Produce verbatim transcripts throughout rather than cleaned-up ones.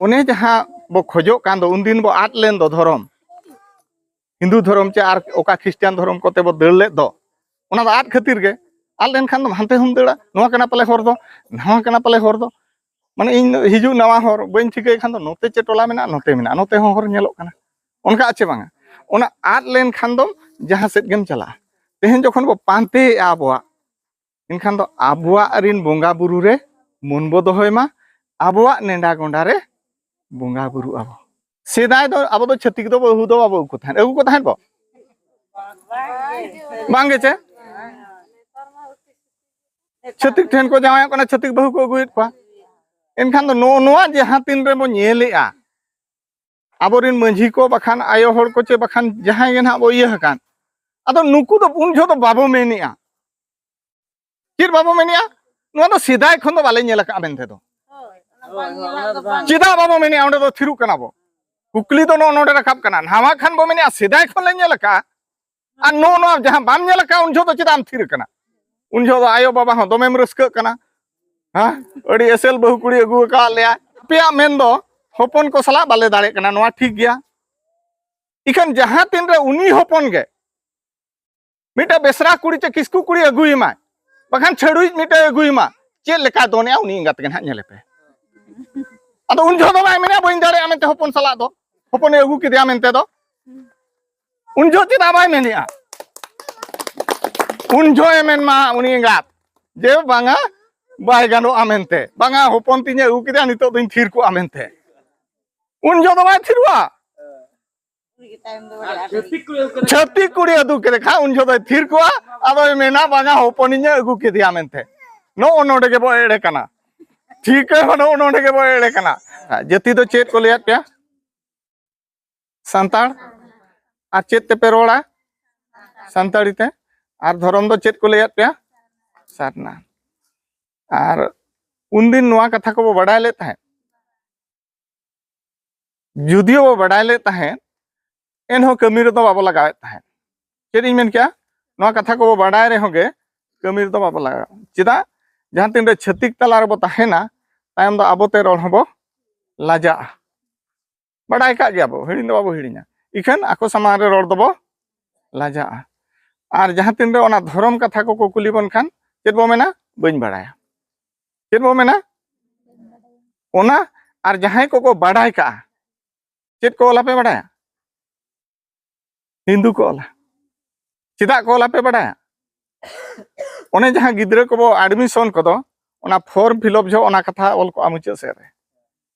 ᱚᱱᱮ ᱡᱟᱦᱟᱸ ᱵᱚ ᱠᱷᱚᱡᱚᱜ ᱠᱟᱱ ᱫᱚ, ᱩᱱᱫᱤᱱ ᱵᱚ ᱟᱫ ᱞᱮᱱ ᱫᱚ ᱫᱷᱚᱨᱚᱢ, ᱦᱤᱱᱫᱩ ᱫᱷᱚᱨᱚᱢ ᱪᱮ ᱟᱨ ᱚᱠᱟ ᱠᱷᱨᱤᱥᱴᱟᱱ ᱫᱷᱚᱨᱚᱢ ᱠᱚᱛᱮ ᱵᱚ ᱫᱟᱹᱲ ᱞᱮᱫ ᱫᱚ, ᱚᱱᱟ ᱫᱚ ᱟᱫ ᱠᱷᱟᱹᱛᱤᱨ ᱜᱮ᱾ ᱟᱫ ᱞᱮᱱᱠᱷᱟᱱ ᱫᱚ ᱦᱟᱱᱛᱮ ᱦᱚᱸᱢ ᱫᱟᱹᱲᱟ, ᱱᱚᱣᱟ ᱠᱟᱱᱟ ᱯᱟᱞᱮ ᱦᱚᱨ ᱫᱚ, ᱱᱚᱣᱟ ᱠᱟᱱᱟ ᱯᱟᱞᱮ ᱦᱚᱨ ᱫᱚ᱾ ᱢᱟᱱᱮ ᱤᱧ ᱫᱚ ᱦᱤᱡᱩᱜ ᱱᱟᱣᱟ ᱦᱚᱨ ᱵᱟᱹᱧ ᱴᱷᱤᱠᱟᱹᱭ ᱠᱷᱟᱱ ᱫᱚ ᱱᱚᱛᱮ ᱪᱮ ᱴᱚᱞᱟ ᱢᱮᱱᱟᱜᱼᱟ, ᱱᱚᱛᱮ ᱢᱮᱱᱟᱜᱼᱟ, ᱱᱚᱛᱮ ᱦᱚᱸ ᱦᱚᱨ ᱧᱮᱞᱚᱜ ᱠᱟᱱᱟ, ᱚᱱᱠᱟ ᱪᱮ ᱵᱟᱝᱟ? ᱚᱱᱟ ᱟᱫ ᱞᱮᱱᱠᱷᱟᱱ ᱫᱚ ᱡᱟᱦᱟᱸ ᱥᱮᱫ ᱜᱮᱢ ᱪᱟᱞᱟᱜᱼᱟ᱾ ᱛᱮᱦᱮᱧ ᱡᱚᱠᱷᱚᱱ ᱵᱚ ᱯᱟᱱᱛᱮᱭᱮᱫᱼᱟ ᱟᱵᱚᱣᱟᱜ, ᱮᱱᱠᱷᱟᱱ ᱫᱚ ᱟᱵᱚᱣᱟᱜ ᱨᱤᱱ ᱵᱚᱸᱜᱟ ᱵᱩᱨᱩ ᱨᱮ ᱢᱚᱱ ᱵᱚ ᱫᱚᱦᱚᱭ ᱢᱟ, ᱟᱵᱚᱣᱟᱜ ᱱᱮᱰᱟ ᱜᱚᱸᱰᱟ ᱨᱮ ᱵᱚᱸᱜᱟ ᱵᱩᱨᱩᱜ ᱟᱵᱚ᱾ ᱥᱮᱫᱟᱭ ᱫᱚ ᱟᱵᱚ ᱫᱚ ᱪᱷᱟᱹᱛᱤᱠ ᱫᱚ ᱵᱟᱹᱦᱩ ᱫᱚ ᱵᱟᱵᱚ ᱟᱹᱜᱩ ᱠᱚ ᱛᱟᱦᱮᱸᱫ, ᱟᱹᱜᱩ ᱠᱚ ᱛᱟᱦᱮᱸᱫ ᱵᱚ? ᱵᱟᱝ ᱜᱮ ᱪᱮ? ᱪᱷᱟᱹᱛᱤᱠ ᱴᱷᱮᱱ ᱠᱚ ᱡᱟᱶᱟᱭᱚᱜ ᱠᱟᱱᱟ, ᱪᱷᱟᱹᱛᱤᱠ ᱵᱟᱹᱦᱩ ᱠᱚ ᱟᱹᱜᱩᱭᱮᱫ ᱠᱚᱣᱟ᱾ ᱮᱱᱠᱷᱟᱱ ᱫᱚ ᱱᱚᱜᱼᱚ ᱱᱚᱣᱟ ᱡᱟᱦᱟᱸ ᱛᱤᱱ ᱨᱮᱵᱚ ᱧᱮᱞᱮᱜᱼᱟ, ᱟᱵᱚᱨᱮᱱ ᱢᱟᱹᱡᱷᱤ ᱠᱚ ᱵᱟᱠᱷᱟᱱ ᱟᱭᱳ ᱦᱚᱲ ᱠᱚ ᱪᱮ ᱵᱟᱠᱷᱟᱱ ᱡᱟᱦᱟᱸᱭ ᱜᱮ ᱱᱟᱦᱟᱜ ᱵᱚ ᱤᱭᱟᱹ ᱟᱠᱟᱱ, ᱟᱫᱚ ᱱᱩᱠᱩ ᱫᱚ ᱩᱱ ᱡᱚᱦᱚᱜ ᱫᱚ ᱵᱟᱵᱚ ᱢᱮᱱᱮᱜᱼᱟ᱾ ᱪᱮᱫ ᱵᱟᱵᱚ ᱢᱮᱱᱮᱜᱼᱟ? ᱱᱚᱣᱟ ᱫᱚ ᱥᱮᱫᱟᱭ ᱠᱷᱚᱱ ᱫᱚ ᱵᱟᱞᱮ ᱧᱮᱞ ᱟᱠᱟᱫᱼᱟ ᱢᱮᱱᱛᱮ ᱫᱚ᱾ ᱪᱮᱫᱟᱜ ᱵᱟᱵᱚ ᱢᱮᱱᱮᱜᱼᱟ? ᱚᱸᱰᱮ ᱫᱚ ᱛᱷᱤᱨᱚᱜ ᱠᱟᱱᱟ ᱵᱚ᱾ ᱠᱩᱠᱞᱤ ᱫᱚ ᱱᱚᱜᱼᱚ ᱱᱚᱰᱮ ᱨᱟᱠᱟᱵ ᱠᱟᱱᱟ᱾ ᱱᱟᱣᱟ ᱠᱷᱟᱱ ᱵᱚ ᱢᱮᱱᱮᱜᱼᱟ, ᱥᱮᱫᱟᱭ ᱠᱷᱚᱱ ᱞᱮ ᱧᱮᱞ ᱟᱠᱟᱫᱼᱟ᱾ ᱟᱨ ᱱᱚᱜᱼᱚ ᱱᱚᱣᱟ ᱡᱟᱦᱟᱸ ᱵᱟᱢ ᱧᱮᱞ ᱟᱠᱟᱫᱼᱟ, ᱩᱱ ᱡᱚᱦᱚᱜ ᱫᱚ ᱪᱮᱫᱟᱜ ᱮᱢ ᱛᱷᱤᱨ ᱟᱠᱟᱱᱟ? ᱩᱱ ᱡᱚᱦᱚᱜ ᱫᱚ ᱟᱭᱳ ᱵᱟᱵᱟ ᱦᱚᱸ ᱫᱚᱢᱮᱢ ᱨᱟᱹᱥᱠᱟᱹᱜ ᱠᱟᱱᱟ᱾ ᱦᱮᱸ, ᱟᱹᱰᱤ ᱮᱥᱮᱞ ᱵᱟᱹᱦᱩ ᱠᱩᱲᱤ ᱟᱹᱜᱩ ᱟᱠᱟᱫ ᱞᱮᱭᱟ᱾ ᱟᱯᱮᱭᱟᱜ ᱢᱮᱱ ᱫᱚ ᱦᱚᱯᱚᱱ ᱠᱚ ᱥᱟᱞᱟᱜ ᱵᱟᱞᱮ ᱫᱟᱲᱮᱜ ᱠᱟᱱᱟ, ᱱᱚᱣᱟ ᱴᱷᱤᱠ ᱜᱮᱭᱟ᱾ ᱤᱠᱷᱟᱹᱱ ᱡᱟᱦᱟᱸ ᱛᱤᱱ ᱨᱮ ᱩᱱᱤ ᱦᱚᱯᱚᱱ ᱜᱮ ᱢᱤᱫᱴᱮᱡ ᱵᱮᱥᱨᱟ ᱠᱩᱲᱤ ᱪᱮ ᱠᱤᱥᱠᱩ ᱠᱩᱲᱤ ᱟᱹᱜᱩᱭᱮᱢᱟᱭ, ᱵᱟᱠᱷᱟᱱ ᱪᱷᱟᱹᱲᱩᱭᱤᱡ ᱢᱤᱫᱴᱮᱡ ᱟᱹᱜᱩᱭᱮᱢᱟ, ᱪᱮᱫ ᱞᱮᱠᱟᱭ ᱫᱚᱱᱮᱜᱼᱟ ᱩᱱᱤ ᱮᱸᱜᱟᱛ ᱜᱮ ᱱᱟᱦᱟᱜ ᱧᱮᱞᱮ ᱯᱮ᱾ ᱟᱫᱚ ᱩᱱ ᱡᱚᱦᱚᱜ ᱫᱚ ᱵᱟᱭ ᱢᱮᱱᱟ ᱵᱟᱹᱧ ᱫᱟᱲᱮᱭᱟᱜᱼᱟ ᱢᱮᱱᱛᱮ ᱦᱚᱯᱚᱱ ᱥᱟᱞᱟᱜ ᱫᱚ, ᱦᱚᱯᱚᱱᱮ ᱟᱹᱜᱩ ᱠᱮᱫᱮᱭᱟ ᱢᱮᱱᱛᱮ ᱫᱚ᱾ ᱩᱱ ᱡᱚᱦᱚᱜ ᱪᱮᱫᱟᱜ ᱵᱟᱭ ᱢᱮᱱᱮᱜᱼᱟ? ᱩᱱ ᱡᱚᱦᱚᱜ ᱮ ᱢᱮᱱ ᱢᱟ ᱩᱱᱤ ᱮᱸᱜᱟᱛ ᱡᱮ ᱵᱟᱝᱟ, ᱵᱟᱭ ᱜᱟᱱᱚᱜᱼᱟ ᱢᱮᱱᱛᱮ, ᱵᱟᱝᱟ ᱦᱚᱯᱚᱱ ᱛᱤᱧᱮ ᱟᱹᱜᱩ ᱠᱮᱫᱮᱭᱟ, ᱱᱤᱛᱚᱜ ᱫᱚᱧ ᱛᱷᱤᱨ ᱠᱚᱜᱼᱟ ᱢᱮᱱᱛᱮ᱾ ᱩᱱ ᱡᱚᱦᱚᱜ ᱫᱚ ᱵᱟᱭ ᱛᱷᱤᱨᱚᱜᱼᱟ᱾ ᱪᱷᱟᱹᱛᱤᱠ ᱠᱩᱲᱤ ᱟᱹᱜᱩ ᱠᱮᱫᱮ ᱠᱷᱟᱱ ᱩᱱ ᱡᱚᱦᱚᱜ ᱫᱚᱭ ᱛᱷᱤᱨ ᱠᱚᱜᱼᱟ, ᱟᱫᱚᱭ ᱢᱮᱱᱟ ᱵᱟᱝᱟ ᱦᱚᱯᱚᱱᱤᱧ ᱮ ᱟᱹᱜᱩ ᱠᱮᱫᱮᱭᱟ ᱢᱮᱱᱛᱮ᱾ ᱱᱚᱜᱼᱚ ᱱᱚᱰᱮ ᱜᱮᱵᱚ ᱮᱲᱮ ᱠᱟᱱᱟ᱾ ᱴᱷᱤᱠᱟᱹ ᱦᱚᱸ ᱱᱚᱜᱼᱚ ᱱᱚᱰᱮ ᱜᱮᱵᱚ ᱮᱲᱮ ᱠᱟᱱᱟ᱾ ᱡᱟᱹᱛᱤ ᱫᱚ ᱪᱮᱫ ᱠᱚ ᱞᱟᱹᱭᱟᱫ ᱯᱮᱭᱟ? ᱥᱟᱱᱛᱟᱲ᱾ ᱟᱨ ᱪᱮᱫ ᱛᱮᱯᱮ ᱨᱚᱲᱟ? ᱥᱟᱱᱛᱟᱲᱤ ᱛᱮ᱾ ᱟᱨ ᱫᱷᱚᱨᱚᱢ ᱫᱚ ᱪᱮᱫ ᱠᱚ ᱞᱟᱹᱭᱟᱫ ᱯᱮᱭᱟ? ᱥᱟᱨᱱᱟ᱾ ᱟᱨ ᱩᱱᱫᱤᱱ ᱱᱚᱣᱟ ᱠᱟᱛᱷᱟ ᱠᱚᱵᱚ ᱵᱟᱰᱟᱭ ᱞᱮᱫ ᱛᱟᱦᱮᱸᱫ? ᱡᱩᱫᱤᱭᱳ ᱵᱚ ᱵᱟᱰᱟᱭ ᱞᱮᱫ ᱛᱟᱦᱮᱸᱫ, ᱮᱱᱦᱚᱸ ᱠᱟᱹᱢᱤ ᱨᱮᱫᱚ ᱵᱟᱵᱚ ᱞᱟᱜᱟᱣᱮᱫ ᱛᱟᱦᱮᱸᱫ᱾ ᱪᱮᱫ ᱤᱧ ᱢᱮᱱ ᱠᱮᱜᱼᱟ? ᱱᱚᱣᱟ ᱠᱟᱛᱷᱟ ᱠᱚᱵᱚ ᱵᱟᱰᱟᱭ ᱨᱮᱦᱚᱸ ᱜᱮ ᱠᱟᱹᱢᱤ ᱨᱮᱫᱚ ᱵᱟᱵᱚ ᱞᱟᱜᱟᱣᱟ᱾ ᱪᱮᱫᱟᱜ? ᱡᱟᱦᱟᱸ ᱛᱤᱱ ᱨᱮ ᱪᱷᱟᱹᱛᱤᱠ ᱛᱟᱞᱟ ᱨᱮᱵᱚ ᱛᱟᱦᱮᱱᱟ, ᱛᱟᱭᱚᱢ ᱫᱚ ᱟᱵᱚᱛᱮ ᱨᱚᱲ ᱦᱚᱸᱵᱚ ᱞᱟᱡᱟᱜᱼᱟ᱾ ᱵᱟᱰᱟᱭ ᱠᱟᱜ ᱜᱮᱭᱟ ᱵᱚ, ᱦᱤᱲᱤᱧ ᱫᱚ ᱵᱟᱵᱚ ᱦᱤᱲᱤᱧᱟ᱾ ᱤᱠᱷᱟᱹᱱ ᱟᱠᱚ ᱥᱟᱢᱟᱝ ᱨᱮ ᱨᱚᱲ ᱫᱚᱵᱚ ᱞᱟᱡᱟᱜᱼᱟ᱾ ᱟᱨ ᱡᱟᱦᱟᱸ ᱛᱤᱱ ᱨᱮ ᱚᱱᱟ ᱫᱷᱚᱨᱚᱢ ᱠᱟᱛᱷᱟ ᱠᱚᱠᱚ ᱠᱩᱞᱤ ᱵᱚᱱ ᱠᱷᱟᱱ ᱪᱮᱫ ᱵᱚ ᱢᱮᱱᱟ? ᱵᱟᱹᱧ ᱵᱟᱲᱟᱭᱟ᱾ ᱪᱮᱫ ᱵᱚ ᱢᱮᱱᱟ? ᱚᱱᱟ᱾ ᱟᱨ ᱡᱟᱦᱟᱸᱭ ᱠᱚᱠᱚ ᱵᱟᱰᱟᱭ ᱠᱟᱜᱼᱟ, ᱪᱮᱫ ᱠᱚ ᱚᱞᱟ ᱯᱮ ᱵᱟᱰᱟᱭᱟ? ᱦᱤᱱᱫᱩ ᱠᱚ ᱚᱞᱟ᱾ ᱪᱮᱫᱟᱜ ᱠᱚ ᱚᱞᱟ ᱯᱮ ᱵᱟᱰᱟᱭᱟ? ᱚᱱᱮ ᱡᱟᱦᱟᱸ ᱜᱤᱫᱽᱨᱟᱹ ᱠᱚᱵᱚ ᱮᱰᱢᱤᱥᱚᱱ ᱠᱚᱫᱚ, ᱚᱱᱟ ᱯᱷᱚᱨᱢ ᱯᱷᱤᱞᱚᱯ ᱡᱚᱦᱚᱜ ᱚᱱᱟ ᱠᱟᱛᱷᱟ ᱚᱞ ᱠᱚᱜᱼᱟ ᱢᱩᱪᱟᱹᱫ ᱥᱮᱫ ᱨᱮ᱾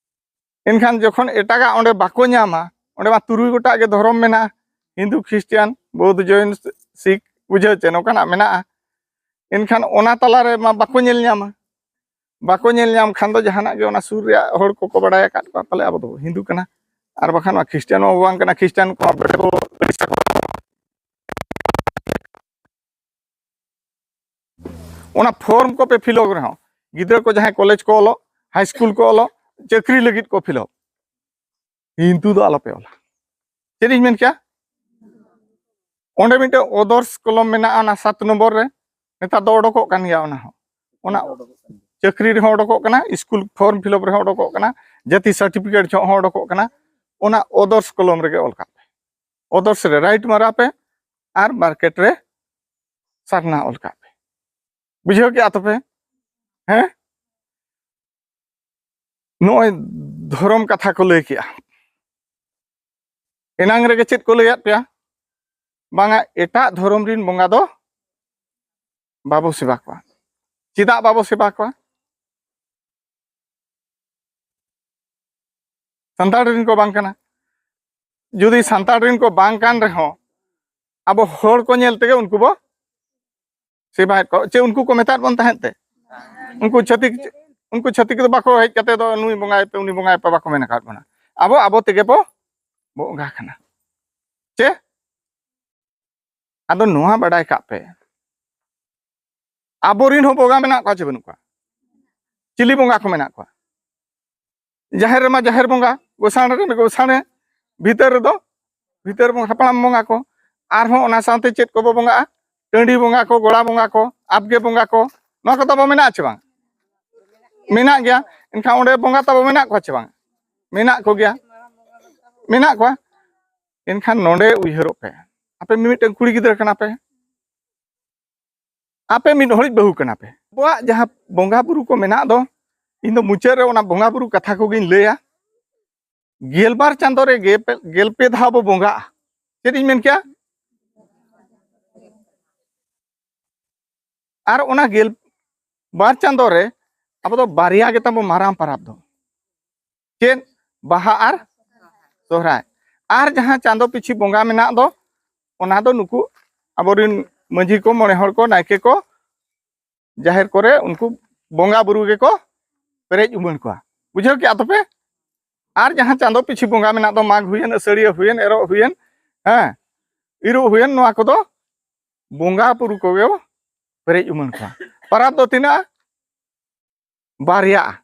ᱮᱱᱠᱷᱟᱱ ᱡᱚᱠᱷᱚᱱ ᱮᱴᱟᱜᱟᱜ ᱚᱸᱰᱮ ᱵᱟᱠᱚ ᱧᱟᱢᱟ, ᱚᱸᱰᱮ ᱢᱟ ᱛᱩᱨᱩᱭ ᱜᱚᱴᱟᱜ ᱜᱮ ᱫᱷᱚᱨᱚᱢ ᱢᱮᱱᱟᱜᱼᱟ, ᱦᱤᱱᱫᱩ, ᱠᱷᱨᱤᱥᱴᱤᱭᱟᱱ, ᱵᱳᱫᱷ, ᱡᱚᱭᱱ, ᱥᱤᱠᱷ, ᱵᱩᱡᱷᱟᱹᱣ ᱪᱮ, ᱱᱚᱝᱠᱟᱱᱟᱜ ᱢᱮᱱᱟᱜᱼᱟ᱾ ᱮᱱᱠᱷᱟᱱ ᱚᱱᱟ ᱛᱟᱞᱟᱨᱮ ᱢᱟ ᱵᱟᱠᱚ ᱧᱮᱞ ᱧᱟᱢᱟ᱾ ᱵᱟᱠᱚ ᱧᱮᱞ ᱧᱟᱢ ᱠᱷᱟᱱ ᱫᱚ ᱡᱟᱦᱟᱱᱟᱜ ᱜᱮ ᱚᱱᱟ ᱥᱩᱨ ᱨᱮᱭᱟᱜ ᱦᱚᱲ ᱠᱚᱠᱚ ᱵᱟᱲᱟᱭ ᱟᱠᱟᱫ ᱠᱚᱣᱟ, ᱯᱟᱞᱮ ᱟᱵᱚ ᱫᱚ ᱦᱤᱱᱫᱩ ᱠᱟᱱᱟ, ᱟᱨ ᱵᱟᱠᱷᱟᱱ ᱱᱚᱣᱟ ᱠᱷᱨᱤᱥᱴᱤᱭᱟᱱ ᱢᱟ ᱵᱟᱝ ᱠᱟᱱᱟ, ᱠᱷᱨᱤᱥᱴᱤᱭᱟᱱ ᱠᱚᱢᱟ ᱵᱮᱲᱮ ᱵᱚ ᱚᱱᱟ ᱯᱷᱚᱨᱢ ᱠᱚᱯᱮ ᱯᱷᱤᱞᱚᱯ ᱨᱮᱦᱚᱸ, ᱜᱤᱫᱽᱨᱟᱹ ᱠᱚ ᱡᱟᱦᱟᱸᱭ ᱠᱚᱞᱮᱡᱽ ᱠᱚ ᱚᱞᱚᱜ, ᱦᱟᱭ ᱥᱠᱩᱞ ᱠᱚ ᱚᱞᱚᱜ, ᱪᱟᱹᱠᱨᱤ ᱞᱟᱹᱜᱤᱫ ᱠᱚ ᱯᱷᱤᱞᱚᱯ, ᱦᱤᱱᱫᱩ ᱫᱚ ᱟᱞᱚᱯᱮ ᱚᱞᱟ᱾ ᱪᱮᱫ ᱤᱧ ᱢᱮᱱ ᱠᱮᱭᱟ? ᱚᱸᱰᱮ ᱢᱤᱫᱴᱮᱱ ᱚᱫᱚᱨᱥ ᱠᱚᱞᱚᱢ ᱢᱮᱱᱟᱜᱼᱟ, ᱚᱱᱟ ᱥᱟᱛ ᱱᱚᱢᱵᱚᱨ ᱨᱮ, ᱱᱮᱛᱟᱨ ᱫᱚ ᱚᱰᱚᱠᱚᱜ ᱠᱟᱱ ᱜᱮᱭᱟ᱾ ᱚᱱᱟ ᱦᱚᱸ, ᱚᱱᱟ ᱪᱟᱹᱠᱨᱤ ᱨᱮᱦᱚᱸ ᱚᱰᱚᱠᱚᱜ ᱠᱟᱱᱟ, ᱥᱠᱩᱞ ᱯᱷᱚᱨᱢ ᱯᱷᱤᱞᱚᱯ ᱨᱮᱦᱚᱸ ᱚᱰᱚᱠᱚᱜ ᱠᱟᱱᱟ, ᱡᱟᱹᱛᱤ ᱥᱟᱨᱴᱤᱯᱷᱤᱠᱮᱴ ᱡᱚᱦᱚᱜ ᱦᱚᱸ ᱚᱰᱚᱠᱚᱜ ᱠᱟᱱᱟ᱾ ᱚᱱᱟ ᱚᱫᱚᱨᱥ ᱠᱚᱞᱚᱢ ᱨᱮᱜᱮ ᱚᱞ ᱠᱟᱜ ᱯᱮ᱾ ᱚᱫᱚᱨᱥ ᱨᱮ ᱨᱟᱭᱤᱴ ᱢᱟᱨᱟ ᱯᱮ ᱟᱨ ᱢᱟᱨᱠᱮᱴ ᱨᱮ ᱥᱟᱨᱱᱟ ᱚᱞ ᱠᱟᱜ ᱯᱮ᱾ ᱵᱩᱡᱷᱟᱹᱣ ᱠᱮᱜᱼᱟ ᱛᱚᱯᱮ? ᱦᱮᱸ? ᱱᱚᱜᱼᱚᱭ ᱫᱷᱚᱨᱚᱢ ᱠᱟᱛᱷᱟ ᱠᱚ ᱞᱟᱹᱭ ᱠᱮᱜᱼᱟ᱾ ᱮᱱᱟᱝ ᱨᱮᱜᱮ ᱪᱮᱫ ᱠᱚ ᱞᱟᱹᱭᱟᱫ ᱯᱮᱭᱟ? ᱵᱟᱝᱟ, ᱮᱴᱟᱜ ᱫᱷᱚᱨᱚᱢ ᱨᱤᱱ ᱵᱚᱸᱜᱟ ᱫᱚ ᱵᱟᱵᱚ ᱥᱮᱵᱟ ᱠᱚᱣᱟ᱾ ᱪᱮᱫᱟᱜ ᱵᱟᱵᱚ ᱥᱮᱵᱟ ᱠᱚᱣᱟ? ᱥᱟᱱᱛᱟᱲ ᱨᱤᱱ ᱠᱚ ᱵᱟᱝ ᱠᱟᱱᱟ᱾ ᱡᱩᱫᱤ ᱥᱟᱱᱛᱟᱲ ᱨᱤᱱ ᱠᱚ ᱵᱟᱝ ᱠᱟᱱ ᱨᱮᱦᱚᱸ, ᱟᱵᱚ ᱦᱚᱲ ᱠᱚ ᱧᱮᱞ ᱛᱮᱜᱮ ᱩᱱᱠᱩ ᱵᱚ ᱥᱮᱵᱟᱭᱮᱫ ᱠᱚᱣᱟ᱾ ᱪᱮ ᱩᱱᱠᱩ ᱠᱚ ᱢᱮᱛᱟᱫ ᱵᱚᱱ ᱛᱟᱦᱮᱸᱫ ᱛᱮ? ᱩᱱᱠᱩ ᱪᱷᱟᱹᱛᱤᱠ, ᱩᱱᱠᱩ ᱪᱷᱟᱹᱛᱤᱠ ᱫᱚ ᱵᱟᱠᱚ ᱦᱮᱡ ᱠᱟᱛᱮ ᱫᱚ, "ᱱᱩᱭ ᱵᱚᱸᱜᱟᱭ ᱯᱮ, ᱩᱱᱤ ᱵᱚᱸᱜᱟᱭ ᱯᱮ", ᱵᱟᱠᱚ ᱢᱮᱱ ᱟᱠᱟᱫ ᱵᱚᱱᱟ᱾ ᱟᱵᱚ ᱟᱵᱚ ᱛᱮᱜᱮ ᱵᱚ ᱵᱚᱸᱜᱟ ᱠᱟᱱᱟ᱾ ᱪᱮ? ᱟᱫᱚ ᱱᱚᱣᱟ ᱵᱟᱰᱟᱭ ᱠᱟᱜ ᱯᱮ, ᱟᱵᱚᱨᱤᱱ ᱦᱚᱸ ᱵᱚᱸᱜᱟ ᱢᱮᱱᱟᱜ ᱠᱚᱣᱟ ᱪᱮ ᱵᱟᱹᱱᱩᱜ ᱠᱚᱣᱟ? ᱪᱤᱞᱤ ᱵᱚᱸᱜᱟ ᱠᱚ ᱢᱮᱱᱟᱜ ᱠᱚᱣᱟ? ᱡᱟᱦᱮᱨ ᱨᱮᱢᱟ ᱡᱟᱦᱮᱨ ᱵᱚᱸᱜᱟ, ᱜᱚᱸᱥᱟᱲᱮ ᱨᱮ ᱜᱚᱸᱥᱟᱲᱮ, ᱵᱷᱤᱛᱟᱹᱨ ᱨᱮᱫᱚ ᱵᱷᱤᱛᱟᱹᱨ ᱵᱚᱸᱜᱟ, ᱦᱟᱯᱲᱟᱢ ᱵᱚᱸᱜᱟ ᱠᱚ᱾ ᱟᱨᱦᱚᱸ ᱚᱱᱟ ᱥᱟᱶᱛᱮ ᱪᱮᱫ ᱠᱚᱵᱚ ᱵᱚᱸᱜᱟᱜᱼᱟ? ᱴᱟᱺᱰᱤ ᱵᱚᱸᱜᱟ ᱠᱚ, ᱜᱚᱲᱟ ᱵᱚᱸᱜᱟ ᱠᱚ, ᱟᱵᱜᱮ ᱵᱚᱸᱜᱟ ᱠᱚ, ᱱᱚᱣᱟ ᱠᱚ ᱛᱟᱵᱚ ᱢᱮᱱᱟᱜᱼᱟ ᱪᱮ ᱵᱟᱝ? ᱢᱮᱱᱟᱜ ᱜᱮᱭᱟ᱾ ᱮᱱᱠᱷᱟᱱ ᱚᱸᱰᱮ ᱵᱚᱸᱜᱟ ᱛᱟᱵᱚ ᱢᱮᱱᱟᱜ ᱠᱚᱣᱟ ᱪᱮ ᱵᱟᱝ? ᱢᱮᱱᱟᱜ ᱠᱚᱜᱮᱭᱟ, ᱢᱮᱱᱟᱜ ᱠᱚᱣᱟ᱾ ᱮᱱᱠᱷᱟᱱ ᱱᱚᱰᱮ ᱩᱭᱦᱟᱹᱨᱚᱜ ᱯᱮ, ᱟᱯᱮ ᱢᱤᱢᱤᱫᱴᱟᱝ ᱠᱩᱲᱤ ᱜᱤᱫᱽᱨᱟᱹ ᱠᱟᱱᱟ ᱯᱮ, ᱟᱯᱮ ᱢᱤᱫ ᱦᱚᱲᱤᱡ ᱵᱟᱹᱦᱩ ᱠᱟᱱᱟ ᱯᱮ᱾ ᱟᱵᱚᱣᱟᱜ ᱡᱟᱦᱟᱸ ᱵᱚᱸᱜᱟ ᱵᱩᱨᱩ ᱠᱚ ᱢᱮᱱᱟᱜ ᱫᱚ, ᱤᱧ ᱫᱚ ᱢᱩᱪᱟᱹᱫ ᱨᱮ ᱚᱱᱟ ᱵᱚᱸᱜᱟ ᱵᱩᱨᱩ ᱠᱟᱛᱷᱟ ᱠᱚᱜᱮᱧ ᱞᱟᱹᱭᱟ᱾ ᱜᱮᱞᱵᱟᱨ ᱪᱟᱸᱫᱳ ᱨᱮ ᱜᱮ ᱯᱮ, ᱜᱮᱞ ᱯᱮ ᱫᱷᱟᱣ ᱵᱚ ᱵᱚᱸᱜᱟᱜᱼᱟ᱾ ᱪᱮᱫ ᱤᱧ ᱢᱮᱱ ᱠᱮᱜᱼᱟ? ᱟᱨ ᱚᱱᱟ ᱜᱮᱞ ᱵᱟᱨ ᱪᱟᱸᱫᱳ ᱨᱮ ᱟᱵᱚ ᱫᱚ ᱵᱟᱨᱭᱟ ᱜᱮ ᱛᱟᱵᱚ ᱢᱟᱨᱟᱝ ᱯᱚᱨᱚᱵᱽ ᱫᱚ᱾ ᱪᱮᱫ? ᱵᱟᱦᱟ ᱟᱨ ᱥᱚᱦᱨᱟᱭ᱾ ᱟᱨ ᱡᱟᱦᱟᱸ ᱪᱟᱸᱫᱳ ᱯᱤᱪᱷᱤ ᱵᱚᱸᱜᱟ ᱢᱮᱱᱟᱜ ᱫᱚ, ᱚᱱᱟ ᱫᱚ ᱱᱩᱠᱩ ᱟᱵᱚᱨᱮᱱ ᱢᱟᱹᱡᱷᱤ ᱠᱚ, ᱢᱚᱬᱮ ᱦᱚᱲ ᱠᱚ, ᱱᱟᱭᱠᱮ ᱠᱚ, ᱡᱟᱦᱮᱨ ᱠᱚᱨᱮ ᱩᱱᱠᱩ ᱵᱚᱸᱜᱟ ᱵᱩᱨᱩ ᱜᱮᱠᱚ ᱯᱮᱨᱮᱡ ᱩᱢᱟᱹᱱ ᱠᱚᱣᱟ᱾ ᱵᱩᱡᱷᱟᱹᱣ ᱠᱮᱜᱼᱟ ᱛᱚᱯᱮ? ᱟᱨ ᱡᱟᱦᱟᱸ ᱪᱟᱸᱫᱳ ᱯᱤᱪᱷᱤ ᱵᱚᱸᱜᱟ ᱢᱮᱱᱟᱜ ᱫᱚ, ᱢᱟᱜᱽ ᱦᱩᱭᱮᱱ, ᱟᱹᱥᱟᱹᱲᱤᱭᱟᱹ ᱦᱩᱭᱮᱱ, ᱮᱨᱚᱜ ᱦᱩᱭᱮᱱ, ᱦᱮᱸ, ᱤᱨᱚᱜ ᱦᱩᱭᱮᱱ, ᱱᱚᱣᱟ ᱠᱚᱫᱚ ᱵᱚᱸᱜᱟ ᱵᱩᱨᱩ ᱠᱚᱜᱮ ᱯᱮᱨᱮᱡ ᱩᱢᱟᱹᱱ ᱠᱚᱣᱟ᱾ ᱯᱟᱨᱟᱵᱽ ᱫᱚ ᱛᱤᱱᱟᱹᱜ? ᱵᱟᱨᱭᱟ,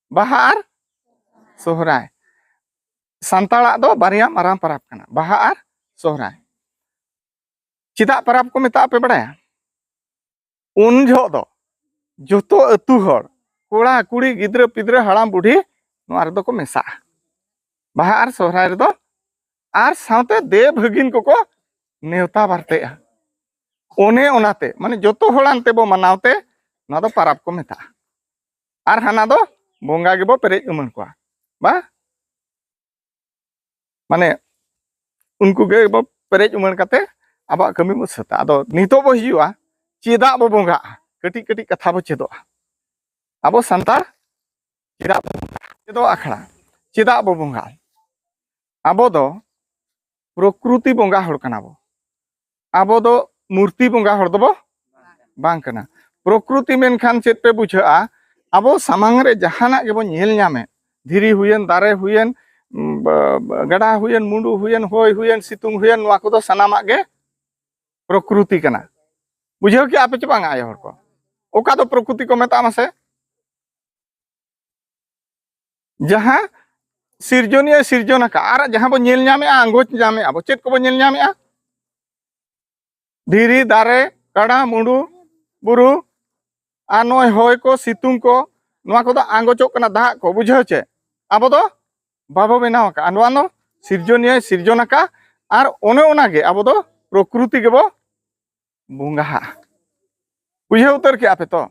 ᱵᱟᱦᱟ ᱟᱨ ᱥᱚᱦᱨᱟᱭ᱾ ᱥᱟᱱᱛᱟᱲᱟᱜ ᱫᱚ ᱵᱟᱨᱭᱟ ᱢᱟᱨᱟᱝ ᱯᱟᱨᱟᱵᱽ ᱠᱟᱱᱟ, ᱵᱟᱦᱟ ᱟᱨ ᱥᱚᱦᱨᱟᱭ᱾ ᱪᱮᱫᱟᱜ ᱯᱟᱨᱟᱵᱽ ᱠᱚ ᱢᱮᱛᱟᱜᱼᱟ ᱯᱮ ᱵᱟᱲᱟᱭᱟ? ᱩᱱ ᱡᱚᱦᱚᱜ ᱫᱚ ᱡᱚᱛᱚ ᱟᱹᱛᱩ ᱦᱚᱲ, ᱠᱚᱲᱟ ᱠᱩᱲᱤ, ᱜᱤᱫᱽᱨᱟᱹ ᱯᱤᱫᱽᱨᱟᱹ, ᱦᱟᱲᱟᱢ ᱵᱩᱰᱷᱤ, ᱱᱚᱣᱟ ᱨᱮᱫᱚ ᱠᱚ ᱢᱮᱥᱟᱜᱼᱟ, ᱵᱟᱦᱟ ᱟᱨ ᱥᱚᱦᱨᱟᱭ ᱨᱮᱫᱚ᱾ ᱟᱨ ᱥᱟᱶᱛᱮ ᱫᱮᱣ ᱵᱷᱟᱹᱜᱤᱱ ᱠᱚᱠᱚ ᱱᱮᱣᱛᱟ ᱵᱟᱨᱛᱮᱜᱼᱟ᱾ ᱚᱱᱮ ᱚᱱᱟᱛᱮ, ᱢᱟᱱᱮ, ᱡᱚᱛᱚ ᱦᱚᱲ ᱟᱱᱛᱮ ᱵᱚ ᱢᱟᱱᱟᱣ ᱛᱮ ᱱᱚᱣᱟ ᱫᱚ ᱯᱟᱨᱟᱵᱽ ᱠᱚ ᱢᱮᱛᱟᱜᱼᱟ᱾ ᱟᱨ ᱦᱟᱱᱟ ᱫᱚ ᱵᱚᱸᱜᱟ ᱜᱮᱵᱚ ᱯᱮᱨᱮᱡ ᱩᱢᱟᱹᱱ ᱠᱚᱣᱟ, ᱵᱟ? ᱢᱟᱱᱮ, ᱩᱱᱠᱩ ᱜᱮ ᱵᱚ ᱯᱮᱨᱮᱡ ᱩᱢᱟᱹᱱ ᱠᱟᱛᱮ ᱟᱵᱚᱣᱟᱜ ᱠᱟᱹᱢᱤ ᱵᱚ ᱥᱟᱹᱛᱟ᱾ ᱟᱫᱚ ᱱᱤᱛᱚᱜ ᱵᱚ ᱦᱤᱡᱩᱜᱼᱟ, ᱪᱮᱫᱟᱜ ᱵᱚ ᱵᱚᱸᱜᱟᱜᱼᱟ? ᱠᱟᱹᱴᱤᱡ ᱠᱟᱹᱴᱤᱡ ᱠᱟᱛᱷᱟ ᱵᱚ ᱪᱮᱫᱚᱜᱼᱟ᱾ ᱟᱵᱚ ᱥᱟᱱᱛᱟᱲ ᱪᱮᱫᱟᱜ ᱵᱚ ᱵᱚᱸᱜᱟᱜᱼᱟ? ᱪᱮᱫᱚᱜ ᱟᱠᱷᱲᱟ, ᱪᱮᱫᱟᱜ ᱵᱚ ᱵᱚᱸᱜᱟᱜᱼᱟ? ᱟᱵᱚ ᱫᱚ ᱯᱨᱚᱠᱨᱩᱛᱤ ᱵᱚᱸᱜᱟ ᱦᱚᱲ ᱠᱟᱱᱟ ᱵᱚ᱾ ᱟᱵᱚ ᱫᱚ ᱢᱩᱨᱛᱤ ᱵᱚᱸᱜᱟ ᱦᱚᱲ ᱫᱚᱵᱚ ᱵᱟᱝ ᱠᱟᱱᱟ᱾ ᱯᱨᱚᱠᱨᱩᱛᱤ ᱢᱮᱱᱠᱷᱟᱱ ᱪᱮᱫ ᱯᱮ ᱵᱩᱡᱷᱟᱹᱜᱼᱟ? ᱟᱵᱚ ᱥᱟᱢᱟᱝ ᱨᱮ ᱡᱟᱦᱟᱱᱟᱜ ᱜᱮᱵᱚ ᱧᱮᱞ ᱧᱟᱢᱮᱫ, ᱫᱷᱤᱨᱤ ᱦᱩᱭᱮᱱ, ᱫᱟᱨᱮ ᱦᱩᱭᱮᱱ, ᱩᱸ, ᱵᱟ-, ᱵᱟ-, ᱜᱟᱰᱟ ᱦᱩᱭᱮᱱ, ᱢᱩᱸᱰᱩ ᱦᱩᱭᱮᱱ, ᱦᱚᱭ ᱦᱩᱭᱮᱱ, ᱥᱤᱛᱩᱝ ᱦᱩᱭᱮᱱ, ᱱᱚᱣᱟ ᱠᱚᱫᱚ ᱥᱟᱱᱟᱢᱟᱜ ᱜᱮ ᱯᱨᱚᱠᱨᱩᱛᱤ ᱠᱟᱱᱟ᱾ ᱵᱩᱡᱷᱟᱹᱣ ᱠᱮᱜᱼᱟ ᱯᱮ ᱪᱮ ᱵᱟᱝ, ᱟᱭᱳ ᱦᱚᱲ ᱠᱚ? ᱚᱠᱟ ᱫᱚ ᱯᱨᱚᱠᱨᱩᱛᱤ ᱠᱚ ᱢᱮᱛᱟᱜᱼᱟ ᱢᱟᱥᱮ? ᱡᱟᱦᱟᱸ ᱥᱤᱨᱡᱚᱱᱤᱭᱟᱹ ᱥᱤᱨᱡᱚᱱ ᱟᱠᱟᱫ, ᱟᱨ ᱡᱟᱦᱟᱸ ᱵᱚ ᱧᱮᱞ ᱧᱟᱢᱮᱜᱼᱟ, ᱟᱸᱜᱚᱪ ᱧᱟᱢᱮᱜᱼᱟ ᱵᱚ, ᱪᱮᱫ ᱠᱚᱵᱚ ᱧᱮᱞ ᱧᱟᱢᱮᱜᱼᱟ? ᱫᱷᱤᱨᱤ, ᱫᱟᱨᱮ, ᱜᱟᱰᱟ, ᱢᱩᱸᱰᱩ, ᱵᱩᱨᱩ, ᱟᱨ ᱱᱚᱜᱼᱚᱭ ᱦᱚᱭ ᱠᱚ, ᱥᱤᱛᱩᱝ ᱠᱚ, ᱱᱚᱣᱟ ᱠᱚᱫᱚ ᱟᱸᱜᱚᱪᱚᱜ ᱠᱟᱱᱟ, ᱫᱟᱜ ᱠᱚ, ᱵᱩᱡᱷᱟᱹᱣ ᱪᱮ? ᱟᱵᱚ ᱫᱚ ᱵᱟᱵᱚ ᱵᱮᱱᱟᱣ ᱟᱠᱟᱫᱼᱟ᱾ ᱱᱚᱣᱟ ᱫᱚ ᱥᱤᱨᱡᱚᱱᱤᱭᱟᱹᱭ ᱥᱤᱨᱡᱚᱱ ᱟᱠᱟᱫᱼᱟ᱾ ᱟᱨ ᱚᱱᱮ ᱚᱱᱟᱜᱮ ᱟᱵᱚ ᱫᱚ ᱯᱨᱚᱠᱨᱤᱛᱤ ᱜᱮᱵᱚ ᱵᱚᱸᱜᱟᱦᱟᱜᱼᱟ᱾ ᱵᱩᱡᱷᱟᱹᱣ ᱩᱛᱟᱹᱨ ᱠᱮᱜᱼᱟ ᱯᱮ ᱛᱚ?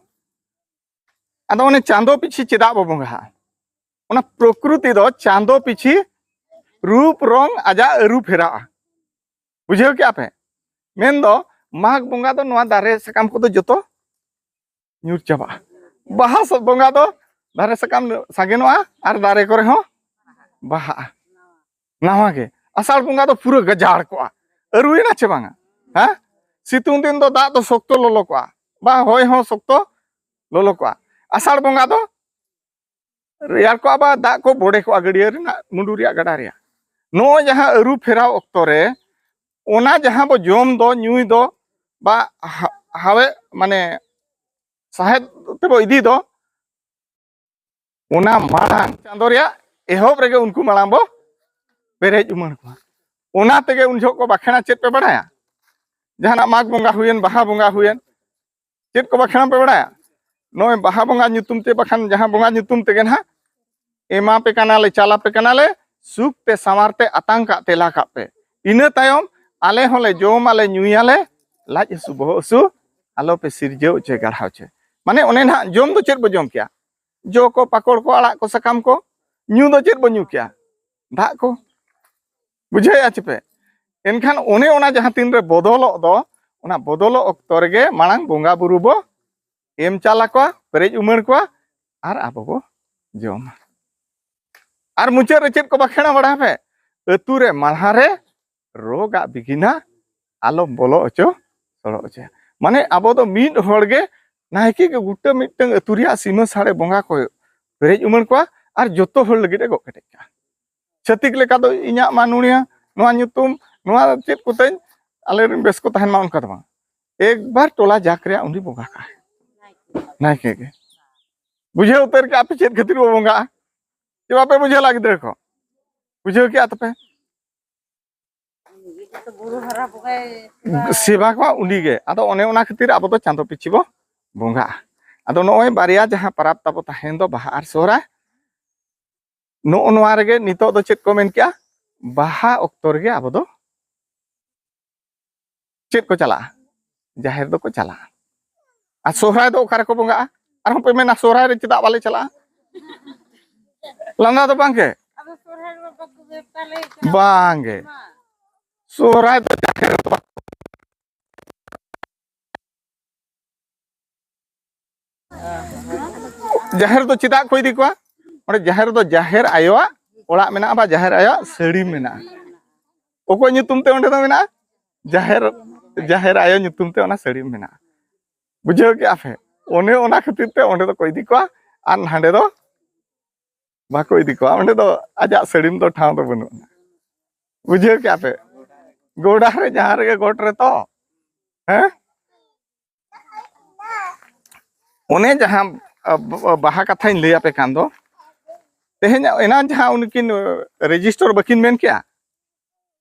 ᱟᱫᱚ ᱚᱱᱮ ᱪᱟᱸᱫᱚ ᱯᱤᱪᱷᱤ ᱪᱮᱫᱟᱜ ᱵᱚ ᱵᱚᱸᱜᱟᱦᱟᱜᱼᱟ? ᱚᱱᱟ ᱯᱨᱚᱠᱨᱤᱛᱤ ᱫᱚ ᱪᱟᱸᱫᱚ ᱯᱤᱪᱷᱤ ᱨᱩᱯ ᱨᱚᱝ ᱟᱡᱟᱜ ᱟᱹᱨᱩ ᱯᱷᱮᱨᱟᱜᱼᱟ᱾ ᱵᱩᱡᱷᱟᱹᱣ ᱠᱮᱜᱼᱟ ᱯᱮ? ᱢᱮᱱᱫᱚ ᱢᱟᱜᱽ ᱵᱚᱸᱜᱟ ᱫᱚ ᱱᱚᱣᱟ ᱫᱟᱨᱮ ᱥᱟᱠᱟᱢ ᱠᱚᱫᱚ ᱡᱚᱛᱚ ᱧᱩᱨ ᱪᱟᱵᱟᱜᱼᱟ᱾ ᱵᱟᱦᱟ ᱥᱚ-, ᱵᱚᱸᱜᱟ ᱫᱚ ᱫᱟᱨᱮ ᱥᱟᱠᱟᱢ ᱥᱟᱜᱮᱱᱚᱜᱼᱟ ᱟᱨ ᱫᱟᱨᱮ ᱠᱚᱨᱮ ᱦᱚᱸ ᱵᱟᱦᱟᱜᱼᱟ᱾ ᱱᱟᱣᱟ ᱜᱮ᱾ ᱟᱥᱟᱲ ᱵᱚᱸᱜᱟ ᱫᱚ ᱯᱩᱨᱟᱹ ᱜᱟᱡᱟᱲ ᱠᱚᱜᱼᱟ᱾ ᱟᱹᱨᱩᱭᱮᱱᱟ ᱪᱮ ᱵᱟᱝᱟ? ᱦᱮᱸ? ᱥᱤᱛᱩᱝ ᱫᱤᱱ ᱫᱚ ᱫᱟᱜ ᱫᱚ ᱥᱚᱠᱛᱚ ᱞᱚᱞᱚ ᱠᱚᱜᱼᱟ, ᱵᱟ ᱦᱚᱭ ᱦᱚᱸ ᱥᱚᱠᱛᱚ ᱞᱚᱞᱚ ᱠᱚᱜᱼᱟ᱾ ᱟᱥᱟᱲ ᱵᱚᱸᱜᱟ ᱫᱚ ᱨᱮᱭᱟᱲ ᱠᱚᱜᱼᱟ, ᱵᱟ ᱫᱟᱜ ᱠᱚ ᱵᱚᱰᱮ ᱠᱚᱜᱼᱟ ᱜᱟᱹᱰᱭᱟᱹ ᱨᱮᱱᱟᱜ, ᱢᱩᱰᱩ ᱨᱮᱭᱟᱜ, ᱜᱟᱰᱟ ᱨᱮᱭᱟᱜ᱾ ᱱᱚᱜᱼᱚᱭ ᱡᱟᱦᱟᱸ ᱟᱹᱨᱩ ᱯᱷᱮᱨᱟᱣ ᱚᱠᱛᱚ ᱨᱮ ᱚᱱᱟ ᱡᱟᱦᱟᱸ ᱵᱚ ᱡᱚᱢ ᱫᱚ, ᱧᱩᱭ ᱫᱚ, ᱵᱟ ᱦᱟ-, ᱦᱟᱣᱮ, ᱢᱟᱱᱮ ᱥᱟᱦᱮᱫ ᱛᱮᱵᱚ ᱤᱫᱤ ᱫᱚ, ᱚᱱᱟ ᱢᱟᱲᱟᱝ ᱪᱟᱸᱫᱚ ᱨᱮᱭᱟᱜ ᱮᱦᱚᱵ ᱨᱮᱜᱮ ᱩᱱᱠᱩ ᱢᱟᱲᱟᱝ ᱵᱚ ᱯᱮᱨᱮᱡ ᱩᱢᱟᱹᱲ ᱠᱚᱣᱟ᱾ ᱚᱱᱟ ᱛᱮᱜᱮ ᱩᱱ ᱡᱚᱦᱚᱜ ᱠᱚ ᱵᱟᱠᱷᱮᱬᱟ, ᱪᱮᱫ ᱯᱮ ᱵᱟᱲᱟᱭᱟ? ᱡᱟᱦᱟᱱᱟᱜ ᱢᱟᱜᱽ ᱵᱚᱸᱜᱟ ᱦᱩᱭᱮᱱ, ᱵᱟᱦᱟ ᱵᱚᱸᱜᱟ ᱦᱩᱭᱮᱱ, ᱪᱮᱫ ᱠᱚ ᱵᱟᱠᱷᱮᱬᱟ ᱯᱮ ᱵᱟᱲᱟᱭᱟ? ᱱᱚᱜᱼᱚᱭ ᱵᱟᱦᱟ ᱵᱚᱸᱜᱟ ᱧᱩᱛᱩᱢ ᱛᱮ, ᱵᱟᱠᱷᱟᱱ ᱡᱟᱦᱟᱸ ᱵᱚᱸᱜᱟ ᱧᱩᱛᱩᱢ ᱛᱮᱜᱮ ᱱᱟᱦᱟᱜ, ᱮᱢᱟ ᱯᱮ ᱠᱟᱱᱟᱞᱮ, ᱪᱟᱞᱟ ᱯᱮ ᱠᱟᱱᱟᱞᱮ, ᱥᱩᱠ ᱛᱮ ᱥᱟᱶᱟᱨ ᱛᱮ ᱟᱛᱟᱝ ᱠᱟᱜ ᱛᱮ ᱞᱟ ᱠᱟᱜ ᱯᱮ᱾ ᱤᱱᱟᱹ ᱛᱟᱭᱚᱢ ᱟᱞᱮ ᱦᱚᱸᱞᱮ ᱡᱚᱢ ᱟᱞᱮ, ᱧᱩᱭᱟᱞᱮ, ᱞᱟᱡ ᱦᱟᱹᱥᱩ, ᱵᱚᱦᱚᱜ ᱦᱟᱹᱥᱩ ᱟᱞᱚ ᱯᱮ ᱥᱤᱨᱡᱟᱹᱣ ᱦᱚᱪᱚᱭ, ᱜᱟᱲᱦᱟᱣ ᱦᱚᱪᱚᱭ᱾ ᱢᱟᱱᱮ ᱚᱱᱮ ᱱᱟᱦᱟᱜ ᱡᱚᱢ ᱫᱚ ᱪᱮᱫ ᱵᱚ ᱡᱚᱢ ᱠᱮᱭᱟ? ᱡᱚ ᱠᱚ, ᱯᱟᱠᱚᱲ ᱠᱚ, ᱟᱲᱟᱜ ᱠᱚ, ᱥᱟᱠᱟᱢ ᱠᱚ᱾ ᱧᱩ ᱫᱚ ᱪᱮᱫ ᱵᱚ ᱧᱩ ᱠᱮᱭᱟ? ᱫᱟᱜ ᱠᱚ᱾ ᱵᱩᱡᱷᱟᱹᱣᱮᱫᱼᱟ ᱪᱮ ᱯᱮ? ᱮᱱᱠᱷᱟᱱ ᱚᱱᱮ ᱚᱱᱟ ᱡᱟᱦᱟᱸ ᱛᱤᱱ ᱨᱮ ᱵᱚᱫᱚᱞᱚᱜ ᱫᱚ, ᱚᱱᱟ ᱵᱚᱫᱚᱞᱚᱜ ᱚᱠᱛᱚ ᱨᱮᱜᱮ ᱢᱟᱲᱟᱝ ᱵᱚᱸᱜᱟ ᱵᱩᱨᱩ ᱵᱚ ᱮᱢ ᱪᱟᱞ ᱟᱠᱚᱣᱟ, ᱯᱮᱨᱮᱡ ᱩᱢᱟᱹᱲ ᱠᱚᱣᱟ, ᱟᱨ ᱟᱵᱚ ᱵᱚ ᱡᱚᱢᱟ᱾ ᱟᱨ ᱢᱩᱪᱟᱹᱫ ᱨᱮ ᱪᱮᱫ ᱠᱚ ᱵᱟᱠᱷᱮᱬᱟ ᱵᱟᱲᱟᱭ ᱯᱮ? ᱟᱹᱛᱩ ᱨᱮ ᱢᱟᱲᱦᱟ ᱨᱮ ᱨᱳᱜᱽ ᱟᱜ ᱵᱤᱜᱷᱤᱱᱟ ᱟᱞᱚᱢ ᱵᱚᱞᱚ ᱦᱚᱪᱚ, ᱥᱚᱲᱚ ᱦᱚᱪᱚᱭᱟ᱾ ᱢᱟᱱᱮ ᱟᱵᱚ ᱫᱚ ᱢᱤᱫ ᱦᱚᱲ ᱜᱮ, ᱱᱟᱭᱠᱮ ᱜᱮ ᱜᱚᱴᱟ ᱢᱤᱫᱴᱟᱝ ᱟᱹᱛᱩ ᱨᱮᱭᱟᱜ ᱥᱤᱢᱟᱹ ᱥᱟᱲᱮ ᱵᱚᱸᱜᱟ ᱠᱚ ᱯᱮᱨᱮᱡ ᱩᱢᱟᱹᱲ ᱠᱚᱣᱟ ᱟᱨ ᱡᱚᱛᱚ ᱦᱚᱲ ᱞᱟᱹᱜᱤᱫ ᱮ ᱜᱚᱜ ᱠᱮᱴᱮᱡ ᱠᱟᱜᱼᱟ᱾ ᱪᱷᱟᱹᱛᱤᱠ ᱞᱮᱠᱟ ᱫᱚ ᱤᱧᱟᱹᱜ ᱢᱟ ᱱᱩᱱᱤᱭᱟᱹ, ᱱᱚᱣᱟ ᱧᱩᱛᱩᱢ, ᱱᱚᱣᱟ ᱪᱮᱫ ᱠᱚᱛᱮᱧ ᱟᱞᱮᱨᱮᱱ ᱵᱮᱥ ᱠᱚ ᱛᱟᱦᱮᱱ ᱢᱟ, ᱚᱱᱠᱟ ᱫᱚ ᱵᱟᱝ᱾ ᱮᱠᱵᱟᱨ ᱴᱚᱞᱟ ᱡᱟᱠ ᱨᱮᱭᱟᱜ ᱩᱱᱤ ᱵᱚᱸᱜᱟ ᱠᱟᱱᱟᱭ, ᱱᱟᱭᱠᱮ ᱜᱮ᱾ ᱵᱩᱡᱷᱟᱹᱣ ᱩᱛᱟᱹᱨ ᱠᱮᱜᱼᱟ ᱯᱮ ᱪᱮᱫ ᱠᱷᱟᱹᱛᱤᱨ ᱵᱚ ᱵᱚᱸᱜᱟᱜᱼᱟ? ᱪᱮ ᱵᱟᱯᱮ ᱵᱩᱡᱷᱟᱹᱣ ᱞᱮᱫᱼᱟ ᱜᱤᱫᱽᱨᱟᱹ ᱠᱚ? ᱵᱩᱡᱷᱟᱹᱣ ᱠᱮᱜᱼᱟ ᱛᱟᱯᱮ? ᱩᱱᱤ ᱜᱮ ᱡᱚᱛᱚ ᱵᱩᱨᱩ ᱦᱟᱨᱟ ᱵᱚᱸᱜᱟᱭ ᱥᱮᱵᱟ ᱠᱚᱣᱟ ᱩᱱᱤ ᱜᱮ᱾ ᱟᱫᱚ ᱚᱱᱮ ᱚᱱᱟ ᱠᱷᱟᱹᱛᱤᱨ ᱟᱵᱚ ᱫᱚ ᱪᱟᱸᱫᱚ ᱯᱤᱪᱷᱤ ᱵᱚ ᱵᱚᱸᱜᱟᱜᱼᱟ᱾ ᱟᱫᱚ ᱱᱚᱜᱼᱚᱭ ᱵᱟᱨᱭᱟ ᱡᱟᱦᱟᱸ ᱯᱟᱨᱟᱵᱽ ᱛᱟᱵᱚ ᱛᱟᱦᱮᱸᱭᱮᱱ ᱫᱚ, ᱵᱟᱦᱟ ᱟᱨ ᱥᱚᱦᱨᱟᱭ, ᱱᱚᱜᱼᱚ ᱱᱚᱣᱟ ᱨᱮᱜᱮ ᱱᱤᱛᱚᱜ ᱫᱚ ᱪᱮᱫ ᱠᱚ ᱢᱮᱱ ᱠᱮᱜᱼᱟ? ᱵᱟᱦᱟ ᱚᱠᱛᱚ ᱨᱮᱜᱮ ᱟᱵᱚ ᱫᱚ ᱪᱮᱫ ᱠᱚ ᱪᱟᱞᱟᱜᱼᱟ? ᱡᱟᱦᱮᱨ ᱫᱚᱠᱚ ᱪᱟᱞᱟᱜᱼᱟ᱾ ᱟᱨ ᱥᱚᱦᱨᱟᱭ ᱫᱚ ᱚᱠᱟ ᱨᱮᱠᱚ ᱵᱚᱸᱜᱟᱜᱼᱟ? ᱟᱨᱦᱚᱸ ᱯᱮ ᱢᱮᱱᱟ, "ᱥᱚᱦᱨᱟᱭ ᱨᱮ ᱪᱮᱫᱟᱜ ᱵᱟᱞᱮ ᱪᱟᱞᱟᱜᱼᱟ?" ᱞᱟᱸᱫᱟ ᱫᱚ ᱵᱟᱝ ᱜᱮ? ᱟᱫᱚ ᱥᱚᱦᱨᱟᱭ ᱨᱮ ᱵᱟᱠᱚ ᱵᱮᱵᱽᱥᱟ ᱞᱮ ᱪᱟᱞᱟᱜᱼᱟ᱾ ᱵᱟᱝ ᱜᱮ᱾ ᱥᱚᱦᱨᱟᱭ ᱫᱚ ᱡᱟᱦᱮᱨ ᱨᱮᱫᱚ ᱵᱟᱠᱚ ᱡᱟᱦᱮᱨ ᱫᱚ ᱪᱮᱫᱟᱜ ᱠᱚ ᱤᱫᱤ ᱠᱚᱣᱟ? ᱚᱸᱰᱮ ᱡᱟᱦᱮᱨ ᱫᱚ ᱡᱟᱦᱮᱨ ᱟᱭᱳᱣᱟᱜ ᱚᱲᱟᱜ ᱢᱮᱱᱟᱜᱼᱟ, ᱵᱟ ᱡᱟᱦᱮᱨ ᱟᱭᱳᱣᱟᱜ ᱥᱟᱹᱲᱤᱢ ᱢᱮᱱᱟᱜᱼᱟ᱾ ᱚᱠᱚᱭ ᱧᱩᱛᱩᱢ ᱛᱮ ᱚᱸᱰᱮ ᱫᱚ ᱢᱮᱱᱟᱜᱼᱟ? ᱡᱟᱦᱮᱨ, ᱡᱟᱦᱮᱨ ᱟᱭᱳ ᱧᱩᱛᱩᱢ ᱛᱮ ᱚᱱᱟ ᱥᱟᱹᱲᱤᱢ ᱢᱮᱱᱟᱜᱼᱟ᱾ ᱵᱩᱡᱷᱟᱹᱣ ᱠᱮᱜᱼᱟ ᱯᱮ? ᱚᱱᱮ ᱚᱱᱟ ᱠᱷᱟᱹᱛᱤᱨ ᱛᱮ ᱚᱸᱰᱮ ᱫᱚᱠᱚ ᱤᱫᱤ ᱠᱚᱣᱟ, ᱟᱨ ᱱᱟᱸᱰᱮ ᱫᱚ ᱵᱟᱠᱚ ᱤᱫᱤ ᱠᱚᱣᱟ᱾ ᱚᱸᱰᱮ ᱫᱚ ᱟᱡᱟᱜ ᱥᱟᱹᱲᱤᱢ ᱫᱚ ᱴᱷᱟᱶ ᱫᱚ ᱵᱟᱹᱱᱩᱜᱼᱟ᱾ ᱵᱩᱡᱷᱟᱹᱣ ᱠᱮᱜᱼᱟ ᱯᱮ? ᱜᱚᱰᱟ ᱨᱮ ᱡᱟᱦᱟᱸ ᱨᱮᱜᱮ ᱜᱚᱴ ᱨᱮ ᱛᱚ, ᱦᱮᱸ? ᱚᱱᱮ ᱡᱟᱦᱟᱸ, ᱟ, ᱵ-, ᱵᱟᱦᱟ ᱠᱟᱛᱷᱟᱧ ᱞᱟᱹᱭ ᱟᱯᱮ ᱠᱟᱱ ᱫᱚ, ᱛᱮᱦᱮᱧ ᱮᱱᱟᱱ ᱡᱟᱦᱟᱸ ᱩᱱᱠᱤᱱ, ᱟ, ᱨᱮᱡᱤᱥᱴᱚᱨ ᱵᱟᱹᱠᱤᱱ ᱢᱮᱱ ᱠᱮᱜᱼᱟ,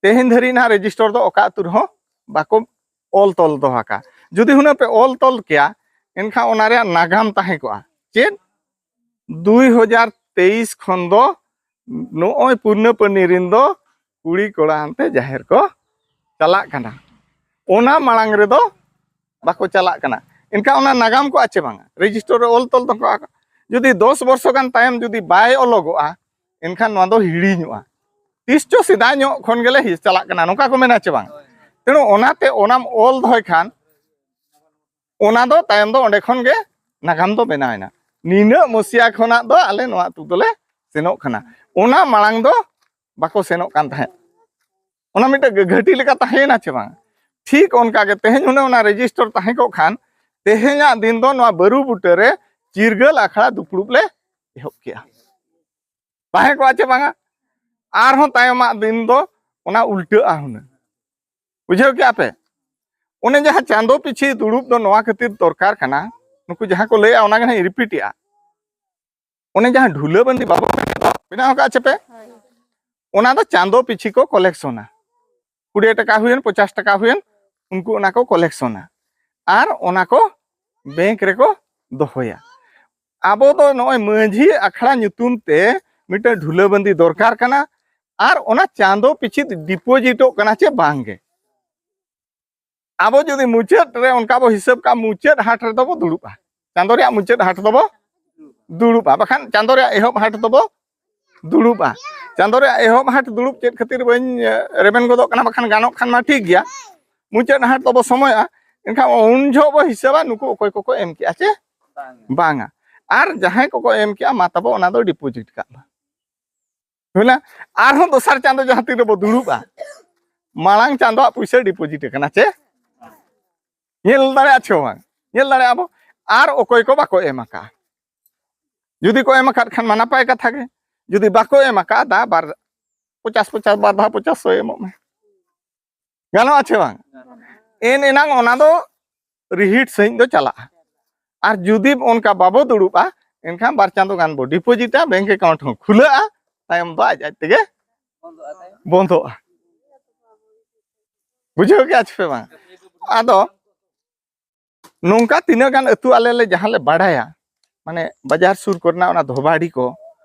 ᱛᱮᱦᱮᱧ ᱫᱷᱟᱹᱨᱤᱡ ᱱᱟᱦᱟᱜ ᱨᱮᱡᱤᱥᱴᱚᱨ ᱫᱚ ᱚᱠᱟ ᱟᱹᱛᱩ ᱨᱮᱦᱚᱸ ᱵᱟᱠᱚ ᱚᱞ ᱛᱚᱞ ᱫᱚᱦᱚ ᱟᱠᱟᱫᱼᱟ᱾ ᱡᱩᱫᱤ ᱦᱩᱱᱟᱹᱝ ᱯᱮ ᱚᱞ ᱛᱚᱞ ᱠᱮᱭᱟ, ᱮᱱᱠᱷᱟᱱ ᱚᱱᱟ ᱨᱮᱭᱟᱜ ᱱᱟᱜᱟᱢ ᱛᱟᱦᱮᱸ ᱠᱚᱜᱼᱟ᱾ ᱪᱮᱫ? ᱫᱩᱭ ᱦᱟᱡᱟᱨ ᱛᱮᱭᱤᱥ ᱠᱷᱚᱱ ᱫᱚ ᱱᱚᱜᱼᱚᱭ ᱯᱩᱨᱱᱟᱹ ᱯᱟᱹᱱᱤ ᱨᱤᱱ ᱫᱚ ᱠᱩᱲᱤ ᱠᱚᱲᱟ ᱟᱱᱛᱮ ᱡᱟᱦᱮᱨ ᱠᱚ ᱪᱟᱞᱟᱜ ᱠᱟᱱᱟ᱾ ᱚᱱᱟ ᱢᱟᱲᱟᱝ ᱨᱮᱫᱚ ᱵᱟᱠᱚ ᱪᱟᱞᱟᱜ ᱠᱟᱱᱟ᱾ ᱮᱱᱠᱷᱟᱱ ᱚᱱᱟ ᱱᱟᱜᱟᱢ ᱠᱚ ᱟᱪᱮ ᱵᱟᱝᱟ? ᱨᱮᱡᱤᱥᱴᱚᱨ ᱨᱮ ᱚᱞ ᱛᱚᱞ ᱫᱚᱦᱚ ᱠᱟᱜᱼᱟ᱾ ᱡᱩᱫᱤ ᱫᱚᱥ ᱵᱚᱨᱥᱚ ᱜᱟᱱ ᱛᱟᱭᱚᱢ ᱡᱩᱫᱤ ᱵᱟᱭ ᱚᱞᱚᱜᱚᱜᱼᱟ, ᱮᱱᱠᱷᱟᱱ ᱱᱚᱣᱟ ᱫᱚ ᱦᱤᱲᱤᱧᱚᱜᱼᱟ᱾ ᱛᱤᱥ ᱪᱚ ᱥᱮᱫᱟᱭ ᱧᱚᱜ ᱠᱷᱚᱱ ᱜᱮᱞᱮ ᱦᱤ-, ᱪᱟᱞᱟᱜ ᱠᱟᱱᱟ, ᱱᱚᱝᱠᱟ ᱠᱚ ᱢᱮᱱᱟ ᱪᱮ ᱵᱟᱝ? ᱛᱮᱬᱩ ᱚᱱᱟᱛᱮ ᱚᱱᱟᱢ ᱚᱞ ᱫᱚᱦᱚᱭ ᱠᱷᱟᱱ, ᱚᱱᱟ ᱫᱚ ᱛᱟᱭᱚᱢ ᱫᱚ ᱚᱸᱰᱮ ᱠᱷᱚᱱ ᱜᱮ ᱱᱟᱜᱟᱢ ᱫᱚ ᱵᱮᱱᱟᱣ ᱮᱱᱟ᱾ ᱱᱤᱱᱟᱹᱜ ᱢᱚᱥᱤᱭᱟ ᱠᱷᱚᱱᱟᱜ ᱫᱚ ᱟᱞᱮ ᱱᱚᱣᱟ ᱟᱹᱛᱩ ᱫᱚᱞᱮ ᱥᱮᱱᱚᱜ ᱠᱟᱱᱟ᱾ ᱚᱱᱟ ᱢᱟᱲᱟᱝ ᱫᱚ ᱵᱟᱠᱚ ᱥᱮᱱᱚᱜ ᱠᱟᱱ ᱛᱟᱦᱮᱸᱫ᱾ ᱚᱱᱟ ᱢᱤᱫᱴᱮᱡ ᱜᱷᱟᱹᱴᱤ ᱞᱮᱠᱟ ᱛᱟᱦᱮᱸᱭᱮᱱᱟ ᱪᱮ ᱵᱟᱝ? ᱴᱷᱤᱠ ᱚᱱᱠᱟ ᱜᱮ ᱛᱮᱦᱮᱧ ᱦᱩᱱᱟᱹᱝ ᱚᱱᱟ ᱨᱮᱡᱤᱥᱴᱚᱨ ᱛᱟᱦᱮᱸ ᱠᱚᱜ ᱠᱷᱟᱱ, ᱛᱮᱦᱮᱧᱟᱜ ᱫᱤᱱ ᱫᱚ ᱱᱚᱣᱟ ᱵᱟᱹᱨᱩ ᱵᱩᱴᱟᱹ ᱨᱮ ᱪᱤᱨᱜᱟᱹᱞ ᱟᱠᱷᱲᱟ ᱫᱩᱯᱲᱩᱵ ᱞᱮ ᱮᱦᱚᱵ ᱠᱮᱜᱼᱟ᱾ ᱛᱟᱦᱮᱸ ᱠᱚᱜᱼᱟ ᱪᱮ ᱵᱟᱝᱟ? ᱟᱨᱦᱚᱸ ᱛᱟᱭᱚᱢᱟᱜ ᱫᱤᱱ ᱫᱚ ᱚᱱᱟ ᱩᱞᱴᱟᱹᱜᱼᱟ ᱦᱩᱱᱟᱹᱝ᱾ ᱵᱩᱡᱷᱟᱹᱣ ᱠᱮᱜᱼᱟ ᱯᱮ? ᱚᱱᱮ ᱡᱟᱦᱟᱸ ᱪᱟᱸᱫᱚ ᱯᱤᱪᱷᱤ ᱫᱩᱲᱩᱵ ᱫᱚ ᱱᱚᱣᱟ ᱠᱷᱟᱹᱛᱤᱨ ᱫᱚᱨᱠᱟᱨ ᱠᱟᱱᱟ, ᱱᱩᱠᱩ ᱡᱟᱦᱟᱸ ᱠᱚ ᱞᱟᱹᱭᱮᱜᱼᱟ, ᱚᱱᱟ ᱜᱮ ᱱᱟᱦᱟᱜ ᱤᱧ ᱨᱤᱯᱤᱴᱮᱜᱼᱟ᱾ ᱚᱱᱮ ᱡᱟᱦᱟᱸ ᱰᱷᱩᱞᱟᱹ ᱵᱟᱸᱫᱤ ᱵᱟᱵᱚ ᱵᱮᱱᱟᱣ ᱟᱠᱟᱫ ᱪᱮ ᱯᱮ? ᱦᱳᱭ᱾ ᱚᱱᱟ ᱫᱚ ᱪᱟᱸᱫᱚ ᱯᱤᱪᱷᱤ ᱠᱚ ᱠᱚᱞᱮᱠᱥᱚᱱᱟ᱾ ᱠᱩᱲᱤ ᱴᱟᱠᱟ ᱦᱩᱭᱮᱱ, ᱯᱚᱪᱟᱥ ᱴᱟᱠᱟ ᱦᱩᱭᱮᱱ, ᱩᱱᱠᱩ ᱚᱱᱟ ᱠᱚ ᱠᱚᱞᱮᱠᱥᱚᱱᱟ᱾ ᱟᱨ ᱚᱱᱟ ᱠᱚ ᱵᱮᱝᱠ ᱨᱮᱠᱚ ᱫᱚᱦᱚᱭᱟ᱾ ᱟᱵᱚ ᱫᱚ ᱱᱚᱜᱼᱚᱭ ᱢᱟᱹᱡᱷᱤ ᱟᱠᱷᱲᱟ ᱧᱩᱛᱩᱢ ᱛᱮ ᱢᱤᱫᱴᱟᱝ ᱰᱷᱩᱞᱟᱹᱵᱟᱹᱱᱫᱤ ᱫᱚᱨᱠᱟᱨ ᱠᱟᱱᱟ᱾ ᱟᱨ ᱚᱱᱟ ᱪᱟᱸᱫᱚ ᱯᱤᱪᱷᱤ ᱰᱤᱯᱚᱡᱤᱴᱚᱜ ᱠᱟᱱᱟ ᱪᱮ ᱵᱟᱝ ᱜᱮ? ᱟᱵᱚ ᱡᱩᱫᱤ ᱢᱩᱪᱟᱹᱫ ᱨᱮ ᱚᱱᱠᱟ ᱵᱚ ᱦᱤᱥᱟᱹᱵ ᱠᱟᱜᱼᱟ, ᱢᱩᱪᱟᱹᱫ ᱦᱟᱴ ᱨᱮᱫᱚ ᱵᱚ ᱫᱩᱲᱩᱵᱼᱟ, ᱪᱟᱸᱫᱚ ᱨᱮᱭᱟᱜ ᱢᱩᱪᱟᱹᱫ ᱦᱟᱴ ᱫᱚᱵᱚ ᱫᱩᱲᱩᱵᱼᱟ, ᱵᱟᱠᱷᱟᱱ ᱪᱟᱸᱫᱚ ᱨᱮᱭᱟᱜ ᱮᱦᱚᱵ ᱦᱟᱴ ᱫᱚᱵᱚ ᱫᱩᱲᱩᱵᱼᱟ᱾ ᱪᱟᱸᱫᱚ ᱨᱮᱭᱟᱜ ᱮᱦᱚᱵ ᱦᱟᱴ ᱫᱩᱲᱩᱵ ᱪᱮᱫ ᱠᱷᱟᱹᱛᱤᱨ ᱵᱟᱹᱧ ᱨᱮᱵᱮᱱ ᱜᱚᱫᱚᱜ ᱠᱟᱱᱟ, ᱵᱟᱠᱷᱟᱱ ᱜᱟᱱᱚᱜ ᱠᱷᱟᱱ ᱢᱟ ᱴᱷᱤᱠ ᱜᱮᱭᱟ᱾ ᱢᱩᱪᱟᱹᱫ ᱦᱟᱴ ᱫᱚᱵᱚ ᱥᱚᱢᱚᱭᱚᱜᱼᱟ᱾ ᱮᱱᱠᱷᱟᱱ ᱩᱱ ᱡᱚᱦᱚᱜ ᱵᱚ ᱦᱤᱥᱟᱹᱵᱟ ᱱᱩᱠᱩ ᱚᱠᱚᱭ ᱠᱚᱠᱚ ᱮᱢ ᱠᱮᱜᱼᱟ ᱪᱮ ᱵᱟᱝᱟ᱾ ᱟᱨ ᱡᱟᱦᱟᱸᱭ ᱠᱚᱠᱚ ᱮᱢ ᱠᱮᱜᱼᱟ, ᱢᱟ ᱛᱟᱵᱚ ᱚᱱᱟ ᱫᱚ ᱰᱤᱯᱚᱡᱤᱴ ᱠᱟᱜ ᱢᱟ᱾ ᱦᱩᱭᱱᱟ? ᱟᱨᱦᱚᱸ ᱫᱚᱥᱟᱨ ᱪᱟᱸᱫᱚ ᱡᱟᱦᱟᱸ ᱛᱤᱱ ᱨᱮᱵᱚ ᱫᱩᱲᱩᱵᱼᱟ, ᱢᱟᱲᱟᱝ ᱪᱟᱸᱫᱚᱣᱟᱜ ᱯᱩᱭᱥᱟᱹ ᱰᱤᱯᱚᱡᱤᱴ ᱟᱠᱟᱱᱟ ᱪᱮ? ᱧᱮᱞ ᱫᱟᱲᱮᱭᱟᱜᱼᱟ ᱪᱮ ᱵᱟᱝ? ᱧᱮᱞ ᱫᱟᱲᱮᱭᱟᱜᱼᱟ ᱵᱚ᱾ ᱟᱨ ᱚᱠᱚᱭ ᱠᱚ ᱵᱟᱠᱚ ᱮᱢ ᱟᱠᱟᱫᱼᱟ, ᱡᱩᱫᱤ ᱠᱚ ᱮᱢ ᱟᱠᱟᱫ ᱠᱷᱟᱱ ᱢᱟ ᱱᱟᱯᱟᱭ ᱠᱟᱛᱷᱟ ᱜᱮ, ᱡᱩᱫᱤ ᱵᱟᱠᱚ ᱮᱢ ᱟᱠᱟᱫᱼᱟ, ᱫᱟ ᱵᱟᱨ ᱯᱚᱪᱟᱥ ᱯᱚᱪᱟᱥ, ᱵᱟᱨ ᱫᱷᱟᱣ ᱯᱚᱪᱟᱥ ᱥᱚ ᱮᱢᱚᱜ ᱢᱮ᱾ ᱜᱟᱱᱚᱜᱼᱟ ᱪᱮ ᱵᱟᱝ? ᱮᱱ ᱮᱱᱟᱝ ᱚᱱᱟ ᱫᱚ ᱨᱤᱦᱤᱴ ᱥᱟᱺᱦᱤᱡ ᱫᱚ ᱪᱟᱞᱟᱜᱼᱟ᱾ ᱟᱨ ᱡᱩᱫᱤ ᱚᱱᱠᱟ ᱵᱟᱵᱚ ᱫᱩᱲᱩᱵᱼᱟ, ᱮᱱᱠᱷᱟᱱ ᱵᱟᱨ ᱪᱟᱸᱫᱚ ᱜᱟᱱ ᱵᱚ ᱰᱤᱯᱚᱡᱤᱴᱟ, ᱵᱮᱝᱠ ᱮᱠᱟᱣᱩᱱᱴ ᱦᱚᱸ ᱠᱷᱩᱞᱟᱹᱜᱼᱟ, ᱛᱟᱭᱚᱢ ᱫᱚ ᱟᱡ ᱟᱡ ᱛᱮᱜᱮ ᱵᱚᱱᱫᱚᱜᱼᱟ᱾ ᱵᱩᱡᱷᱟᱹᱣ ᱠᱮᱜᱼᱟ ᱪᱮ ᱯᱮ ᱵᱟᱝ? ᱟᱫᱚ ᱱᱚᱝᱠᱟ ᱛᱤᱱᱟᱹᱜ ᱜᱟᱱ ᱟᱹᱛᱩ ᱟᱞᱮ ᱞᱮ ᱡᱟᱦᱟᱸ ᱞᱮ ᱵᱟᱲᱟᱭᱟ, ᱢᱟᱱᱮ ᱵᱟᱡᱟᱨ ᱥᱩᱨ ᱠᱚᱨᱮᱱᱟᱜ ᱚᱱᱟ ᱫᱷᱚᱵᱟᱰᱤ ᱠᱚ,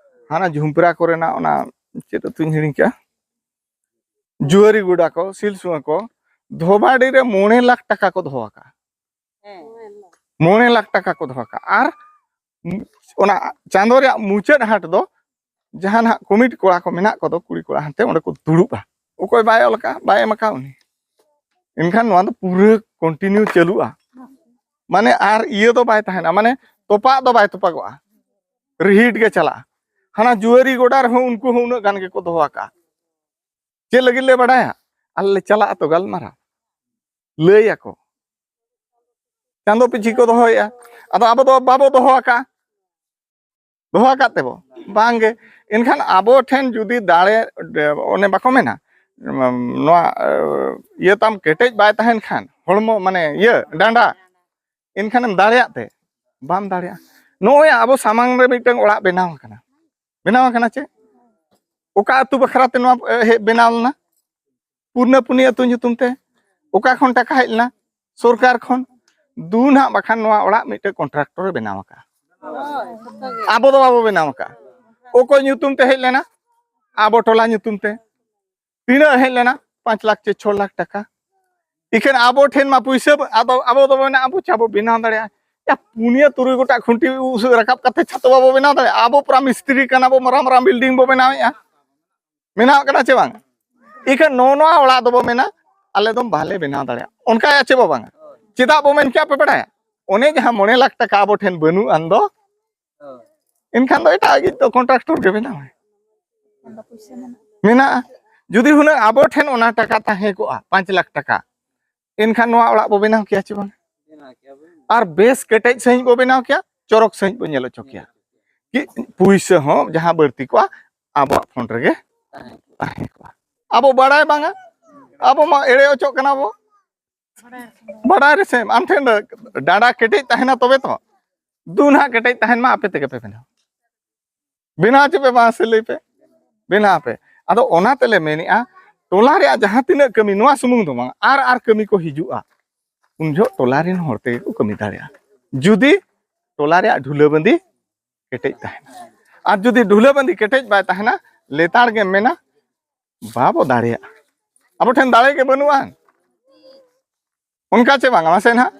ᱦᱟᱱᱟ ᱡᱷᱩᱢᱯᱨᱟ ᱠᱚᱨᱮᱱᱟᱜ ᱚᱱᱟ ᱪᱮᱫ ᱟᱹᱛᱩᱧ ᱦᱤᱲᱤᱧ ᱠᱮᱜᱼᱟ, ᱡᱩᱣᱟᱹᱨᱤ ᱜᱚᱰᱟ ᱠᱚ, ᱥᱤᱞᱥᱩᱣᱟᱹ ᱠᱚ, ᱫᱷᱚᱵᱟᱰᱤ ᱨᱮ ᱢᱚᱬᱮ ᱞᱟᱠᱷ ᱴᱟᱠᱟ ᱠᱚ ᱫᱚᱦᱚ ᱟᱠᱟᱫᱼᱟ᱾ ᱢᱚᱬᱮ ᱞᱟᱠᱷ ᱴᱟᱠᱟ ᱠᱚ ᱫᱚᱦᱚ ᱟᱠᱟᱫᱼᱟ᱾ ᱟᱨ ᱚᱱᱟ ᱪᱟᱸᱫᱚ ᱨᱮᱭᱟᱜ ᱢᱩᱪᱟᱹᱫ ᱦᱟᱴ ᱫᱚ ᱡᱟᱦᱟᱸ ᱱᱟᱦᱟᱜ ᱠᱚᱢᱤᱴᱤ ᱠᱚᱲᱟ ᱠᱚ ᱢᱮᱱᱟᱜ ᱠᱚᱫᱚ, ᱠᱩᱲᱤ ᱠᱚᱲᱟ, ᱦᱟᱱᱛᱮ ᱚᱸᱰᱮ ᱠᱚ ᱫᱩᱲᱩᱵᱼᱟ᱾ ᱚᱠᱚᱭ ᱵᱟᱭ ᱚᱞ ᱟᱠᱟᱫ, ᱵᱟᱭ ᱮᱢ ᱟᱠᱟᱫ ᱩᱱᱤ᱾ ᱮᱱᱠᱷᱟᱱ ᱱᱚᱣᱟ ᱫᱚ ᱯᱩᱨᱟᱹ ᱠᱚᱱᱴᱤᱱᱤᱭᱩ ᱪᱟᱹᱞᱩᱜᱼᱟ, ᱢᱟᱱᱮ ᱟᱨ ᱤᱭᱟᱹ ᱫᱚ ᱵᱟᱭ ᱛᱟᱦᱮᱱᱟ, ᱢᱟᱱᱮ ᱛᱚᱯᱟᱜ ᱫᱚ ᱵᱟᱭ ᱛᱚᱯᱟᱜᱚᱜᱼᱟ, ᱨᱤᱦᱤᱴ ᱜᱮ ᱪᱟᱞᱟᱜᱼᱟ᱾ ᱦᱟᱱᱟ ᱡᱩᱣᱟᱹᱨᱤ ᱜᱚᱰᱟ ᱨᱮᱦᱚᱸ ᱩᱱᱠᱩ ᱦᱚᱸ ᱩᱱᱟᱹᱜ ᱜᱟᱱ ᱜᱮᱠᱚ ᱫᱚᱦᱚ ᱟᱠᱟᱫᱼᱟ᱾ ᱪᱮᱫ ᱞᱟᱹᱜᱤᱫ ᱞᱮ ᱵᱟᱲᱟᱭᱟ? ᱟᱞᱮ ᱞᱮ ᱪᱟᱞᱟᱜ ᱟᱛᱚ ᱜᱟᱞᱢᱟᱨᱟᱣ, ᱞᱟᱹᱭ ᱟᱠᱚ, ᱪᱟᱸᱫᱚ ᱯᱤᱪᱷᱤ ᱠᱚ ᱫᱚᱦᱚᱭᱮᱫᱼᱟ᱾ ᱟᱫᱚ ᱟᱵᱚ ᱫᱚ ᱵᱟᱵᱚ ᱫᱚᱦᱚ ᱟᱠᱟᱫᱼᱟ, ᱫᱚᱦᱚ ᱟᱠᱟᱫ ᱛᱮᱵᱚ ᱵᱟᱝᱜᱮ᱾ ᱮᱱᱠᱷᱟᱱ ᱟᱵᱚ ᱴᱷᱮᱱ ᱡᱩᱫᱤ ᱫᱟᱲᱮ, ᱚᱱᱮ ᱵᱟᱠᱚ ᱢᱮᱱᱟ, ᱱᱚᱣᱟ ᱤᱭᱟᱹ ᱛᱟᱢ ᱠᱮᱴᱮᱡ ᱵᱟᱭ ᱛᱟᱦᱮᱱ ᱠᱷᱟᱱ, ᱦᱚᱲᱢᱚ ᱢᱟᱱᱮ ᱤᱭᱟᱹ ᱰᱟᱸᱰᱟ, ᱮᱱᱠᱷᱟᱱᱮᱢ ᱫᱟᱲᱮᱭᱟᱜ ᱛᱮ ᱵᱟᱢ ᱫᱟᱲᱮᱭᱟᱜᱼᱟ᱾ ᱱᱚᱜᱼᱚᱭ ᱟᱵᱚ ᱥᱟᱢᱟᱝ ᱨᱮ ᱢᱤᱫᱴᱟᱝ ᱚᱲᱟᱜ ᱵᱮᱱᱟᱣ ᱟᱠᱟᱱᱟ, ᱵᱮᱱᱟᱣ ᱟᱠᱟᱱᱟ ᱪᱮ? ᱚᱠᱟ ᱟᱹᱛᱩ ᱵᱟᱠᱷᱨᱟ ᱛᱮ ᱱᱚᱣᱟ ᱦᱮᱡ ᱵᱮᱱᱟᱣ ᱞᱮᱱᱟ? ᱯᱩᱨᱱᱟᱹᱯᱩᱱᱤ ᱟᱹᱛᱩ ᱧᱩᱛᱩᱢ ᱛᱮ᱾ ᱚᱠᱟ ᱠᱷᱚᱱ ᱴᱟᱠᱟ ᱦᱮᱡ ᱞᱮᱱᱟ? ᱥᱚᱨᱠᱟᱨ ᱠᱷᱚᱱ᱾ ᱫᱩ ᱱᱟᱦᱟᱜ ᱵᱟᱠᱷᱟᱱ ᱱᱚᱣᱟ ᱚᱲᱟᱜ ᱢᱤᱫᱴᱮᱡ ᱠᱚᱱᱴᱨᱟᱠᱴᱚᱨᱮ ᱵᱮᱱᱟᱣ ᱟᱠᱟᱫᱼᱟ, ᱟᱵᱚ ᱫᱚ ᱵᱟᱵᱚ ᱵᱮᱱᱟᱣ ᱟᱠᱟᱫᱼᱟ᱾ ᱚᱠᱚᱭ ᱧᱩᱛᱩᱢ ᱛᱮ ᱦᱮᱡ ᱞᱮᱱᱟ? ᱟᱵᱚ ᱴᱚᱞᱟ ᱧᱩᱛᱩᱢ ᱛᱮ᱾ ᱛᱤᱱᱟᱹᱜ ᱦᱮᱡ ᱞᱮᱱᱟ? ᱯᱟᱸᱪ ᱞᱟᱠᱷ ᱪᱮ ᱪᱷᱚ ᱞᱟᱠᱷ ᱴᱟᱠᱟ᱾ ᱤᱠᱷᱟᱹᱱ ᱟᱵᱚ ᱴᱷᱮᱱ ᱢᱟ ᱯᱩᱭᱥᱟᱹ ᱵ-, ᱟᱵᱚ, ᱟᱵᱚ ᱫᱚᱵᱚ ᱢᱮᱱᱟ, ᱟᱵᱚ ᱪᱟᱵᱚ ᱵᱮᱱᱟᱣ ᱫᱟᱲᱮᱭᱟᱜᱼᱟ᱾ ᱭᱟ, ᱯᱩᱱᱭᱟᱹ ᱛᱩᱨᱩᱭ ᱜᱚᱴᱟᱝ ᱠᱷᱩᱱᱴᱤ ᱩᱥᱩᱫ ᱨᱟᱠᱟᱵ ᱠᱟᱛᱮ ᱪᱷᱟᱛᱚ ᱵᱟᱵᱚ ᱵᱮᱱᱟᱣ ᱫᱟᱲᱮᱭᱟᱜᱼᱟ? ᱟᱵᱚ ᱯᱩᱨᱟ ᱢᱤᱥᱛᱨᱤ ᱠᱟᱱᱟ ᱵᱚ, ᱢᱟᱨᱟᱝ ᱢᱟᱨᱟᱝ ᱵᱤᱞᱰᱤᱝ ᱵᱚ ᱵᱮᱱᱟᱣᱮᱫᱼᱟ᱾ ᱢᱮᱱᱟᱜ ᱠᱟᱱᱟ ᱪᱮ ᱵᱟᱝ? ᱤᱠᱷᱟᱹᱱ ᱱᱚᱜᱼᱚ ᱱᱚᱣᱟ ᱚᱲᱟᱜ ᱫᱚᱵᱚ ᱢᱮᱱᱟ, ᱟᱞᱮ ᱫᱚ ᱵᱟᱞᱮ ᱵᱮᱱᱟᱣ ᱫᱟᱲᱮᱭᱟᱜᱼᱟ᱾ ᱚᱱᱠᱟᱭᱟ ᱪᱮ ᱵᱟᱝ? ᱪᱮᱫᱟᱜ ᱵᱚ ᱢᱮᱱ ᱠᱮᱭᱟ ᱯᱮ ᱵᱟᱲᱟᱭᱟ? ᱚᱱᱮ ᱡᱟᱦᱟᱸ ᱢᱚᱬᱮ ᱞᱟᱠᱷ ᱴᱟᱠᱟ ᱟᱵᱚ ᱴᱷᱮᱱ ᱵᱟᱹᱱᱩᱜ ᱟᱱ ᱫᱚ, ᱮᱱᱠᱷᱟᱱ ᱫᱚ ᱮᱴᱟᱜ ᱜᱮ ᱫᱚ ᱠᱚᱱᱴᱨᱟᱠᱴᱚᱨ ᱜᱮ ᱵᱮᱱᱟᱣᱟᱭ᱾ ᱢᱮᱱᱟᱜᱼᱟ᱾ ᱡᱩᱫᱤ ᱦᱩᱱᱟᱹᱝ ᱟᱵᱚ ᱴᱷᱮᱱ ᱚᱱᱟ ᱴᱟᱠᱟ ᱛᱟᱦᱮᱸ ᱠᱚᱜᱼᱟ, ᱯᱟᱸᱪ ᱞᱟᱠᱷ ᱴᱟᱠᱟ, ᱮᱱᱠᱷᱟᱱ ᱱᱚᱣᱟ ᱚᱲᱟᱜ ᱵᱚ ᱵᱮᱱᱟᱣ ᱠᱮᱭᱟ ᱪᱮ ᱵᱟᱝ? ᱟᱨ ᱵᱮᱥ ᱠᱮᱴᱮᱡ ᱥᱟᱺᱦᱤᱡ ᱵᱚ ᱵᱮᱱᱟᱣ ᱠᱮᱭᱟ, ᱪᱚᱨᱚᱠ ᱥᱟᱺᱦᱤᱡ ᱵᱚ ᱧᱮᱞ ᱦᱚᱪᱚ ᱠᱮᱭᱟ᱾ ᱠᱤ ᱯᱩᱭᱥᱟᱹ ᱦᱚᱸ ᱡᱟᱦᱟᱸ ᱵᱟᱹᱲᱛᱤ ᱠᱚᱜᱼᱟ, ᱟᱵᱚᱣᱟᱜ ᱯᱷᱚᱱᱰ ᱨᱮᱜᱮ ᱛᱟᱦᱮᱸ ᱠᱚᱜᱼᱟ᱾ ᱟᱵᱚ ᱵᱟᱲᱟᱭ ᱵᱟᱝᱟ, ᱟᱵᱚ ᱢᱟ ᱮᱲᱮ ᱚᱪᱚᱜ ᱠᱟᱱᱟ ᱵᱚ᱾ ᱵᱟᱲᱟᱭ ᱨᱮᱥᱮ ᱟᱢ ᱴᱷᱮᱱ ᱰᱟᱸᱰᱟ ᱠᱮᱴᱮᱡ ᱛᱟᱦᱮᱱᱟ ᱛᱚᱵᱮ ᱛᱚ᱾ ᱫᱩ ᱱᱟᱦᱟᱜ ᱠᱮᱴᱮᱡ ᱛᱟᱦᱮᱱ ᱢᱟ, ᱟᱯᱮ ᱛᱮᱜᱮ ᱯᱮ ᱵᱮᱱᱟᱣ᱾ ᱵᱮᱱᱟᱣ ᱪᱮ ᱯᱮ ᱵᱟᱝ ᱥᱮ ᱞᱟᱹᱭ ᱯᱮ? ᱵᱮᱱᱟᱣ ᱯᱮ᱾ ᱟᱫᱚ ᱚᱱᱟ ᱛᱮᱞᱮ ᱢᱮᱱᱮᱜᱼᱟ, ᱴᱚᱞᱟ ᱨᱮᱭᱟᱜ ᱡᱟᱦᱟᱸ ᱛᱤᱱᱟᱹᱜ ᱠᱟᱹᱢᱤ, ᱱᱚᱣᱟ ᱥᱩᱢᱩᱝ ᱫᱚ ᱵᱟᱝ, ᱟᱨ ᱟᱨ ᱠᱟᱹᱢᱤ ᱠᱚ ᱦᱤᱡᱩᱜᱼᱟ, ᱩᱱ ᱡᱚᱦᱚᱜ ᱴᱚᱞᱟ ᱨᱮᱱ ᱦᱚᱲ ᱛᱮᱜᱮ ᱠᱚ ᱠᱟᱹᱢᱤ ᱫᱟᱲᱮᱭᱟᱜᱼᱟ, ᱡᱩᱫᱤ ᱴᱚᱞᱟ ᱨᱮᱭᱟᱜ ᱰᱷᱩᱞᱟᱹᱵᱟᱸᱫᱤ ᱠᱮᱴᱮᱡ ᱛᱟᱦᱮᱱᱟ᱾ ᱟᱨ ᱡᱩᱫᱤ ᱰᱷᱩᱞᱟᱹᱵᱟᱸᱫᱤ ᱠᱮᱴᱮᱡ ᱵᱟᱭ ᱛᱟᱦᱮᱱᱟ, ᱞᱮᱛᱟᱲ ᱜᱮᱢ ᱢᱮᱱᱟ, ᱵᱟᱵᱚ ᱫᱟᱲᱮᱭᱟᱜᱼᱟ, ᱟᱵᱚ ᱴᱷᱮᱱ ᱫᱟᱲᱮ ᱜᱮ ᱵᱟᱹᱱᱩᱜᱼᱟ᱾ ᱚᱱᱠᱟ ᱪᱮ ᱵᱟᱝᱟ? ᱢᱟᱥᱮ ᱱᱟᱦᱟᱜ᱾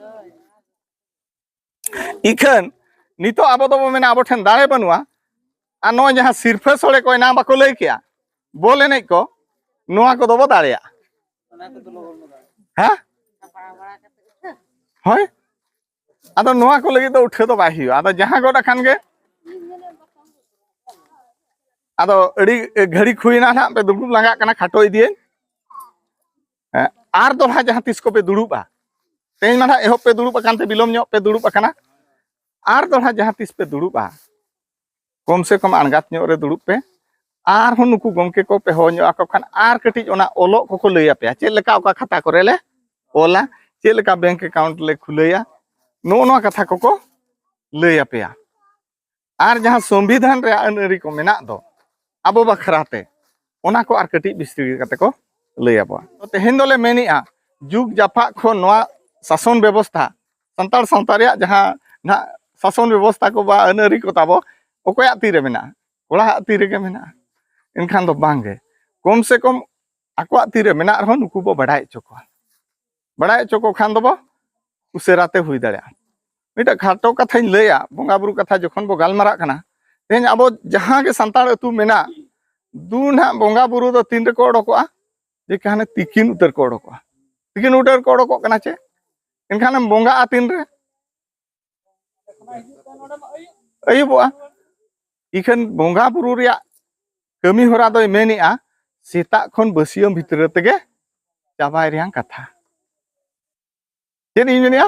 ᱤᱠᱷᱟᱹᱱ ᱱᱤᱛᱚᱜ ᱟᱵᱚ ᱫᱚᱵᱚ ᱢᱮᱱᱟ ᱟᱵᱚ ᱴᱷᱮᱱ ᱫᱟᱲᱮ ᱵᱟᱹᱱᱩᱜᱼᱟ, ᱟᱨ ᱱᱚᱜᱼᱚᱭ ᱡᱟᱦᱟᱸ ᱥᱤᱨᱯᱷᱟᱹ ᱥᱚᱲᱮ ᱠᱚ ᱮᱱᱟᱝ ᱵᱟᱠᱚ ᱞᱟᱹᱭ ᱠᱮᱜᱼᱟ, ᱵᱚᱞ ᱮᱱᱮᱡ ᱠᱚ, ᱱᱚᱣᱟ ᱠᱚᱫᱚ ᱵᱚ ᱫᱟᱲᱮᱭᱟᱜᱼᱟ᱾ ᱦᱮᱸ? ᱦᱳᱭ᱾ ᱟᱫᱚ ᱱᱚᱣᱟ ᱠᱚ ᱞᱟᱹᱜᱤᱫ ᱫᱚ ᱩᱴᱷᱟᱹ ᱫᱚ ᱵᱟᱭ ᱦᱩᱭᱩᱜᱼᱟ᱾ ᱟᱫᱚ ᱡᱟᱦᱟᱸ ᱜᱚᱫ ᱟᱠᱟᱱ ᱜᱮ, ᱟᱫᱚ ᱟᱹᱰᱤ ᱜᱷᱟᱹᱲᱤᱠ ᱦᱩᱭᱱᱟ ᱱᱟᱦᱟᱜ, ᱯᱮ ᱫᱩᱲᱩᱵ ᱞᱟᱸᱜᱟᱜ ᱠᱟᱱᱟ, ᱠᱷᱟᱴᱚ ᱤᱫᱤᱭᱟᱹᱧ᱾ ᱦᱮᱸ, ᱟᱨ ᱫᱚᱦᱲᱟ ᱡᱟᱦᱟᱸ ᱛᱤᱥ ᱠᱚᱯᱮ ᱫᱩᱲᱩᱵᱼᱟ, ᱛᱮᱦᱮᱧ ᱢᱟ ᱱᱟᱦᱟᱜ ᱮᱦᱚᱵ ᱯᱮ ᱫᱩᱲᱩᱵ ᱟᱠᱟᱱ ᱛᱮ ᱵᱤᱞᱚᱢ ᱧᱚᱜ ᱯᱮ ᱫᱩᱲᱩᱵ ᱟᱠᱟᱱᱟ, ᱟᱨ ᱫᱚᱦᱲᱟ ᱡᱟᱦᱟᱸ ᱛᱤᱥ ᱯᱮ ᱫᱩᱲᱩᱵᱼᱟ, ᱠᱚᱢ ᱥᱮ ᱠᱚᱢ ᱟᱬᱜᱟᱛ ᱧᱚᱜ ᱨᱮ ᱫᱩᱲᱩᱵ ᱯᱮ᱾ ᱟᱨᱦᱚᱸ ᱱᱩᱠᱩ ᱜᱚᱢᱠᱮ ᱠᱚ ᱯᱮ ᱦᱚᱦᱚ ᱧᱚᱜ ᱟᱠᱚ ᱠᱷᱟᱱ ᱟᱨ ᱠᱟᱹᱴᱤᱡ ᱚᱱᱟ ᱚᱞᱚᱜ ᱠᱚᱠᱚ ᱞᱟᱹᱭ ᱟᱯᱮᱭᱟ, ᱪᱮᱫ ᱞᱮᱠᱟ ᱚᱠᱟ ᱠᱷᱟᱛᱟ ᱠᱚᱨᱮ ᱞᱮ ᱚᱞᱟ, ᱪᱮᱫ ᱞᱮᱠᱟ ᱵᱮᱝᱠ ᱮᱠᱟᱣᱩᱱᱴ ᱞᱮ ᱠᱷᱩᱞᱟᱹᱭᱟ, ᱱᱚᱜᱼᱚ ᱱᱚᱣᱟ ᱠᱟᱛᱷᱟ ᱠᱚᱠᱚ ᱞᱟᱹᱭ ᱟᱯᱮᱭᱟ᱾ ᱟᱨ ᱡᱟᱦᱟᱸ ᱥᱚᱝᱵᱤᱫᱷᱟᱱ ᱨᱮᱭᱟᱜ ᱟᱹᱱ ᱟᱹᱨᱤ ᱠᱚ ᱢᱮᱱᱟᱜ ᱫᱚ ᱟᱵᱚ ᱵᱟᱠᱷᱨᱟ ᱛᱮ, ᱚᱱᱟ ᱠᱚ ᱟᱨ ᱠᱟᱹᱴᱤᱡ ᱵᱤᱥᱛᱨᱤ ᱠᱟᱛᱮ ᱠᱚ ᱞᱟᱹᱭ ᱟᱵᱚᱣᱟ᱾ ᱛᱮᱦᱮᱧ ᱫᱚᱞᱮ ᱢᱮᱱᱮᱜᱼᱟ, ᱡᱩᱜᱽ ᱡᱟᱯᱟᱜ ᱠᱷᱚᱱ ᱱᱚᱣᱟ ᱥᱟᱥᱚᱱ ᱵᱮᱵᱚᱥᱛᱷᱟ, ᱥᱟᱱᱛᱟᱲ ᱥᱟᱶᱛᱟ ᱨᱮᱭᱟᱜ ᱡᱟᱦᱟᱸ ᱱᱟᱦᱟᱜ ᱥᱟᱥᱚᱱ ᱵᱮᱵᱚᱥᱛᱷᱟ ᱠᱚ ᱵᱟ ᱟᱹᱱ ᱟᱹᱨᱤ ᱠᱚ ᱛᱟᱵᱚ, ᱚᱠᱚᱭᱟᱜ ᱛᱤᱨᱮ ᱢᱮᱱᱟᱜᱼᱟ? ᱠᱚᱲᱟᱣᱟᱜ ᱛᱤ ᱨᱮᱜᱮ ᱢᱮᱱᱟᱜᱼᱟ᱾ ᱮᱱᱠᱷᱟᱱ ᱫᱚ ᱵᱟᱝᱜᱮ, ᱠᱚᱢ ᱥᱮ ᱠᱚᱢ ᱟᱠᱚᱣᱟᱜ ᱛᱤ ᱨᱮ ᱢᱮᱱᱟᱜ ᱨᱮᱦᱚᱸ ᱱᱩᱠᱩ ᱵᱚ ᱵᱟᱰᱟᱭ ᱦᱚᱪᱚ ᱠᱚᱣᱟ᱾ ᱵᱟᱰᱟᱭ ᱦᱚᱪᱚ ᱠᱚ ᱠᱷᱟᱱ ᱫᱚᱵᱚ ᱩᱥᱟᱹᱨᱟ ᱛᱮ ᱦᱩᱭ ᱫᱟᱲᱮᱭᱟᱜᱼᱟ᱾ ᱢᱤᱫᱴᱟᱝ ᱠᱷᱟᱴᱚ ᱠᱟᱛᱷᱟᱧ ᱞᱟᱹᱭᱟ, ᱵᱚᱸᱜᱟ ᱵᱩᱨᱩ ᱠᱟᱛᱷᱟ ᱡᱚᱠᱷᱚᱱ ᱵᱚ ᱜᱟᱞᱢᱟᱨᱟᱜ ᱠᱟᱱᱟ, ᱛᱮᱦᱮᱧ ᱟᱵᱚ ᱡᱟᱦᱟᱸ ᱜᱮ ᱥᱟᱱᱛᱟᱲ ᱟᱹᱛᱩ ᱢᱮᱱᱟᱜ, ᱫᱩ ᱱᱟᱦᱟᱜ ᱵᱚᱸᱜᱟ ᱵᱩᱨᱩ ᱫᱚ ᱛᱤᱱ ᱨᱮᱠᱚ ᱚᱰᱚᱠᱚᱜᱼᱟ? ᱡᱮ ᱦᱟᱱᱮ ᱛᱤᱠᱤᱱ ᱩᱛᱟᱹᱨ ᱠᱚ ᱚᱰᱚᱠᱚᱜᱼᱟ᱾ ᱛᱤᱠᱤᱱ ᱩᱛᱟᱹᱨ ᱠᱚ ᱚᱰᱚᱠᱚᱜ ᱠᱟᱱᱟ ᱪᱮ? ᱮᱱᱠᱷᱟᱱᱮᱢ ᱵᱚᱸᱜᱟᱜᱼᱟ ᱛᱤᱱ ᱨᱮ? ᱟᱹᱭᱩᱵᱚᱜᱼᱟ᱾ ᱤᱠᱷᱟᱹᱱ ᱵᱚᱸᱜᱟ ᱵᱩᱨᱩ ᱨᱮᱭᱟᱜ ᱠᱟᱹᱢᱤ ᱦᱚᱨᱟ ᱫᱚᱭ ᱢᱮᱱᱮᱜᱼᱟ, ᱥᱮᱛᱟᱜ ᱠᱷᱚᱱ ᱵᱟᱹᱥᱭᱟᱹᱢ ᱵᱷᱤᱛᱨᱤ ᱛᱮᱜᱮ ᱪᱟᱵᱟᱭ ᱨᱮᱭᱟᱜ ᱠᱟᱛᱷᱟ᱾ ᱪᱮᱫ ᱤᱧ ᱢᱮᱱᱮᱜᱼᱟ?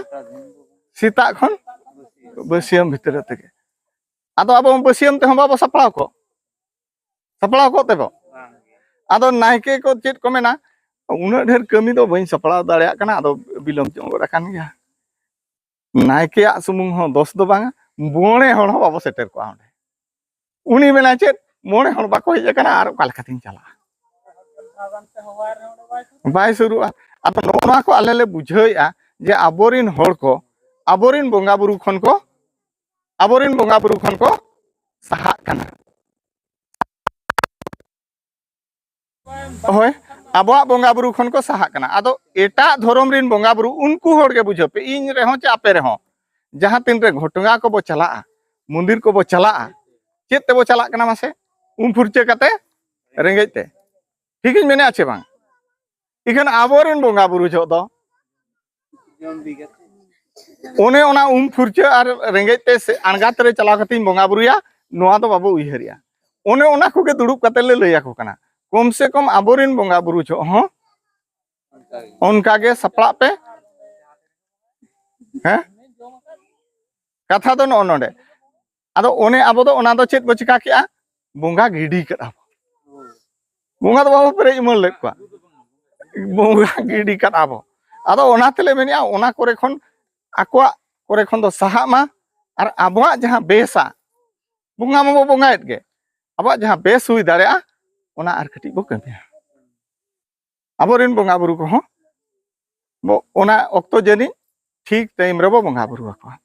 ᱥᱮᱛᱟᱜ ᱠᱷᱚᱱ ᱵᱟᱹᱥᱭᱟᱹᱢ ᱵᱷᱤᱛᱨᱤ ᱛᱮᱜᱮ᱾ ᱟᱫᱚ ᱟᱵᱚ ᱵᱟᱹᱥᱭᱟᱹᱢ ᱛᱮᱦᱚᱸ ᱵᱟᱵᱚ ᱥᱟᱯᱲᱟᱣ ᱠᱚᱜ, ᱥᱟᱯᱲᱟᱣ ᱠᱚᱜ ᱛᱮᱵᱚ᱾ ᱟᱫᱚ ᱱᱟᱭᱠᱮ ᱠᱚ ᱪᱮᱫ ᱠᱚ ᱢᱮᱱᱟ, ᱩᱱᱟᱹᱜ ᱰᱷᱮᱨ ᱠᱟᱹᱢᱤ ᱫᱚ ᱵᱟᱹᱧ ᱥᱟᱯᱲᱟᱣ ᱫᱟᱲᱮᱭᱟᱜ ᱠᱟᱱᱟ, ᱟᱫᱚ ᱵᱤᱞᱚᱢ ᱧᱚᱜ ᱜᱚᱫ ᱟᱠᱟᱱ ᱜᱮᱭᱟ᱾ ᱱᱟᱭᱠᱮᱭᱟᱜ ᱥᱩᱢᱩᱝ ᱦᱚᱸ ᱫᱚᱥ ᱫᱚ ᱵᱟᱝᱟ, ᱢᱚᱬᱮ ᱦᱚᱲ ᱦᱚᱸ ᱵᱟᱵᱚ ᱥᱮᱴᱮᱨ ᱠᱚᱜᱼᱟ ᱚᱸᱰᱮ᱾ ᱩᱱᱤ ᱢᱮᱱᱟ ᱪᱮᱫ, ᱢᱚᱬᱮ ᱦᱚᱲ ᱵᱟᱠᱚ ᱦᱮᱡ ᱟᱠᱟᱱᱟ, ᱟᱨ ᱚᱠᱟ ᱞᱮᱠᱟᱛᱤᱧ ᱪᱟᱞᱟᱜᱼᱟ? ᱵᱟᱭ ᱥᱩᱨᱩᱜᱼᱟ᱾ ᱟᱫᱚ ᱱᱚᱜᱼᱚ ᱱᱚᱣᱟ ᱠᱚ ᱟᱞᱮ ᱞᱮ ᱵᱩᱡᱷᱟᱹᱣᱮᱫᱼᱟ ᱡᱮ ᱟᱵᱚᱨᱤᱱ ᱦᱚᱲ ᱠᱚ, ᱟᱵᱚᱨᱤᱱ ᱵᱚᱸᱜᱟ ᱵᱩᱨᱩ ᱠᱷᱚᱱ ᱠᱚ, ᱟᱵᱚᱨᱤᱱ ᱵᱚᱸᱜᱟ ᱵᱩᱨᱩ ᱠᱷᱚᱱ ᱠᱚ ᱥᱟᱦᱟᱜ ᱠᱟᱱᱟ᱾ ᱦᱳᱭ, ᱟᱵᱚᱣᱟᱜ ᱵᱚᱸᱜᱟ ᱵᱩᱨᱩ ᱠᱷᱚᱱ ᱠᱚ ᱥᱟᱦᱟᱜ ᱠᱟᱱᱟ᱾ ᱟᱫᱚ ᱮᱴᱟᱜ ᱫᱷᱚᱨᱚᱢ ᱨᱤᱱ ᱵᱚᱸᱜᱟ ᱵᱩᱨᱩ, ᱩᱱᱠᱩ ᱦᱚᱲ ᱜᱮ ᱵᱩᱡᱷᱟᱹᱣ ᱯᱮ, ᱤᱧ ᱨᱮᱦᱚᱸ ᱪᱮ ᱟᱯᱮ ᱨᱮᱦᱚᱸ, ᱡᱟᱦᱟᱸ ᱛᱤᱱ ᱨᱮ ᱜᱷᱚᱴᱜᱟ ᱠᱚᱵᱚ ᱪᱟᱞᱟᱜᱼᱟ, ᱢᱚᱱᱫᱤᱨ ᱠᱚᱵᱚ ᱪᱟᱞᱟᱜᱼᱟ, ᱪᱮᱫ ᱛᱮᱵᱚ ᱪᱟᱞᱟᱜ ᱠᱟᱱᱟ ᱢᱟᱥᱮ? ᱩᱢ ᱯᱷᱩᱨᱪᱟᱹ ᱠᱟᱛᱮ, ᱨᱮᱸᱜᱮᱡ ᱛᱮ᱾ ᱴᱷᱤᱠᱤᱧ ᱢᱮᱱᱮᱫᱼᱟ ᱪᱮ ᱵᱟᱝ? ᱤᱠᱷᱟᱹᱱ ᱟᱵᱚᱨᱮᱱ ᱵᱚᱸᱜᱟ ᱵᱩᱨᱩ ᱡᱚᱦᱚᱜ ᱫᱚ ᱚᱱᱮ ᱚᱱᱟ ᱩᱢ ᱯᱷᱩᱨᱪᱟᱹ ᱟᱨ ᱨᱮᱸᱜᱮᱡ ᱛᱮ ᱥᱮ ᱟᱬᱜᱟᱛ ᱨᱮ ᱪᱟᱞᱟᱣ ᱠᱟᱛᱮᱧ ᱵᱚᱸᱜᱟ ᱵᱩᱨᱩᱭᱟ, ᱱᱚᱣᱟ ᱫᱚ ᱵᱟᱵᱚ ᱩᱭᱦᱟᱹᱨᱮᱜᱼᱟ᱾ ᱚᱱᱮ ᱚᱱᱟ ᱠᱚᱜᱮ ᱫᱩᱲᱩᱵ ᱠᱟᱛᱮ ᱞᱮ ᱞᱟᱹᱭ ᱟᱠᱚ ᱠᱟᱱᱟ᱾ ᱠᱚᱢ ᱥᱮ ᱠᱚᱢ ᱟᱵᱚᱨᱮᱱ ᱵᱚᱸᱜᱟ ᱵᱩᱨᱩ ᱡᱚᱦᱚᱜ ᱦᱚᱸ ᱚᱱᱠᱟ ᱜᱮ ᱥᱟᱯᱲᱟᱜ ᱯᱮ᱾ ᱦᱮᱸ, ᱠᱟᱛᱷᱟ ᱫᱚ ᱱᱚᱜᱼᱚ ᱱᱚᱰᱮ᱾ ᱟᱫᱚ ᱚᱱᱮ ᱟᱵᱚ ᱫᱚ ᱚᱱᱟ ᱫᱚ ᱪᱮᱫ ᱵᱚ ᱪᱤᱠᱟ ᱠᱮᱜᱼᱟ? ᱵᱚᱸᱜᱟ ᱜᱤᱰᱤ ᱠᱟᱫᱼᱟ ᱵᱚ᱾ ᱵᱚᱸᱜᱟ ᱫᱚ ᱵᱟᱵᱚ ᱯᱮᱨᱮᱡ ᱩᱢᱟᱹᱲ ᱞᱮᱫ ᱠᱚᱣᱟ, ᱵᱚᱸᱜᱟ ᱜᱤᱰᱤ ᱠᱟᱫᱼᱟ ᱵᱚ᱾ ᱟᱫᱚ ᱚᱱᱟ ᱛᱮᱞᱮ ᱢᱮᱱᱮᱜᱼᱟ, ᱚᱱᱟ ᱠᱚᱨᱮ ᱠᱷᱚᱱ, ᱟᱠᱚᱣᱟᱜ ᱠᱚᱨᱮ ᱠᱷᱚᱱ ᱫᱚ ᱥᱟᱦᱟᱜ ᱢᱟ, ᱟᱨ ᱟᱵᱚᱣᱟᱜ ᱡᱟᱦᱟᱸ ᱵᱮᱥᱟ, ᱵᱚᱸᱜᱟ ᱢᱟᱵᱚ ᱵᱚᱸᱜᱟᱭᱮᱫ ᱜᱮ, ᱟᱵᱚᱣᱟᱜ ᱡᱟᱦᱟᱸ ᱵᱮᱥ ᱦᱩᱭ ᱫᱟᱲᱮᱭᱟᱜᱼᱟ, ᱚᱱᱟ ᱟᱨ ᱠᱟᱹᱴᱤᱡ ᱵᱚ ᱠᱟᱹᱢᱤᱭᱟ᱾ ᱟᱵᱚᱨᱮᱱ ᱵᱚᱸᱜᱟ ᱵᱩᱨᱩ ᱠᱚᱦᱚᱸ ᱵᱚ ᱚᱱᱟ ᱚᱠᱛᱚ ᱡᱟᱹᱱᱤᱡ ᱴᱷᱤᱠ ᱴᱟᱭᱤᱢ ᱨᱮᱵᱚ ᱵᱚᱸᱜᱟ ᱵᱩᱨᱩ ᱟᱠᱚᱣᱟ᱾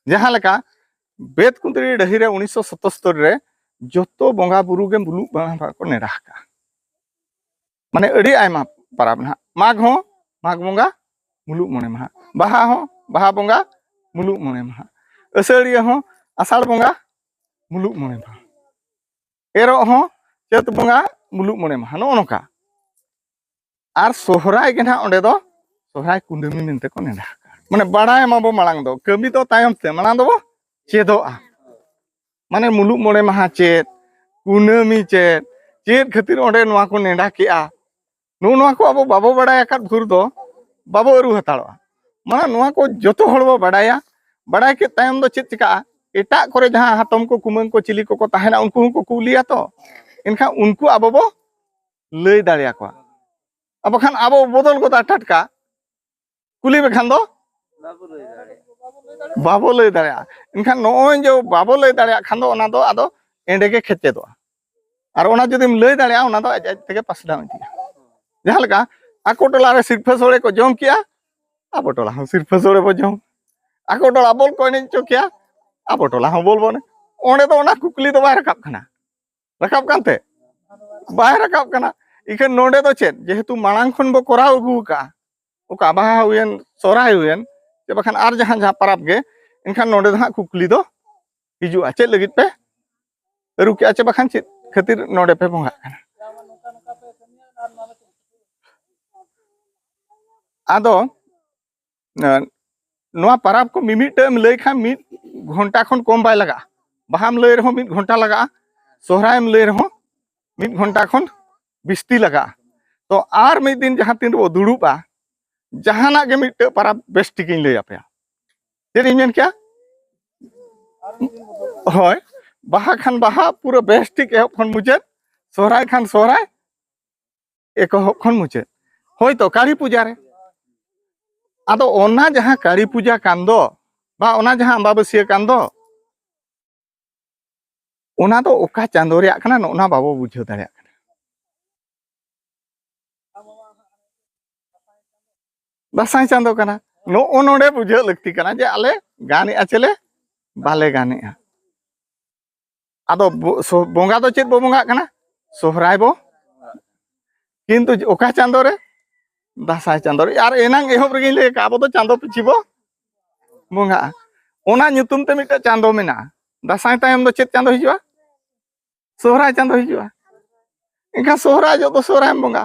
ᱡᱟᱦᱟᱸ ᱞᱮᱠᱟ ᱵᱮᱛᱠᱩᱸᱫᱽᱨᱤ ᱰᱟᱹᱦᱤ ᱨᱮ ᱩᱱᱤᱥᱥᱚ ᱥᱚᱛᱛᱚᱨ ᱨᱮ ᱡᱚᱛᱚ ᱵᱚᱸᱜᱟ ᱵᱩᱨᱩ ᱜᱮ ᱢᱩᱞᱩᱜ ᱢᱚᱬᱮ ᱢᱟᱦᱟ ᱠᱚ ᱱᱮᱰᱟ ᱟᱠᱟᱫᱼᱟ᱾ ᱢᱟᱱᱮ ᱟᱹᱰᱤ ᱟᱭᱢᱟ ᱯᱚᱨᱚᱵᱽ ᱱᱟᱦᱟᱜ, ᱢᱟᱜᱽ ᱦᱚᱸ ᱢᱟᱜᱽ ᱵᱚᱸᱜᱟ ᱢᱩᱞᱩᱜ ᱢᱚᱬᱮ ᱢᱟᱦᱟ, ᱵᱟᱦᱟ ᱦᱚᱸ ᱵᱟᱦᱟ ᱵᱚᱸᱜᱟ ᱢᱩᱞᱩᱜ ᱢᱚᱬᱮ ᱢᱟᱦᱟ, ᱟᱹᱥᱟᱹᱲᱤᱭᱟᱹ ᱦᱚᱸ ᱟᱥᱟᱲ ᱵᱚᱸᱜᱟ ᱢᱩᱞᱩᱜ ᱢᱚᱬᱮ ᱢᱟᱦᱟ, ᱮᱨᱚᱜ ᱦᱚᱸ ᱪᱟᱹᱛ ᱵᱚᱸᱜᱟ ᱢᱩᱞᱩᱜ ᱢᱚᱬᱮ ᱢᱟᱦᱟ, ᱱᱚᱜᱼᱚ ᱱᱚᱝᱠᱟ᱾ ᱟᱨ ᱥᱚᱦᱨᱟᱭ ᱜᱮ ᱱᱟᱦᱟᱜ ᱚᱸᱰᱮ ᱫᱚ ᱥᱚᱦᱨᱟᱭ ᱠᱩᱱᱟᱹᱢᱤ ᱢᱮᱱᱛᱮ ᱠᱚ ᱱᱮᱰᱟ ᱟᱠᱟᱫᱼᱟ᱾ ᱢᱟᱱᱮ ᱵᱟᱲᱟᱭ ᱢᱟᱵᱚ ᱢᱟᱲᱟᱝ ᱫᱚ, ᱠᱟᱹᱢᱤ ᱫᱚ ᱛᱟᱭᱚᱢ ᱛᱮ, ᱢᱟᱲᱟᱝ ᱫᱚᱵᱚ ᱪᱮᱫᱚᱜᱼᱟ᱾ ᱢᱟᱱᱮ ᱢᱩᱞᱩᱜ ᱢᱚᱬᱮ ᱢᱟᱦᱟ ᱪᱮᱫ, ᱠᱩᱱᱟᱹᱢᱤ ᱪᱮᱫ, ᱪᱮᱫ ᱠᱷᱟᱹᱛᱤᱨ ᱚᱸᱰᱮ ᱱᱚᱣᱟ ᱠᱚ ᱱᱮᱰᱟ ᱠᱮᱜᱼᱟ, ᱱᱚᱜᱼᱚ ᱱᱚᱣᱟ ᱠᱚ ᱟᱵᱚ ᱵᱟᱵᱚ ᱵᱟᱲᱟᱭ ᱟᱠᱟᱫ ᱵᱷᱳᱨ ᱫᱚ ᱵᱟᱵᱚ ᱟᱹᱨᱩ ᱦᱟᱛᱟᱲᱚᱜᱼᱟ᱾ ᱢᱟᱱᱮ ᱱᱚᱣᱟ ᱠᱚ ᱡᱚᱛᱚ ᱦᱚᱲ ᱵᱚ ᱵᱟᱲᱟᱭᱟ᱾ ᱵᱟᱲᱟᱭ ᱠᱮᱫ ᱛᱟᱭᱚᱢ ᱫᱚ ᱪᱮᱫ ᱪᱤᱠᱟᱹᱜᱼᱟ? ᱮᱴᱟᱜ ᱠᱚᱨᱮ ᱡᱟᱦᱟᱸ ᱦᱟᱛᱚᱢ ᱠᱚ ᱠᱩᱢᱟᱹᱝ ᱠᱚ ᱪᱤᱞᱤ ᱠᱚᱠᱚ ᱛᱟᱦᱮᱱᱟ, ᱩᱱᱠᱩ ᱦᱚᱸᱠᱚ ᱠᱩᱞᱤᱭᱟ ᱛᱚ᱾ ᱮᱱᱠᱷᱟᱱ ᱩᱱᱠᱩ ᱟᱵᱚ ᱵᱚ ᱞᱟᱹᱭ ᱫᱟᱲᱮᱭᱟᱠᱚᱣᱟ᱾ ᱟᱨ ᱵᱟᱠᱷᱟᱱ ᱟᱵᱚ ᱵᱚᱫᱚᱞ ᱜᱚᱫᱟ ᱴᱟᱴᱠᱟ, ᱠᱩᱞᱤ ᱢᱮᱠᱷᱟᱱ ᱫᱚ ᱵᱟᱵᱚ ᱞᱟᱹᱭ ᱫᱟᱲᱮᱭᱟᱜᱼᱟ᱾ ᱮᱱᱠᱷᱟᱱ ᱱᱚᱜᱼᱚᱭ ᱡᱮ ᱵᱟᱵᱚ ᱞᱟᱹᱭ ᱫᱟᱲᱮᱭᱟᱜ ᱠᱷᱟᱱ ᱫᱚ ᱚᱱᱟ ᱫᱚ ᱟᱫᱚ ᱮᱸᱰᱮ ᱜᱮ ᱠᱮᱪᱮᱫᱚᱜᱼᱟ᱾ ᱟᱨ ᱚᱱᱟ ᱡᱩᱫᱤᱢ ᱞᱟᱹᱭ ᱫᱟᱲᱮᱭᱟᱜᱼᱟ, ᱚᱱᱟ ᱫᱚ ᱟᱡ ᱟᱡ ᱛᱮᱜᱮ ᱯᱟᱥᱱᱟᱣ ᱤᱫᱤᱜᱼᱟ᱾ ᱡᱟᱦᱟᱸ ᱞᱮᱠᱟ ᱟᱠᱚ ᱴᱚᱞᱟ ᱨᱮ ᱥᱤᱨᱯᱷᱟᱹ ᱥᱳᱲᱮ ᱠᱚ ᱡᱚᱢ ᱠᱮᱜᱼᱟ, ᱟᱵᱚ ᱴᱚᱞᱟ ᱦᱚᱸ ᱥᱤᱨᱯᱷᱟᱹ ᱥᱳᱲᱮ ᱵᱚ ᱡᱚᱢ, ᱟᱠᱚ ᱴᱚᱞᱟ ᱵᱚᱞ ᱠᱚ ᱮᱱᱮᱡ ᱦᱚᱪᱚ ᱠᱮᱜᱼᱟ, ᱟᱵᱚ ᱴᱚᱞᱟ ᱦᱚᱸ ᱵᱚᱞ ᱵᱚ ᱮᱱᱮᱡ᱾ ᱚᱸᱰᱮ ᱫᱚ ᱚᱱᱟ ᱠᱩᱠᱞᱤ ᱫᱚ ᱵᱟᱭ ᱨᱟᱠᱟᱵ ᱠᱟᱱᱟ᱾ ᱨᱟᱠᱟᱵ ᱠᱟᱱᱛᱮ ᱵᱟᱭ ᱨᱟᱠᱟᱵ ᱠᱟᱱᱟ᱾ ᱤᱠᱷᱟᱹᱱ ᱱᱚᱰᱮ ᱫᱚ ᱪᱮᱫ, ᱡᱮᱦᱮᱛᱩ ᱢᱟᱲᱟᱝ ᱠᱷᱚᱱ ᱵᱚ ᱠᱚᱨᱟᱣ ᱟᱹᱜᱩ ᱟᱠᱟᱫᱼᱟ, ᱚᱠᱟ ᱵᱟᱦᱟ ᱦᱩᱭᱮᱱ, ᱥᱚᱦᱨᱟᱭ ᱦᱩᱭᱮᱱ, ᱪᱮ ᱵᱟᱠᱷᱟᱱ ᱟᱨ ᱡᱟᱦᱟᱸ ᱡᱟᱦᱟᱸ ᱯᱚᱨᱚᱵᱽ ᱜᱮ, ᱮᱱᱠᱷᱟᱱ ᱱᱚᱰᱮ ᱫᱚ ᱦᱟᱸᱜ ᱠᱩᱠᱞᱤ ᱫᱚ ᱦᱤᱡᱩᱜᱼᱟ, ᱪᱮᱫ ᱞᱟᱹᱜᱤᱫ ᱯᱮ ᱟᱹᱨᱩ ᱠᱮᱜᱼᱟ, ᱪᱮ ᱵᱟᱠᱷᱟᱱ ᱪᱮᱫ ᱠᱷᱟᱹᱛᱤᱨ ᱱᱚᱰᱮ ᱯᱮ ᱵᱚᱸᱜᱟᱜ ᱠᱟᱱᱟ? ᱟᱫᱚ ᱮᱸ, ᱱᱚᱣᱟ ᱯᱟᱨᱟᱵᱽ ᱠᱚ ᱢᱤᱢᱤᱫᱴᱟᱹᱜ ᱮᱢ ᱞᱟᱹᱭ ᱠᱷᱟᱱ ᱢᱤᱫ ᱜᱷᱚᱱᱴᱟ ᱠᱷᱚᱱ ᱠᱚᱢ ᱵᱟᱭ ᱞᱟᱜᱟᱜᱼᱟ᱾ ᱵᱟᱦᱟᱢ ᱞᱟᱹᱭ ᱨᱮᱦᱚᱸ ᱢᱤᱫ ᱜᱷᱚᱱᱴᱟ ᱞᱟᱜᱟᱜᱼᱟ, ᱥᱚᱦᱨᱟᱭᱮᱢ ᱞᱟᱹᱭ ᱨᱮᱦᱚᱸ ᱢᱤᱫ ᱜᱷᱚᱱᱴᱟ ᱠᱷᱚᱱ ᱵᱤᱥᱛᱤ ᱞᱟᱜᱟᱜᱼᱟ᱾ ᱛᱚ ᱟᱨ ᱢᱤᱫ ᱫᱤᱱ ᱡᱟᱦᱟᱸ ᱛᱤᱱ ᱨᱮᱵᱚ ᱫᱩᱲᱩᱵᱼᱟ, ᱡᱟᱦᱟᱱᱟᱜ ᱜᱮ ᱢᱤᱫᱴᱟᱹᱜ ᱯᱟᱨᱟᱵᱽ ᱵᱮᱥ ᱴᱷᱤᱠᱤᱧ ᱞᱟᱹᱭ ᱟᱯᱮᱭᱟ᱾ ᱪᱮᱫ ᱤᱧ ᱢᱮᱱ ᱠᱮᱭᱟ? ᱦᱳᱭ, ᱵᱟᱦᱟ ᱠᱷᱟᱱ ᱵᱟᱦᱟ ᱯᱩᱨᱟᱹ ᱵᱮᱥ ᱴᱷᱤᱠ ᱮᱦᱚᱵ ᱠᱷᱚᱱ ᱢᱩᱪᱟᱹᱫ, ᱥᱚᱦᱨᱟᱭ ᱠᱷᱟᱱ ᱥᱚᱦᱨᱟᱭ ᱮᱛᱚᱦᱚᱵ ᱠᱷᱚᱱ ᱢᱩᱪᱟᱹᱫ᱾ ᱦᱳᱭ ᱛᱚ, ᱠᱟᱹᱞᱤ ᱯᱩᱡᱟ ᱨᱮ᱾ ᱟᱫᱚ ᱚᱱᱟ ᱡᱟᱦᱟᱸ ᱠᱟᱹᱞᱤ ᱯᱩᱡᱟ ᱠᱟᱱ ᱫᱚ, ᱵᱟ ᱚᱱᱟ ᱡᱟᱦᱟᱸ ᱟᱢᱵᱟᱵᱟᱹᱥᱭᱟᱹ ᱠᱟᱱ ᱫᱚ, ᱚᱱᱟ ᱫᱚ ᱚᱠᱟ ᱪᱟᱸᱫᱳ ᱨᱮᱭᱟᱜ ᱠᱟᱱᱟ, ᱱᱚᱜᱼᱚ ᱱᱟ ᱵᱟᱵᱚ ᱵᱩᱡᱷᱟᱹᱣ ᱫᱟᱲᱮᱭᱟᱜ ᱠᱟᱱᱟ᱾ ᱫᱟᱸᱥᱟᱭ ᱪᱟᱸᱫᱳ ᱠᱟᱱᱟ᱾ ᱱᱚᱜᱼᱚ ᱱᱚᱰᱮ ᱵᱩᱡᱷᱟᱹᱣ ᱞᱟᱹᱠᱛᱤ ᱠᱟᱱᱟ ᱡᱮ ᱟᱞᱮ ᱜᱟᱱᱮᱜᱼᱟ ᱪᱮᱞᱮ ᱵᱟᱞᱮ ᱜᱟᱱᱮᱜᱼᱟ᱾ ᱟᱫᱚ ᱵᱚ- ᱥᱚ- ᱵᱚᱸᱜᱟ ᱫᱚ ᱪᱮᱫ ᱵᱚ ᱵᱚᱸᱜᱟᱜ ᱠᱟᱱᱟ? ᱥᱚᱦᱨᱟᱭ ᱵᱚ᱾ ᱠᱤᱱᱛᱩ ᱚᱠᱟ ᱪᱟᱸᱫᱳ ᱨᱮ? ᱫᱟᱸᱥᱟᱭ ᱪᱟᱸᱫᱳ ᱨᱮ᱾ ᱟᱨ ᱮᱱᱟᱝ ᱮᱦᱚᱵ ᱨᱮᱜᱮᱧ ᱞᱟᱹᱭ ᱟᱠᱟᱫ, ᱟᱵᱚ ᱫᱚ ᱪᱟᱸᱫᱳ ᱯᱤᱪᱷᱤ ᱵᱚ ᱵᱚᱸᱜᱟᱜᱼᱟ᱾ ᱚᱱᱟ ᱧᱩᱛᱩᱢ ᱛᱮ ᱢᱤᱫᱴᱮᱡ ᱪᱟᱸᱫᱳ ᱢᱮᱱᱟᱜᱼᱟ᱾ ᱫᱟᱸᱥᱟᱭ ᱛᱟᱭᱚᱢ ᱫᱚ ᱪᱮᱫ ᱪᱟᱸᱫᱳ ᱦᱤᱡᱩᱜᱼᱟ? ᱥᱚᱦᱨᱟᱭ ᱪᱟᱸᱫᱳ ᱦᱤᱡᱩᱜᱼᱟ᱾ ᱮᱱᱠᱷᱟᱱ ᱥᱚᱦᱨᱟᱭ ᱡᱚᱦᱚᱜ ᱫᱚ ᱥᱚᱦᱨᱟᱭᱮᱢ ᱵᱚᱸᱜᱟ᱾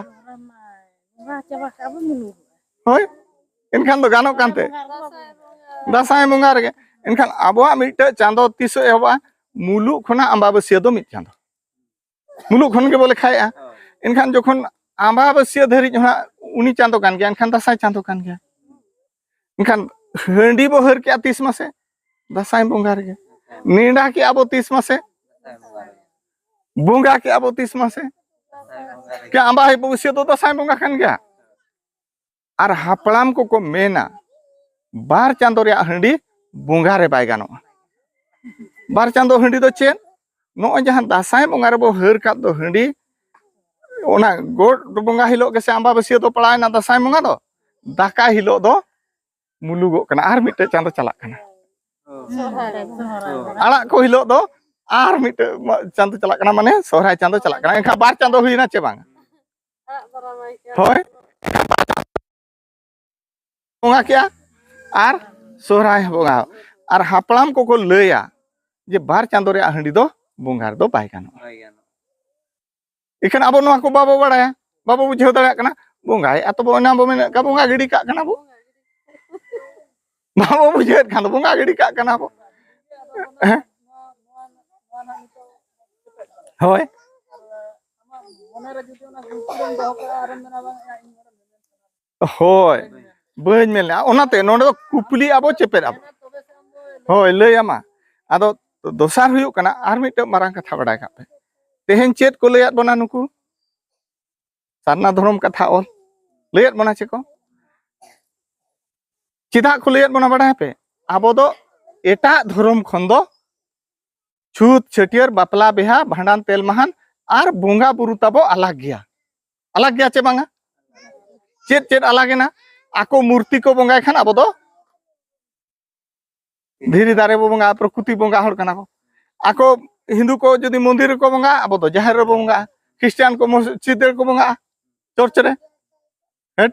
ᱦᱳᱭ, ᱮᱱᱠᱷᱟᱱ ᱫᱚ ᱜᱟᱱᱚᱜ ᱠᱟᱱᱛᱮ ᱫᱟᱸᱥᱟᱭ ᱵᱚᱸᱜᱟ ᱨᱮᱜᱮ᱾ ᱮᱱᱠᱷᱟᱱ ᱟᱵᱚᱣᱟᱜ ᱢᱤᱫᱴᱮᱡ ᱪᱟᱸᱫᱳ ᱛᱤᱥᱚᱜ ᱮᱦᱚᱵᱚᱜᱼᱟ? ᱢᱩᱞᱩᱜ ᱠᱷᱚᱱᱟᱜ ᱟᱢᱵᱟᱵᱟᱹᱥᱭᱟᱹ ᱫᱚ ᱢᱤᱫ ᱪᱟᱸᱫᱳ᱾ ᱢᱩᱞᱩᱜ ᱠᱷᱚᱱ ᱜᱮᱵᱚ ᱞᱮᱠᱷᱟᱭᱮᱜᱼᱟ᱾ ᱮᱱᱠᱷᱟᱱ ᱡᱚᱠᱷᱚᱱ ᱟᱢᱵᱟᱵᱟᱹᱥᱭᱟᱹ ᱫᱷᱟᱹᱨᱤᱡ ᱦᱚᱸ ᱩᱱᱤ ᱪᱟᱸᱫᱳ ᱠᱟᱱ ᱜᱮᱭᱟ, ᱮᱱᱠᱷᱟᱱ ᱫᱟᱸᱥᱟᱭ ᱪᱟᱸᱫᱳ ᱠᱟᱱ ᱜᱮᱭᱟ᱾ ᱮᱱᱠᱷᱟᱱ ᱦᱟᱺᱰᱤ ᱵᱚ ᱦᱟᱹᱨ ᱠᱮᱜᱼᱟ ᱛᱤᱥ ᱢᱟᱥᱮ? ᱫᱟᱸᱥᱟᱭ ᱵᱚᱸᱜᱟ ᱨᱮᱜᱮ᱾ ᱱᱮᱰᱟ ᱠᱮᱜᱼᱟ ᱵᱚ ᱛᱤᱥ ᱢᱟᱥᱮ? ᱵᱚᱸᱜᱟ ᱠᱮᱜᱼᱟ ᱵᱚ ᱛᱤᱥ ᱢᱟᱥᱮ? ᱠᱮ ᱟᱢᱵᱟᱵᱟᱹᱥᱭᱟᱹ ᱫᱚ ᱫᱟᱸᱥᱟᱭ ᱵᱚᱸᱜᱟ ᱠᱟᱱ ᱜᱮᱭᱟ᱾ ᱟᱨ ᱦᱟᱯᱲᱟᱢ ᱠᱚᱠᱚ ᱢᱮᱱᱟ, ᱵᱟᱨ ᱪᱟᱸᱫᱳ ᱨᱮᱭᱟᱜ ᱦᱟᱺᱰᱤ ᱵᱚᱸᱜᱟ ᱨᱮ ᱵᱟᱭ ᱜᱟᱱᱚᱜᱼᱟ᱾ ᱵᱟᱨ ᱪᱟᱸᱫᱳ ᱦᱟᱺᱰᱤ ᱫᱚ ᱪᱮᱫ? ᱱᱚᱜᱼᱚᱭ ᱡᱟᱦᱟᱸ ᱫᱟᱸᱥᱟᱭ ᱵᱚᱸᱜᱟ ᱨᱮᱵᱚ ᱦᱟᱹᱨ ᱠᱟᱫ ᱫᱚ ᱦᱟᱺᱰᱤ, ᱚᱱᱟ ᱜᱚᱴ ᱵᱚᱸᱜᱟ ᱦᱤᱞᱳᱜ ᱜᱮᱥᱮ ᱟᱢᱵᱟᱵᱟᱹᱥᱭᱟᱹ ᱫᱚ ᱯᱟᱲᱟᱣᱮᱱᱟ ᱫᱟᱸᱥᱟᱭ ᱵᱚᱸᱜᱟ ᱫᱚ᱾ ᱫᱟᱠᱟᱭ ᱦᱤᱞᱳᱜ ᱫᱚ ᱢᱩᱞᱩᱜᱚᱜ ᱠᱟᱱᱟ, ᱟᱨ ᱢᱤᱫᱴᱮᱡ ᱪᱟᱸᱫᱳ ᱪᱟᱞᱟᱜ ᱠᱟᱱᱟ᱾ ᱟᱲᱟᱜ ᱠᱚ ᱦᱤᱞᱳᱜ ᱫᱚ ᱟᱨ ᱢᱤᱫᱴᱮᱡ ᱪᱟᱸᱫᱳ ᱪᱟᱞᱟᱜ ᱠᱟᱱᱟ, ᱢᱟᱱᱮ ᱥᱚᱦᱨᱟᱭ ᱪᱟᱸᱫᱳ ᱪᱟᱞᱟᱜ ᱠᱟᱱᱟ᱾ ᱮᱱᱠᱷᱟᱱ ᱵᱟᱨ ᱪᱟᱸᱫᱳ ᱦᱩᱭᱱᱟ ᱪᱮ ᱵᱟᱝ? ᱦᱳᱭ, ᱵᱚᱸᱜᱟ ᱠᱮᱜᱼᱟ ᱟᱨ ᱥᱚᱦᱨᱟᱭ ᱵᱚᱸᱜᱟ᱾ ᱟᱨ ᱦᱟᱯᱲᱟᱢ ᱠᱚᱠᱚ ᱞᱟᱹᱭᱟ ᱡᱮ ᱵᱟᱨ ᱪᱟᱸᱫᱳ ᱨᱮᱭᱟᱜ ᱦᱟᱺᱰᱤ ᱫᱚ ᱵᱚᱸᱜᱟ ᱨᱮᱫᱚ ᱵᱟᱭ ᱜᱟᱱᱚᱜᱼᱟ᱾ ᱤᱠᱷᱟᱹᱱ ᱟᱵᱚ ᱱᱚᱣᱟ ᱠᱚ ᱵᱟᱵᱚ ᱵᱟᱲᱟᱭᱟ, ᱵᱟᱵᱚ ᱵᱩᱡᱷᱟᱹᱣ ᱫᱟᱲᱮᱭᱟᱜ ᱠᱟᱱᱟ᱾ ᱵᱚᱸᱜᱟᱭᱮᱫᱼᱟ ᱛᱚᱵᱚ, ᱚᱱᱟ ᱵᱚ ᱢᱮᱱᱮᱫ ᱠᱟᱱ ᱵᱚᱸᱜᱟ ᱜᱤᱰᱤ ᱠᱟᱜ ᱠᱟᱱᱟ ᱵᱚ᱾ ᱵᱟᱵᱚ ᱵᱩᱡᱷᱟᱹᱣᱮᱫ ᱠᱷᱟᱱ ᱫᱚ ᱵᱚᱸᱜᱟ ᱜᱤᱰᱤ ᱠᱟᱜ ᱠᱟᱱᱟ ᱵᱚ᱾ ᱦᱮᱸ? ᱦᱳᱭ᱾ ᱦᱳᱭ, ᱵᱟᱹᱧ ᱢᱮᱱ ᱞᱮᱜᱼᱟ᱾ ᱚᱱᱟᱛᱮ ᱱᱚᱰᱮ ᱫᱚ ᱠᱩᱯᱞᱤ ᱟᱵᱚ, ᱪᱮᱯᱮᱫ ᱟᱵᱚ᱾ ᱦᱳᱭ, ᱞᱟᱹᱭ ᱟᱢᱟ᱾ ᱟᱫᱚ ᱫᱚᱥᱟᱨ ᱦᱩᱭᱩᱜ ᱠᱟᱱᱟ, ᱟᱨ ᱢᱤᱫᱴᱟᱝ ᱢᱟᱨᱟᱝ ᱠᱟᱛᱷᱟ ᱵᱟᱰᱟᱭ ᱠᱟᱜ ᱯᱮ᱾ ᱛᱮᱦᱮᱧ ᱪᱮᱫ ᱠᱚ ᱞᱟᱹᱭᱟᱫ ᱵᱚᱱᱟ ᱱᱩᱠᱩ ᱥᱟᱨᱱᱟ ᱫᱷᱚᱨᱚᱢ ᱠᱟᱛᱷᱟ ᱚᱞ? ᱞᱟᱹᱭᱟᱫ ᱵᱚᱱᱟ ᱪᱮᱫ ᱠᱚ? ᱪᱮᱫᱟᱜ ᱠᱚ ᱞᱟᱹᱭᱟᱫ ᱵᱚᱱᱟ ᱵᱟᱰᱟᱭ ᱟᱯᱮ? ᱟᱵᱚ ᱫᱚ ᱮᱴᱟᱜ ᱫᱷᱚᱨᱚᱢ ᱠᱷᱚᱱ ᱫᱚ ᱪᱷᱩᱛ, ᱪᱷᱟᱹᱴᱭᱟᱹᱨ, ᱵᱟᱯᱞᱟ, ᱵᱤᱦᱟ, ᱵᱷᱟᱸᱰᱟᱱ, ᱛᱮᱞ ᱢᱟᱦᱟᱱ ᱟᱨ ᱵᱚᱸᱜᱟ ᱵᱩᱨᱩ ᱛᱟᱵᱚ ᱟᱞᱟᱜᱽ ᱜᱮᱭᱟ᱾ ᱟᱞᱟᱜᱽ ᱜᱮᱭᱟ ᱪᱮ ᱵᱟᱝᱟ? ᱪᱮᱫ ᱪᱮᱫ ᱟᱞᱟᱜᱽ ᱮᱱᱟ? ᱟᱠᱚ ᱢᱩᱨᱛᱤ ᱠᱚ ᱵᱚᱸᱜᱟᱭ ᱠᱷᱟᱱ ᱟᱵᱚ ᱫᱚ ᱫᱷᱤᱨᱤ ᱫᱟᱨᱮ ᱵᱚ ᱵᱚᱸᱜᱟ, ᱯᱨᱚᱠᱨᱤᱛᱤ ᱵᱚᱸᱜᱟ ᱦᱚᱲ ᱠᱟᱱᱟ ᱠᱚ᱾ ᱟᱠᱚ ᱦᱤᱱᱫᱩ ᱠᱚ ᱡᱩᱫᱤ ᱢᱚᱱᱫᱤᱨ ᱨᱮᱠᱚ ᱵᱚᱸᱜᱟᱜᱼᱟ, ᱟᱵᱚ ᱫᱚ ᱡᱟᱦᱮᱨ ᱨᱮᱵᱚ ᱵᱚᱸᱜᱟᱜᱼᱟ᱾ ᱠᱷᱨᱤᱥᱴᱟᱱ ᱠᱚ ᱢᱚᱥᱡᱤᱫ ᱨᱮᱠᱚ ᱵᱚᱸᱜᱟᱜᱼᱟ, ᱪᱚᱨᱪ ᱨᱮ᱾ ᱦᱮᱸ?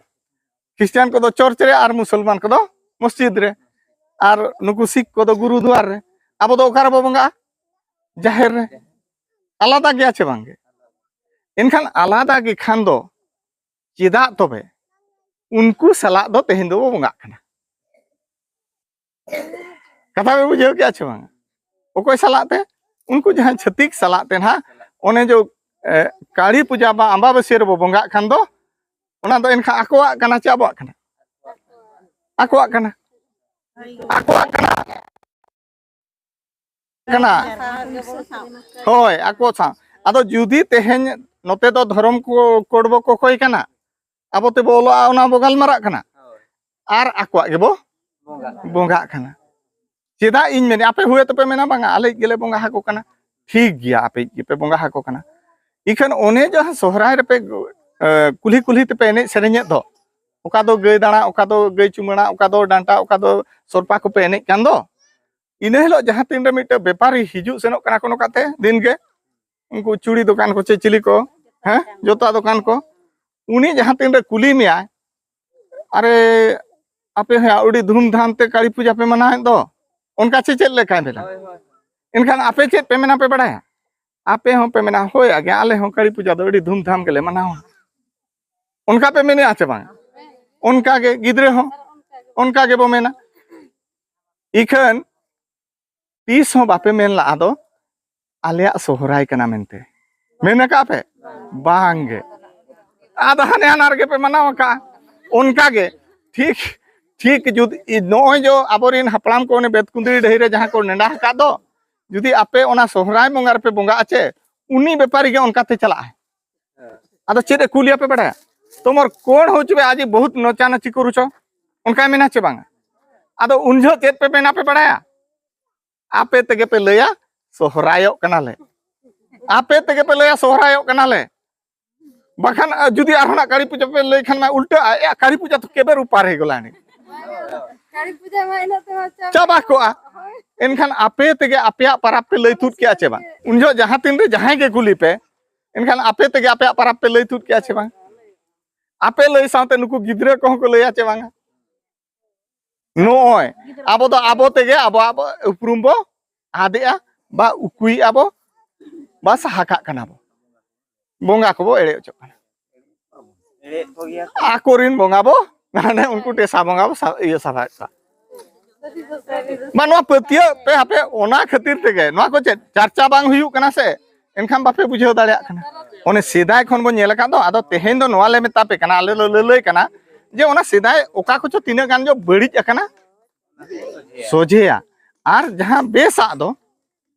ᱠᱷᱨᱤᱥᱴᱟᱱ ᱠᱚᱫᱚ ᱪᱚᱨᱪ ᱨᱮ ᱟᱨ ᱢᱩᱥᱚᱞᱢᱟᱱ ᱠᱚᱫᱚ ᱢᱚᱥᱡᱤᱫ ᱨᱮ᱾ ᱟᱨ ᱱᱩᱠᱩ ᱥᱤᱠᱷ ᱠᱚᱫᱚ ᱜᱩᱨᱩᱫᱩᱣᱟᱨ ᱨᱮ᱾ ᱟᱵᱚ ᱫᱚ ᱚᱠᱟ ᱨᱮᱵᱚ ᱵᱚᱸᱜᱟᱜᱼᱟ? ᱡᱟᱦᱮᱨ ᱨᱮ᱾ ᱟᱞᱟᱫᱟ ᱜᱮᱭᱟ ᱪᱮ ᱵᱟᱝ ᱜᱮ? ᱮᱱᱠᱷᱟᱱ ᱟᱞᱟᱫᱟ ᱜᱮ ᱠᱷᱟᱱ ᱫᱚ ᱪᱮᱫᱟᱜ ᱛᱚᱵᱮ ᱩᱱᱠᱩ ᱥᱟᱞᱟᱜ ᱫᱚ ᱛᱮᱦᱮᱧ ᱫᱚᱵᱚ ᱵᱚᱸᱜᱟᱜ ᱠᱟᱱᱟ? ᱠᱟᱛᱷᱟ ᱯᱮ ᱵᱩᱡᱷᱟᱹᱣ ᱠᱮᱜᱼᱟ ᱪᱮ ᱵᱟᱝ? ᱚᱠᱚᱭ ᱥᱟᱞᱟᱜ ᱛᱮ? ᱩᱱᱠᱩ ᱡᱟᱦᱟᱸᱭ ᱪᱷᱟᱹᱛᱤᱠ ᱥᱟᱞᱟᱜ ᱛᱮ ᱱᱟᱦᱟᱜ ᱚᱱᱮ ᱡᱮ, ᱮ, ᱠᱟᱹᱲᱤ ᱯᱩᱡᱟ ᱵᱟ ᱟᱢᱵᱟᱵᱟᱹᱥᱭᱟᱹ ᱨᱮᱵᱚ ᱵᱚᱸᱜᱟᱜ ᱠᱷᱟᱱ ᱫᱚ, ᱚᱱᱟ ᱫᱚ ᱮᱱᱠᱷᱟᱱ ᱟᱠᱚᱣᱟᱜ ᱠᱟᱱᱟ ᱪᱮ ᱟᱵᱚᱣᱟᱜ ᱠᱟᱱᱟ? ᱟᱠᱚᱣᱟᱜ ᱠᱟᱱᱟ᱾ ᱟᱠᱚᱣᱟᱜ ᱠᱟᱱᱟ᱾ ᱠᱟᱱᱟ᱾ ᱦᱳᱭ, ᱟᱠᱚ ᱥᱟᱶ᱾ ᱟᱫᱚ ᱡᱩᱫᱤ ᱛᱮᱦᱮᱧ ᱱᱚᱛᱮ ᱫᱚ ᱫᱷᱚᱨᱚᱢ ᱠᱚ, ᱠᱳᱰ ᱵᱚ ᱠᱚᱠᱚᱭ ᱠᱟᱱᱟ, ᱟᱵᱚ ᱛᱮᱵᱚ ᱚᱞᱚᱜᱼᱟ, ᱚᱱᱟ ᱵᱚ ᱜᱟᱞᱢᱟᱨᱟᱜ ᱠᱟᱱᱟ᱾ ᱟᱨ ᱟᱠᱚᱣᱟᱜ ᱜᱮᱵᱚ ᱵᱚᱸᱜᱟᱜ ᱠᱟᱱᱟ᱾ ᱪᱮᱫᱟᱜ ᱤᱧ ᱢᱮᱱᱮᱫ, ᱟᱯᱮ ᱦᱩᱭ ᱛᱚᱯᱮ ᱢᱮᱱᱟ, "ᱵᱟᱝᱟ, ᱟᱞᱮ ᱜᱮᱞᱮ ᱵᱚᱸᱜᱟ ᱟᱠᱚ ᱠᱟᱱᱟ᱾" ᱴᱷᱤᱠ ᱜᱮᱭᱟ, ᱟᱯᱮ ᱜᱮᱯᱮ ᱵᱚᱸᱜᱟ ᱟᱠᱚ ᱠᱟᱱᱟ᱾ ᱤᱠᱷᱟᱹᱱ ᱚᱱᱮ ᱡᱟᱦᱟᱸ ᱥᱚᱦᱨᱟᱭ ᱨᱮᱯᱮ, ᱮ, ᱠᱩᱞᱦᱤ ᱠᱩᱞᱦᱤ ᱛᱮᱯᱮ ᱮᱱᱮᱡ ᱥᱮᱨᱮᱧᱮᱫ ᱫᱚ, ᱚᱠᱟ ᱫᱚ ᱜᱟᱹᱭ ᱫᱟᱬᱟ, ᱚᱠᱟ ᱫᱚ ᱜᱟᱹᱭ ᱪᱩᱢᱟᱹᱲᱟ, ᱚᱠᱟ ᱫᱚ ᱰᱟᱱᱴᱟ, ᱚᱠᱟ ᱫᱚ ᱥᱚᱨᱯᱟ ᱠᱚᱯᱮ ᱮᱱᱮᱡ ᱠᱟᱱ ᱫᱚ, ᱤᱱᱟᱹ ᱦᱤᱞᱳᱜ ᱡᱟᱦᱟᱸ ᱛᱤᱱᱨᱮ ᱢᱤᱫᱴᱮᱱ ᱵᱮᱯᱟᱨᱤ ᱦᱤᱡᱩᱜ ᱥᱮᱱᱚᱜ ᱠᱟᱱᱟ ᱠᱚ ᱱᱚᱝᱠᱟᱛᱮ ᱫᱤᱱ ᱜᱮ, ᱩᱱᱠᱩ ᱪᱩᱲᱤ ᱫᱚᱠᱟᱱ ᱠᱚ ᱪᱮ ᱪᱤᱞᱤ ᱠᱚ, ᱦᱮᱸ, ᱡᱚᱛᱟ ᱫᱚᱠᱟᱱ ᱠᱚ, ᱩᱱᱤ ᱡᱟᱦᱟᱸ ᱛᱤᱱᱨᱮ ᱠᱩᱞᱤ ᱢᱮᱭᱟᱭ, "ᱟᱨᱮ, ᱟᱯᱮ ᱦᱚᱸ ᱟᱹᱰᱤ ᱫᱷᱩᱢᱫᱷᱟᱢ ᱛᱮ ᱠᱟᱹᱲᱤ ᱯᱩᱡᱟ ᱯᱮ ᱢᱟᱱᱟᱣᱮᱫ ᱫᱚ?" ᱚᱱᱠᱟ ᱪᱮ ᱪᱮᱫ ᱞᱮᱠᱟᱭ ᱢᱮᱱᱟ? ᱮᱱᱠᱷᱟᱱ ᱟᱯᱮ ᱪᱮᱫ ᱯᱮ ᱢᱮᱱᱟ ᱯᱮ ᱵᱟᱲᱟᱭᱟ? ᱟᱯᱮ ᱦᱚᱸ ᱯᱮ ᱢᱮᱱᱟ, "ᱦᱳᱭ ᱟᱜᱮ, ᱟᱞᱮ ᱦᱚᱸ ᱠᱟᱹᱲᱤ ᱯᱩᱡᱟ ᱫᱚ ᱟᱹᱰᱤ ᱫᱷᱩᱢᱫᱷᱟᱢ ᱜᱮᱞᱮ ᱢᱟᱱᱟᱣᱟ᱾" ᱚᱱᱠᱟ ᱯᱮ ᱢᱮᱱᱮᱜᱼᱟ ᱪᱮ ᱵᱟᱝ? ᱚᱱᱠᱟ ᱜᱮ ᱜᱤᱫᱽᱨᱟᱹ ᱦᱚᱸ ᱚᱱᱠᱟ ᱜᱮᱵᱚ ᱢᱮᱱᱟ᱾ ᱤᱠᱷᱟᱹᱱ ᱛᱤᱥ ᱦᱚᱸ ᱵᱟᱯᱮ ᱢᱮᱱ ᱞᱟᱜᱼᱟ ᱫᱚ, "ᱟᱞᱮᱭᱟᱜ ᱥᱚᱦᱨᱟᱭ ᱠᱟᱱᱟ" ᱢᱮᱱᱛᱮ᱾ ᱢᱮᱱ ᱟᱠᱟᱫ ᱯᱮ? ᱵᱟᱝ ᱜᱮ᱾ ᱟᱫᱚ ᱦᱟᱱᱮ ᱦᱟᱱᱟ ᱨᱮᱜᱮ ᱯᱮ ᱢᱟᱱᱟᱣ ᱟᱠᱟᱫᱼᱟ᱾ ᱚᱱᱠᱟ ᱜᱮ ᱴᱷᱤᱠ, ᱴᱷᱤᱠ ᱡᱩᱫᱤ ᱱᱚᱜᱼᱚᱭ ᱡᱮ ᱟᱵᱚᱨᱮᱱ ᱦᱟᱯᱲᱟᱢ ᱠᱚ ᱚᱱᱮ ᱵᱮᱛᱠᱩᱸᱫᱽᱨᱤ ᱰᱟᱹᱦᱤ ᱨᱮ ᱡᱟᱦᱟᱸ ᱠᱚ ᱱᱮᱰᱟ ᱟᱠᱟᱫ ᱫᱚ, ᱡᱩᱫᱤ ᱟᱯᱮ ᱚᱱᱟ ᱥᱚᱦᱨᱟᱭ ᱵᱚᱸᱜᱟ ᱨᱮᱯᱮ ᱵᱚᱸᱜᱟᱜᱼᱟ ᱪᱮ, ᱩᱱᱤ ᱵᱮᱯᱟᱨᱤ ᱜᱮ ᱚᱱᱠᱟᱛᱮ ᱪᱟᱞᱟᱜᱼᱟᱭ᱾ ᱟᱫᱚ ᱪᱮᱫ ᱮ ᱠᱩᱞᱤᱭᱟ ᱯᱮ ᱵᱟᱲᱟᱭᱟ? "ᱛᱳᱢᱟᱨ ᱠᱚᱬ ᱦᱚᱪᱚ ᱟᱡᱤ ᱵᱚᱦᱩᱛ ᱱᱚᱪᱟ ᱱᱟᱪᱤ ᱠᱚᱨᱩᱪᱚ", ᱚᱱᱠᱟᱭ ᱢᱮᱱᱟ ᱪᱮ ᱵᱟᱝᱟ? ᱟᱫᱚ ᱩᱱ ᱡᱚᱦᱚᱜ ᱪᱮᱫ ᱯᱮ ᱢᱮᱱᱟ ᱯᱮ ᱵᱟᱲᱟᱭᱟ? ᱟᱯᱮ ᱛᱮᱜᱮ ᱯᱮ ᱞᱟᱹᱭᱟ, "ᱥᱚᱦᱨᱟᱭᱚᱜ ᱠᱟᱱᱟᱞᱮ"᱾ ᱟᱯᱮ ᱛᱮᱜᱮ ᱯᱮ ᱞᱟᱹᱭᱟ, "ᱥᱚᱦᱨᱟᱭᱚᱜ ᱠᱟᱱᱟᱞᱮ"᱾ ᱵᱟᱠᱷᱟᱱ, ᱟ, ᱡᱩᱫᱤ ᱟᱨᱦᱚᱸ ᱱᱟᱜ ᱠᱟᱹᱲᱤ ᱯᱩᱡᱟᱹ ᱯᱮ ᱞᱟᱹᱭ ᱠᱷᱟᱱ ᱢᱟ ᱩᱞᱴᱟᱹᱜᱼᱟ, "ᱮ, ᱠᱟᱹᱲᱤ ᱯᱩᱡᱟ ᱛᱚ ᱠᱮᱵᱮ ᱨᱩᱯᱟ ᱨᱮ ᱜᱚᱞᱟᱱᱤ"᱾ ᱠᱟᱹᱞᱤ ᱯᱩᱡᱟᱹ ᱢᱟ ᱤᱱᱟᱹᱜ ᱛᱮᱢᱟ ᱪᱟᱵᱟ᱾ ᱪᱟᱵᱟ ᱠᱚᱜᱼᱟ᱾ ᱦᱳᱭ᱾ ᱮᱱᱠᱷᱟᱱ ᱟᱯᱮ ᱛᱮᱜᱮ ᱟᱯᱮᱭᱟᱜ ᱯᱟᱨᱟᱵᱽ ᱯᱮ ᱞᱟᱹᱭ ᱛᱩᱫ ᱠᱮᱜᱼᱟ ᱪᱮ ᱵᱟᱝ? ᱩᱱ ᱡᱚᱦᱚᱜ ᱡᱟᱦᱟᱸ ᱛᱤᱱ ᱨᱮ ᱡᱟᱦᱟᱸᱭ ᱜᱮ ᱠᱩᱞᱤ ᱯᱮ, ᱮᱱᱠᱷᱟᱱ ᱟᱯᱮ ᱛᱮᱜᱮ ᱟᱯᱮᱭᱟᱜ ᱯᱟᱨᱟᱵᱽ ᱯᱮ ᱞᱟᱹᱭ ᱛᱩᱫ ᱠᱮᱜᱼᱟ ᱪᱮ ᱵᱟᱝ? ᱟᱯᱮ ᱞᱟᱹᱭ ᱥᱟᱶᱛᱮ ᱱᱩᱠᱩ ᱜᱤᱫᱽᱨᱟᱹ ᱠᱚᱦᱚᱸ ᱠᱚ ᱞᱟᱹᱭᱟ ᱪᱮ ᱵᱟᱝᱟ? ᱱᱚᱜᱼᱚᱭ ᱟᱵᱚ ᱫᱚ ᱟᱵᱚ ᱛᱮᱜᱮ ᱟᱵᱚᱣᱟᱜ ᱩᱯᱨᱩᱢ ᱵᱚ ᱟᱫᱮᱜᱼᱟ, ᱵᱟ ᱩᱠᱩᱭᱮᱜᱼᱟ ᱵᱚ, ᱵᱟ ᱥᱟᱦᱟ ᱠᱟᱜ ᱠᱟᱱᱟ ᱵᱚ, ᱵᱚᱸᱜᱟ ᱠᱚᱵᱚ ᱮᱲᱮ ᱦᱚᱪᱚᱜ ᱠᱟᱱᱟ᱾ ᱮᱲᱮᱭᱮᱫ ᱠᱚᱜᱮᱭᱟ ᱠᱚ᱾ ᱟᱠᱚᱨᱮᱱ ᱵᱚᱸᱜᱟ ᱵᱚ, ᱢᱟᱱᱮ ᱩᱱᱠᱩ ᱴᱮᱥᱟ ᱵᱚᱸᱜᱟ ᱵᱚ ᱥᱟ-, ᱤᱭᱟᱹ ᱥᱟᱯᱷᱟᱭᱮᱫ ᱠᱚᱣᱟ᱾ ᱢᱟ ᱱᱚᱣᱟ ᱯᱟᱹᱛᱭᱟᱹᱜ ᱯᱮ ᱦᱟᱯᱮ, ᱚᱱᱟ ᱠᱷᱟᱹᱛᱤᱨ ᱛᱮᱜᱮ ᱱᱚᱣᱟ ᱠᱚ ᱪᱮᱫ ᱪᱟᱨᱪᱟ ᱵᱟᱝ ᱦᱩᱭᱩᱜ ᱠᱟᱱᱟ ᱥᱮ, ᱮᱱᱠᱷᱟᱱ ᱵᱟᱯᱮ ᱵᱩᱡᱷᱟᱹᱣ ᱫᱟᱲᱮᱭᱟᱜ ᱠᱟᱱᱟ᱾ ᱚᱱᱮ ᱥᱮᱫᱟᱭ ᱠᱷᱚᱱ ᱵᱚᱱ ᱧᱮᱞ ᱟᱠᱟᱫ ᱫᱚ, ᱟᱫᱚ ᱛᱮᱦᱮᱧ ᱫᱚ ᱱᱚᱣᱟ ᱞᱮ ᱢᱮᱛᱟ ᱯᱮ ᱠᱟᱱᱟ, ᱟᱞᱮ ᱞᱮ ᱞᱟᱹᱞᱟᱹᱭ ᱠᱟᱱᱟ ᱡᱮ ᱚᱱᱟ ᱥᱮᱫᱟᱭ ᱚᱠᱟ ᱠᱚᱪᱚ ᱛᱤᱱᱟᱹᱜ ᱜᱟᱱ ᱡᱚ ᱵᱟᱹᱲᱤᱡ ᱟᱠᱟᱱᱟ, ᱥᱚᱡᱷᱮᱭᱟ, ᱟᱨ ᱡᱟᱦᱟᱸ ᱵᱮᱥᱟᱜ ᱫᱚ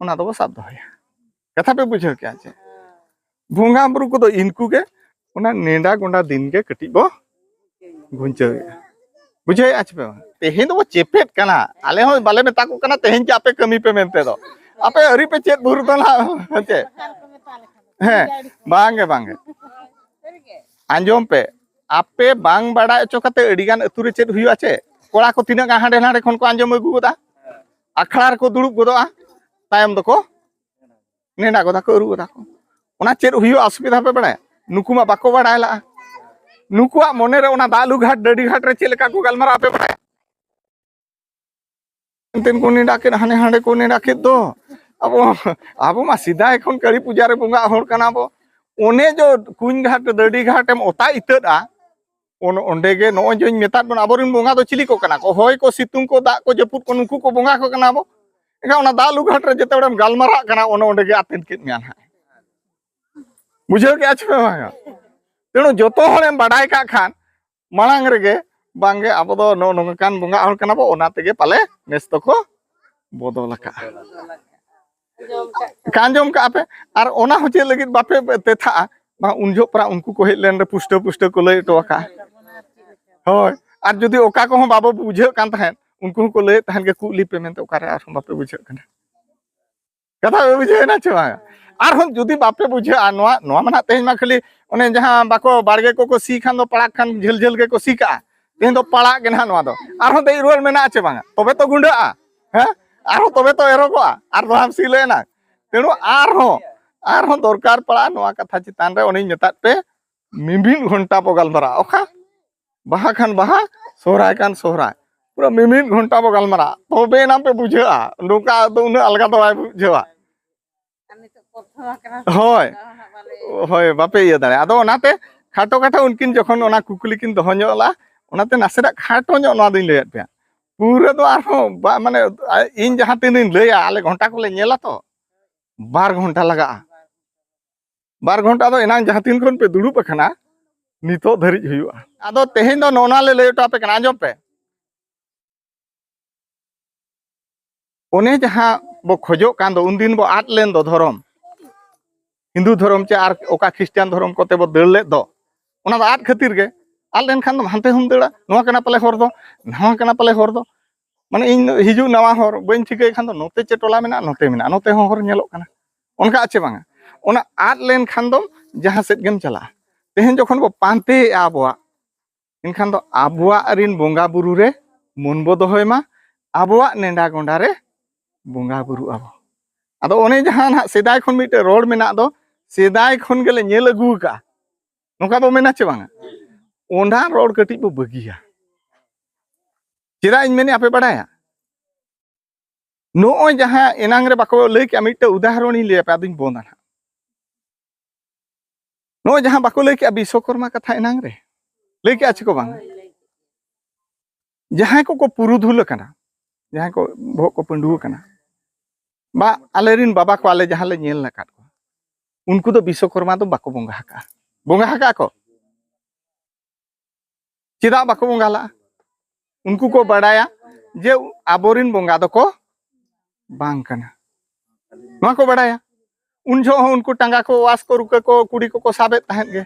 ᱚᱱᱟ ᱫᱚᱵᱚ ᱥᱟᱵ ᱫᱚᱦᱚᱭᱟ᱾ ᱠᱟᱛᱷᱟ ᱯᱮ ᱵᱩᱡᱷᱟᱹᱣ ᱠᱮᱜᱼᱟ ᱪᱮ? ᱵᱚᱸᱜᱟ ᱵᱩᱨᱩ ᱠᱚᱫᱚ ᱤᱱᱠᱩ ᱜᱮ, ᱚᱱᱟ ᱱᱮᱰᱟ ᱜᱚᱸᱰᱟ ᱫᱤᱱ ᱜᱮ ᱠᱟᱹᱴᱤᱡ ᱵᱚ ᱜᱷᱩᱧᱪᱟᱹᱣᱮᱜᱼᱟ᱾ ᱵᱩᱡᱷᱟᱹᱣᱮᱜᱼᱟ ᱪᱮ ᱯᱮ ᱵᱟᱝ? ᱛᱮᱦᱮᱧ ᱫᱚᱵᱚ ᱪᱮᱯᱮᱫ ᱠᱟᱱᱟ, ᱟᱞᱮ ᱦᱚᱸ ᱵᱟᱞᱮ ᱢᱮᱛᱟ ᱠᱚ ᱠᱟᱱᱟ ᱛᱮᱦᱮᱧ ᱪᱮ ᱟᱯᱮ ᱠᱟᱹᱢᱤ ᱯᱮ ᱢᱮᱱᱛᱮ ᱫᱚ᱾ ᱟᱯᱮ ᱟᱹᱣᱨᱤ ᱯᱮ ᱪᱮᱫ ᱵᱷᱳᱨ ᱫᱚ ᱱᱟᱦᱟᱜ, ᱦᱮᱸ ᱪᱮ? ᱦᱮᱸ, ᱵᱟᱝᱜᱮ, ᱵᱟᱝᱜᱮ᱾ ᱟᱸᱡᱚᱢ ᱯᱮ, ᱟᱯᱮ ᱵᱟᱝ ᱵᱟᱲᱟᱭ ᱦᱚᱪᱚ ᱠᱟᱛᱮ ᱟᱹᱰᱤ ᱜᱟᱱ ᱟᱹᱛᱩ ᱨᱮ ᱪᱮᱫ ᱦᱩᱭᱩᱜᱼᱟ ᱪᱮ? ᱠᱚᱲᱟ ᱠᱚ ᱛᱤᱱᱟᱹᱜ ᱜᱟᱱ ᱦᱟᱸᱰᱮ ᱱᱟᱰᱮ ᱠᱷᱚᱱ ᱠᱚ ᱟᱸᱡᱚᱢ ᱟᱹᱜᱩ ᱜᱚᱫᱟ, ᱟᱠᱷᱲᱟ ᱨᱮᱠᱚ ᱫᱩᱲᱩᱵ ᱜᱚᱫᱚᱜᱼᱟ, ᱛᱟᱭᱚᱢ ᱫᱚᱠᱚ ᱱᱮᱰᱟ ᱜᱚᱫᱟ ᱠᱚ, ᱟᱹᱨᱩ ᱜᱚᱫᱟ ᱠᱚ᱾ ᱚᱱᱟ ᱪᱮᱫ ᱦᱩᱭᱩᱜᱼᱟ ᱚᱥᱩᱵᱤᱫᱷᱟ ᱯᱮ ᱵᱟᱲᱟᱭᱟ? ᱱᱩᱠᱩ ᱢᱟ ᱵᱟᱠᱚ ᱵᱟᱲᱟᱭ ᱞᱟᱜᱼᱟ᱾ ᱱᱩᱠᱩᱣᱟᱜ ᱢᱚᱱᱮ ᱨᱮ ᱚᱱᱟ ᱫᱟᱜ ᱞᱩ ᱜᱷᱟᱴ, ᱰᱟᱹᱰᱤ ᱜᱷᱟᱴ ᱨᱮ ᱪᱮᱫ ᱞᱮᱠᱟ ᱠᱚ ᱜᱟᱞᱢᱟᱨᱟᱣ ᱯᱮ ᱵᱟᱲᱟᱭᱟ? ᱮᱱᱛᱮᱱ ᱠᱚ ᱱᱮᱰᱟ ᱠᱮᱫ, ᱦᱟᱱᱮ ᱦᱟᱸᱰᱮ ᱠᱚ ᱱᱮᱰᱟ ᱠᱮᱫ ᱫᱚ᱾ ᱟᱵᱚ, ᱟᱵᱚ ᱢᱟ ᱥᱮᱫᱟᱭ ᱠᱷᱚᱱ ᱠᱟᱹᱞᱤ ᱯᱩᱡᱟ ᱨᱮ ᱵᱚᱸᱜᱟ ᱦᱚᱲ ᱠᱟᱱᱟ ᱵᱚ᱾ ᱚᱱᱮ ᱡᱚ ᱠᱩᱧ ᱜᱷᱟᱴ, ᱰᱟᱹᱰᱤ ᱜᱷᱟᱴ ᱮᱢ ᱚᱛᱟ ᱤᱛᱟᱹᱫᱼᱟ, ᱚᱱ-, ᱚᱸᱰᱮ ᱜᱮ ᱱᱚᱜᱼᱚᱭ ᱡᱮᱧ ᱢᱮᱛᱟᱫ ᱵᱚᱱᱟ, ᱟᱵᱚᱨᱮᱱ ᱵᱚᱸᱜᱟ ᱫᱚ ᱪᱤᱞᱤ ᱠᱚ ᱠᱟᱱᱟ ᱠᱚ? ᱦᱚᱭ ᱠᱚ, ᱥᱤᱛᱩᱝ ᱠᱚ, ᱫᱟᱜ ᱠᱚ, ᱡᱟᱹᱯᱩᱫ ᱠᱚ, ᱱᱩᱠᱩ ᱠᱚ ᱵᱚᱸᱜᱟ ᱠᱚ ᱠᱟᱱᱟ ᱵᱚ᱾ ᱮᱱᱠᱷᱟᱱ ᱚᱱᱟ ᱫᱟᱜ ᱞᱩ ᱜᱷᱟᱴ ᱨᱮ ᱡᱮᱛᱮ ᱦᱚᱲᱮᱢ ᱜᱟᱞᱢᱟᱨᱟᱜ ᱠᱟᱱᱟ, ᱚᱱᱮ ᱚᱸᱰᱮ ᱜᱮ ᱟᱛᱮᱱ ᱠᱮᱫ ᱢᱮᱭᱟ ᱱᱟᱦᱟᱜ᱾ ᱵᱩᱡᱷᱟᱹᱣ ᱠᱮᱜᱼᱟ ᱪᱮ ᱵᱟᱝᱟ? ᱛᱮᱬᱩ ᱡᱚᱛᱚ ᱦᱚᱲᱮᱢ ᱵᱟᱰᱟᱭ ᱠᱟᱜ ᱠᱷᱟᱱ, ᱢᱟᱲᱟᱝ ᱨᱮᱜᱮ ᱵᱟᱝᱜᱮ ᱟᱵᱚ ᱫᱚ ᱱᱚᱜᱼᱚ ᱱᱚᱝᱠᱟᱱ ᱵᱚᱸᱜᱟ ᱦᱚᱲ ᱠᱟᱱᱟ ᱵᱚ, ᱚᱱᱟ ᱛᱮᱜᱮ ᱯᱟᱞᱮ ᱱᱮᱥ ᱫᱚᱠᱚ ᱵᱚᱫᱚᱞ ᱟᱠᱟᱜᱼᱟ᱾ ᱟᱸᱡᱚᱢ ᱠᱟᱜᱼᱟ ᱯᱮ? ᱟᱨ ᱚᱱᱟ ᱦᱚᱸ ᱪᱮᱫ ᱞᱟᱹᱜᱤᱫ ᱵᱟᱯᱮ ᱛᱮᱛᱷᱟᱜᱼᱟ? ᱵᱟᱝ, ᱩᱱ ᱡᱚᱦᱚᱜ ᱯᱟᱨᱟ ᱩᱱᱠᱩ ᱠᱚ ᱦᱮᱡ ᱞᱮᱱ ᱨᱮ ᱯᱩᱥᱴᱟᱹ ᱯᱩᱥᱴᱟᱹ ᱠᱚ ᱞᱟᱹᱭ ᱦᱚᱴᱚ ᱟᱠᱟᱜᱼᱟ᱾ ᱦᱳᱭ, ᱟᱨ ᱡᱩᱫᱤ ᱚᱠᱟ ᱠᱚᱦᱚᱸ ᱵᱟᱵᱚ ᱵᱩᱡᱷᱟᱹᱜ ᱠᱟᱱ ᱛᱟᱦᱮᱸᱫ, ᱩᱱᱠᱩ ᱦᱚᱸᱠᱚ ᱞᱟᱹᱭᱮᱫ ᱛᱟᱦᱮᱸᱫ ᱜᱮ, ᱠᱩᱜ ᱞᱤ ᱯᱮ ᱢᱮᱱᱛᱮ, ᱚᱠᱟᱨᱮ ᱟᱨᱦᱚᱸ ᱵᱟᱯᱮ ᱵᱩᱡᱷᱟᱹᱜ ᱠᱟᱱᱟ? ᱠᱟᱛᱷᱟ ᱯᱮ ᱵᱩᱡᱷᱟᱹᱣ ᱮᱱᱟ ᱪᱮ ᱵᱟᱝ? ᱟᱨᱦᱚᱸ ᱡᱩᱫᱤ ᱵᱟᱯᱮ ᱵᱩᱡᱷᱟᱹᱜᱼᱟ, ᱱᱚᱣᱟ, ᱱᱚᱣᱟ ᱢᱟ ᱱᱟᱜ ᱛᱮᱦᱮᱧ ᱢᱟ ᱠᱷᱟᱹᱞᱤ ᱚᱱᱮ ᱡᱟᱦᱟᱸ ᱵᱟᱠᱚ, ᱵᱟᱲᱜᱮ ᱠᱚᱠᱚ ᱥᱤ ᱠᱷᱟᱱ ᱫᱚ ᱯᱟᱲᱟᱜ ᱠᱷᱟᱱ ᱡᱷᱟᱹᱞ ᱡᱷᱟᱹᱞ ᱜᱮᱠᱚ ᱥᱤ ᱠᱟᱜᱼᱟ, ᱛᱮᱦᱮᱧ ᱫᱚ ᱯᱟᱲᱟᱜ ᱜᱮ ᱱᱟᱦᱟᱜ ᱱᱚᱣᱟ ᱫᱚ᱾ ᱟᱨᱦᱚᱸ ᱫᱮᱡ ᱨᱩᱣᱟᱹᱲ ᱢᱮᱱᱟᱜᱼᱟ ᱪᱮ ᱵᱟᱝᱟ? ᱛᱚᱵᱮ ᱛᱚ ᱜᱩᱸᱰᱟᱹᱜᱼᱟ, ᱦᱮᱸ? ᱟᱨᱦᱚᱸ ᱛᱚᱵᱮ ᱛᱚ ᱮᱨᱚᱜᱚᱜᱼᱟ, ᱟᱨ ᱫᱚᱲᱦᱟᱢ ᱥᱤ ᱞᱮᱱᱟ᱾ ᱛᱮᱬᱩ ᱟᱨᱦᱚᱸ, ᱟᱨᱦᱚᱸ ᱫᱚᱨᱠᱟᱨ ᱯᱟᱲᱟᱜᱼᱟ ᱱᱚᱣᱟ ᱠᱟᱛᱷᱟ ᱪᱮᱛᱟᱱ ᱨᱮ᱾ ᱚᱱᱮᱧ ᱢᱮᱛᱟᱫ ᱯᱮ, ᱢᱤᱢᱤᱫ ᱜᱷᱚᱱᱴᱟ ᱵᱚ ᱜᱟᱞᱢᱟᱨᱟᱜᱼᱟ᱾ ᱚᱠᱟ? ᱵᱟᱦᱟ ᱠᱷᱟᱱ ᱵᱟᱦᱟ, ᱥᱚᱦᱨᱟᱭ ᱠᱷᱟᱱ ᱥᱚᱦᱨᱟᱭ, ᱯᱩᱨᱟᱹ ᱢᱤᱢᱤᱫ ᱜᱷᱚᱱᱴᱟ ᱵᱚ ᱜᱟᱞᱢᱟᱨᱟᱜᱼᱟ, ᱛᱚᱵᱮ ᱮᱱᱟᱝ ᱯᱮ ᱵᱩᱡᱷᱟᱹᱜᱼᱟ᱾ ᱱᱚᱝᱠᱟ ᱫᱚ ᱩᱱᱟᱹᱜ ᱟᱞᱜᱟ ᱫᱚ ᱵᱟᱭ ᱵᱩᱡᱷᱟᱹᱣᱟ᱾ ᱟᱨ ᱱᱤᱛᱚᱜ ᱯᱚᱨᱛᱷᱚᱢ ᱟᱠᱟᱱᱟ᱾ ᱦᱳᱭ᱾ ᱚᱱᱟ ᱦᱚᱸ ᱱᱟᱜ ᱵᱟᱞᱮ ᱦᱳᱭ, ᱵᱟᱯᱮ ᱤᱭᱟᱹ ᱫᱟᱲᱮᱭᱟᱜᱼᱟ᱾ ᱟᱫᱚ ᱚᱱᱟᱛᱮ ᱠᱷᱟᱴᱚ ᱠᱷᱟᱴᱚ ᱩᱱᱠᱤᱱ ᱡᱚᱠᱷᱚᱱ ᱚᱱᱟ ᱠᱩᱠᱞᱤ ᱠᱤᱱ ᱫᱚᱦᱚ ᱧᱚᱜ ᱞᱮᱜᱼᱟ, ᱚᱱᱟᱛᱮ ᱱᱟᱥᱮᱱᱟᱜ ᱠᱷᱟᱴᱚ ᱧᱚᱜ ᱱᱚᱣᱟ ᱫᱚᱧ ᱞᱟᱹᱭᱟᱫ ᱯᱮᱭᱟ᱾ ᱯᱩᱨᱟᱹ ᱫᱚ ᱟᱨᱦᱚᱸ ᱵᱟ-, ᱢᱟᱱᱮ, ᱤᱧ ᱡᱟᱦᱟᱸ ᱛᱤᱱᱟᱹᱧ ᱞᱟᱹᱭᱟ, ᱟᱞᱮ ᱜᱷᱚᱱᱴᱟ ᱠᱚᱞᱮ ᱧᱮᱞᱟ ᱛᱚ, ᱵᱟᱨ ᱜᱷᱚᱱᱴᱟ ᱞᱟᱜᱟᱜᱼᱟ᱾ ᱵᱟᱨ ᱜᱷᱚᱱᱴᱟ ᱫᱚ ᱮᱱᱟᱝ ᱡᱟᱦᱟᱸ ᱛᱤᱱ ᱠᱷᱚᱱ ᱯᱮ ᱫᱩᱲᱩᱵ ᱟᱠᱟᱱᱟ, ᱱᱤᱛᱚᱜ ᱫᱷᱟᱹᱨᱤᱡ ᱦᱩᱭᱩᱜᱼᱟ᱾ ᱟᱫᱚ ᱛᱮᱦᱮᱧ ᱫᱚ ᱱᱚᱜᱼᱚ ᱱᱟ ᱞᱮ ᱞᱟᱹᱭ ᱦᱚᱴᱚ ᱟᱯᱮ ᱠᱟᱱᱟ, ᱟᱸᱡᱚᱢ ᱯᱮ᱾ ᱚᱱᱮ ᱡᱟᱦᱟᱸ ᱵᱚ ᱠᱷᱚᱡᱚᱜ ᱠᱟᱱ ᱫᱚ, ᱩᱱᱫᱤᱱ ᱵᱚ ᱟᱫ ᱞᱮᱱ ᱫᱚ ᱫᱷᱚᱨᱚᱢ, ᱦᱤᱱᱫᱩ ᱫᱷᱚᱨᱚᱢ ᱪᱮ ᱟᱨ ᱚᱠᱟ ᱠᱷᱨᱤᱥᱴᱟᱱ ᱫᱷᱚᱨᱚᱢ ᱠᱚᱛᱮ ᱵᱚ ᱫᱟᱹᱲ ᱞᱮᱫ ᱫᱚ, ᱚᱱᱟ ᱫᱚ ᱟᱫ ᱠᱷᱟᱹᱛᱤᱨ ᱜᱮ᱾ ᱟᱫ ᱞᱮᱱᱠᱷᱟᱱ ᱫᱚ ᱦᱟᱱᱛᱮ ᱦᱚᱸᱢ ᱫᱟᱹᱲᱟ, ᱱᱚᱣᱟ ᱠᱟᱱᱟ ᱯᱟᱞᱮ ᱦᱚᱨ ᱫᱚ, ᱱᱟᱣᱟ ᱠᱟᱱᱟ ᱯᱟᱞᱮ ᱦᱚᱨ ᱫᱚ᱾ ᱢᱟᱱᱮ ᱤᱧ ᱫᱚ ᱦᱤᱡᱩᱜ ᱱᱟᱣᱟ ᱦᱚᱨ ᱵᱟᱹᱧ ᱴᱷᱤᱠᱟᱹᱭ ᱠᱷᱟᱱ ᱫᱚ ᱱᱚᱛᱮ ᱪᱮ ᱴᱚᱞᱟ ᱢᱮᱱᱟᱜᱼᱟ, ᱱᱚᱛᱮ ᱢᱮᱱᱟᱜᱼᱟ, ᱱᱚᱛᱮ ᱦᱚᱸ ᱦᱚᱨ ᱧᱮᱞᱚᱜ ᱠᱟᱱᱟ, ᱚᱱᱠᱟ ᱪᱮ ᱵᱟᱝᱟ? ᱚᱱᱟ ᱟᱫ ᱞᱮᱱᱠᱷᱟᱱ ᱫᱚ ᱡᱟᱦᱟᱸ ᱥᱮᱫ ᱜᱮᱢ ᱪᱟᱞᱟᱜᱼᱟ᱾ ᱛᱮᱦᱮᱧ ᱡᱚᱠᱷᱚᱱ ᱵᱚ ᱯᱟᱱᱛᱮᱭᱮᱜᱼᱟ ᱟᱵᱚᱣᱟᱜ, ᱮᱱᱠᱷᱟᱱ ᱫᱚ ᱟᱵᱚᱣᱟᱜ ᱨᱤᱱ ᱵᱚᱸᱜᱟ ᱵᱩᱨᱩ ᱨᱮ ᱢᱚᱱ ᱵᱚ ᱫᱚᱦᱚᱭ ᱢᱟ, ᱟᱵᱚᱣᱟᱜ ᱱᱮᱰᱟ ᱜᱚᱸᱰᱟ ᱨᱮ ᱵᱚᱸᱜᱟ ᱵᱩᱨᱩᱜ ᱟᱵᱚ᱾ ᱟᱫᱚ ᱚᱱᱮ ᱡᱟᱦᱟᱸ ᱱᱟᱦᱟᱜ ᱥᱮᱫᱟᱭ ᱠᱷᱚᱱ ᱢᱤᱫᱴᱮᱡ ᱨᱚᱲ ᱢᱮᱱᱟᱜ ᱫᱚ, ᱥᱮᱫᱟᱭ ᱠᱷᱚᱱ ᱜᱮᱞᱮ ᱧᱮᱞ ᱟᱹᱜᱩ ᱟᱠᱟᱜᱼᱟ, ᱱᱚᱝᱠᱟ ᱵᱚ ᱢᱮᱱᱟ ᱪᱮ ᱵᱟᱝᱟ? ᱚᱱᱟ ᱨᱚᱲ ᱠᱟᱹᱴᱤᱡ ᱵᱚ ᱵᱟᱹᱜᱤᱭᱟ᱾ ᱪᱮᱫᱟᱜ ᱤᱧ ᱢᱮᱱᱮᱫ ᱟᱯᱮ ᱵᱟᱲᱟᱭᱟ? ᱱᱚᱜᱼᱚᱭ ᱡᱟᱦᱟᱸ ᱮᱱᱟᱝ ᱨᱮ ᱵᱟᱠᱚ ᱞᱟᱹᱭ ᱠᱮᱜᱼᱟ, ᱢᱤᱫᱴᱮᱡ ᱩᱫᱟᱦᱚᱨᱚᱱ ᱤᱧ ᱞᱟᱹᱭ ᱟᱯᱮ, ᱟᱫᱚᱧ ᱵᱚᱱᱫᱟ ᱱᱟᱦᱟᱜ᱾ ᱱᱚᱜᱼᱚᱭ ᱡᱟᱦᱟᱸ ᱵᱟᱠᱚ ᱞᱟᱹᱭ ᱠᱮᱜᱼᱟ ᱵᱤᱥᱥᱚᱠᱚᱨᱢᱟ ᱠᱟᱛᱷᱟ ᱮᱱᱟᱝ ᱨᱮ, ᱞᱟᱹᱭ ᱠᱮᱜᱼᱟ ᱪᱮ ᱠᱚ ᱵᱟᱝ? ᱡᱟᱦᱟᱸᱭ ᱠᱚᱠᱚ ᱯᱩᱨᱩᱫᱷᱩᱞ ᱟᱠᱟᱱᱟ, ᱡᱟᱦᱟᱸᱭ ᱠᱚ ᱵᱚᱦᱚᱜ ᱠᱚ ᱯᱟᱹᱰᱩ ᱟᱠᱟᱱᱟ, ᱵᱟ ᱟᱞᱮᱨᱤᱱ ᱵᱟᱵᱟ ᱠᱚ ᱟᱞᱮ ᱡᱟᱦᱟᱸ ᱞᱮ ᱧᱮᱞ ᱟᱠᱟᱫ ᱠᱚᱣᱟ, ᱩᱱᱠᱩ ᱫᱚ ᱵᱤᱥᱥᱚᱠᱚᱨᱢᱟ ᱫᱚ ᱵᱟᱠᱚ ᱵᱚᱸᱜᱟ ᱟᱠᱟᱜᱼᱟ᱾ ᱵᱚᱸᱜᱟ ᱟᱠᱟᱜᱼᱟ ᱠᱚ? ᱪᱮᱫᱟᱜ ᱵᱟᱠᱚ ᱵᱚᱸᱜᱟ ᱞᱟᱜᱼᱟ? ᱩᱱᱠᱩ ᱠᱚ ᱵᱟᱰᱟᱭᱟ ᱡᱮ ᱟᱵᱚᱨᱤᱱ ᱵᱚᱸᱜᱟ ᱫᱚᱠᱚ ᱵᱟᱝ ᱠᱟᱱᱟ, ᱱᱚᱣᱟ ᱠᱚ ᱵᱟᱰᱟᱭᱟ᱾ ᱩᱱ ᱡᱚᱦᱚᱜ ᱦᱚᱸ ᱩᱱᱠᱩ ᱴᱟᱸᱜᱟ ᱠᱚ ᱚᱣᱟᱥ ᱠᱚ, ᱨᱩᱠᱟᱹ ᱠᱚ, ᱠᱩᱰᱤ ᱠᱚᱠᱚ ᱥᱟᱵᱮᱫ ᱛᱟᱦᱮᱸᱫ ᱜᱮ,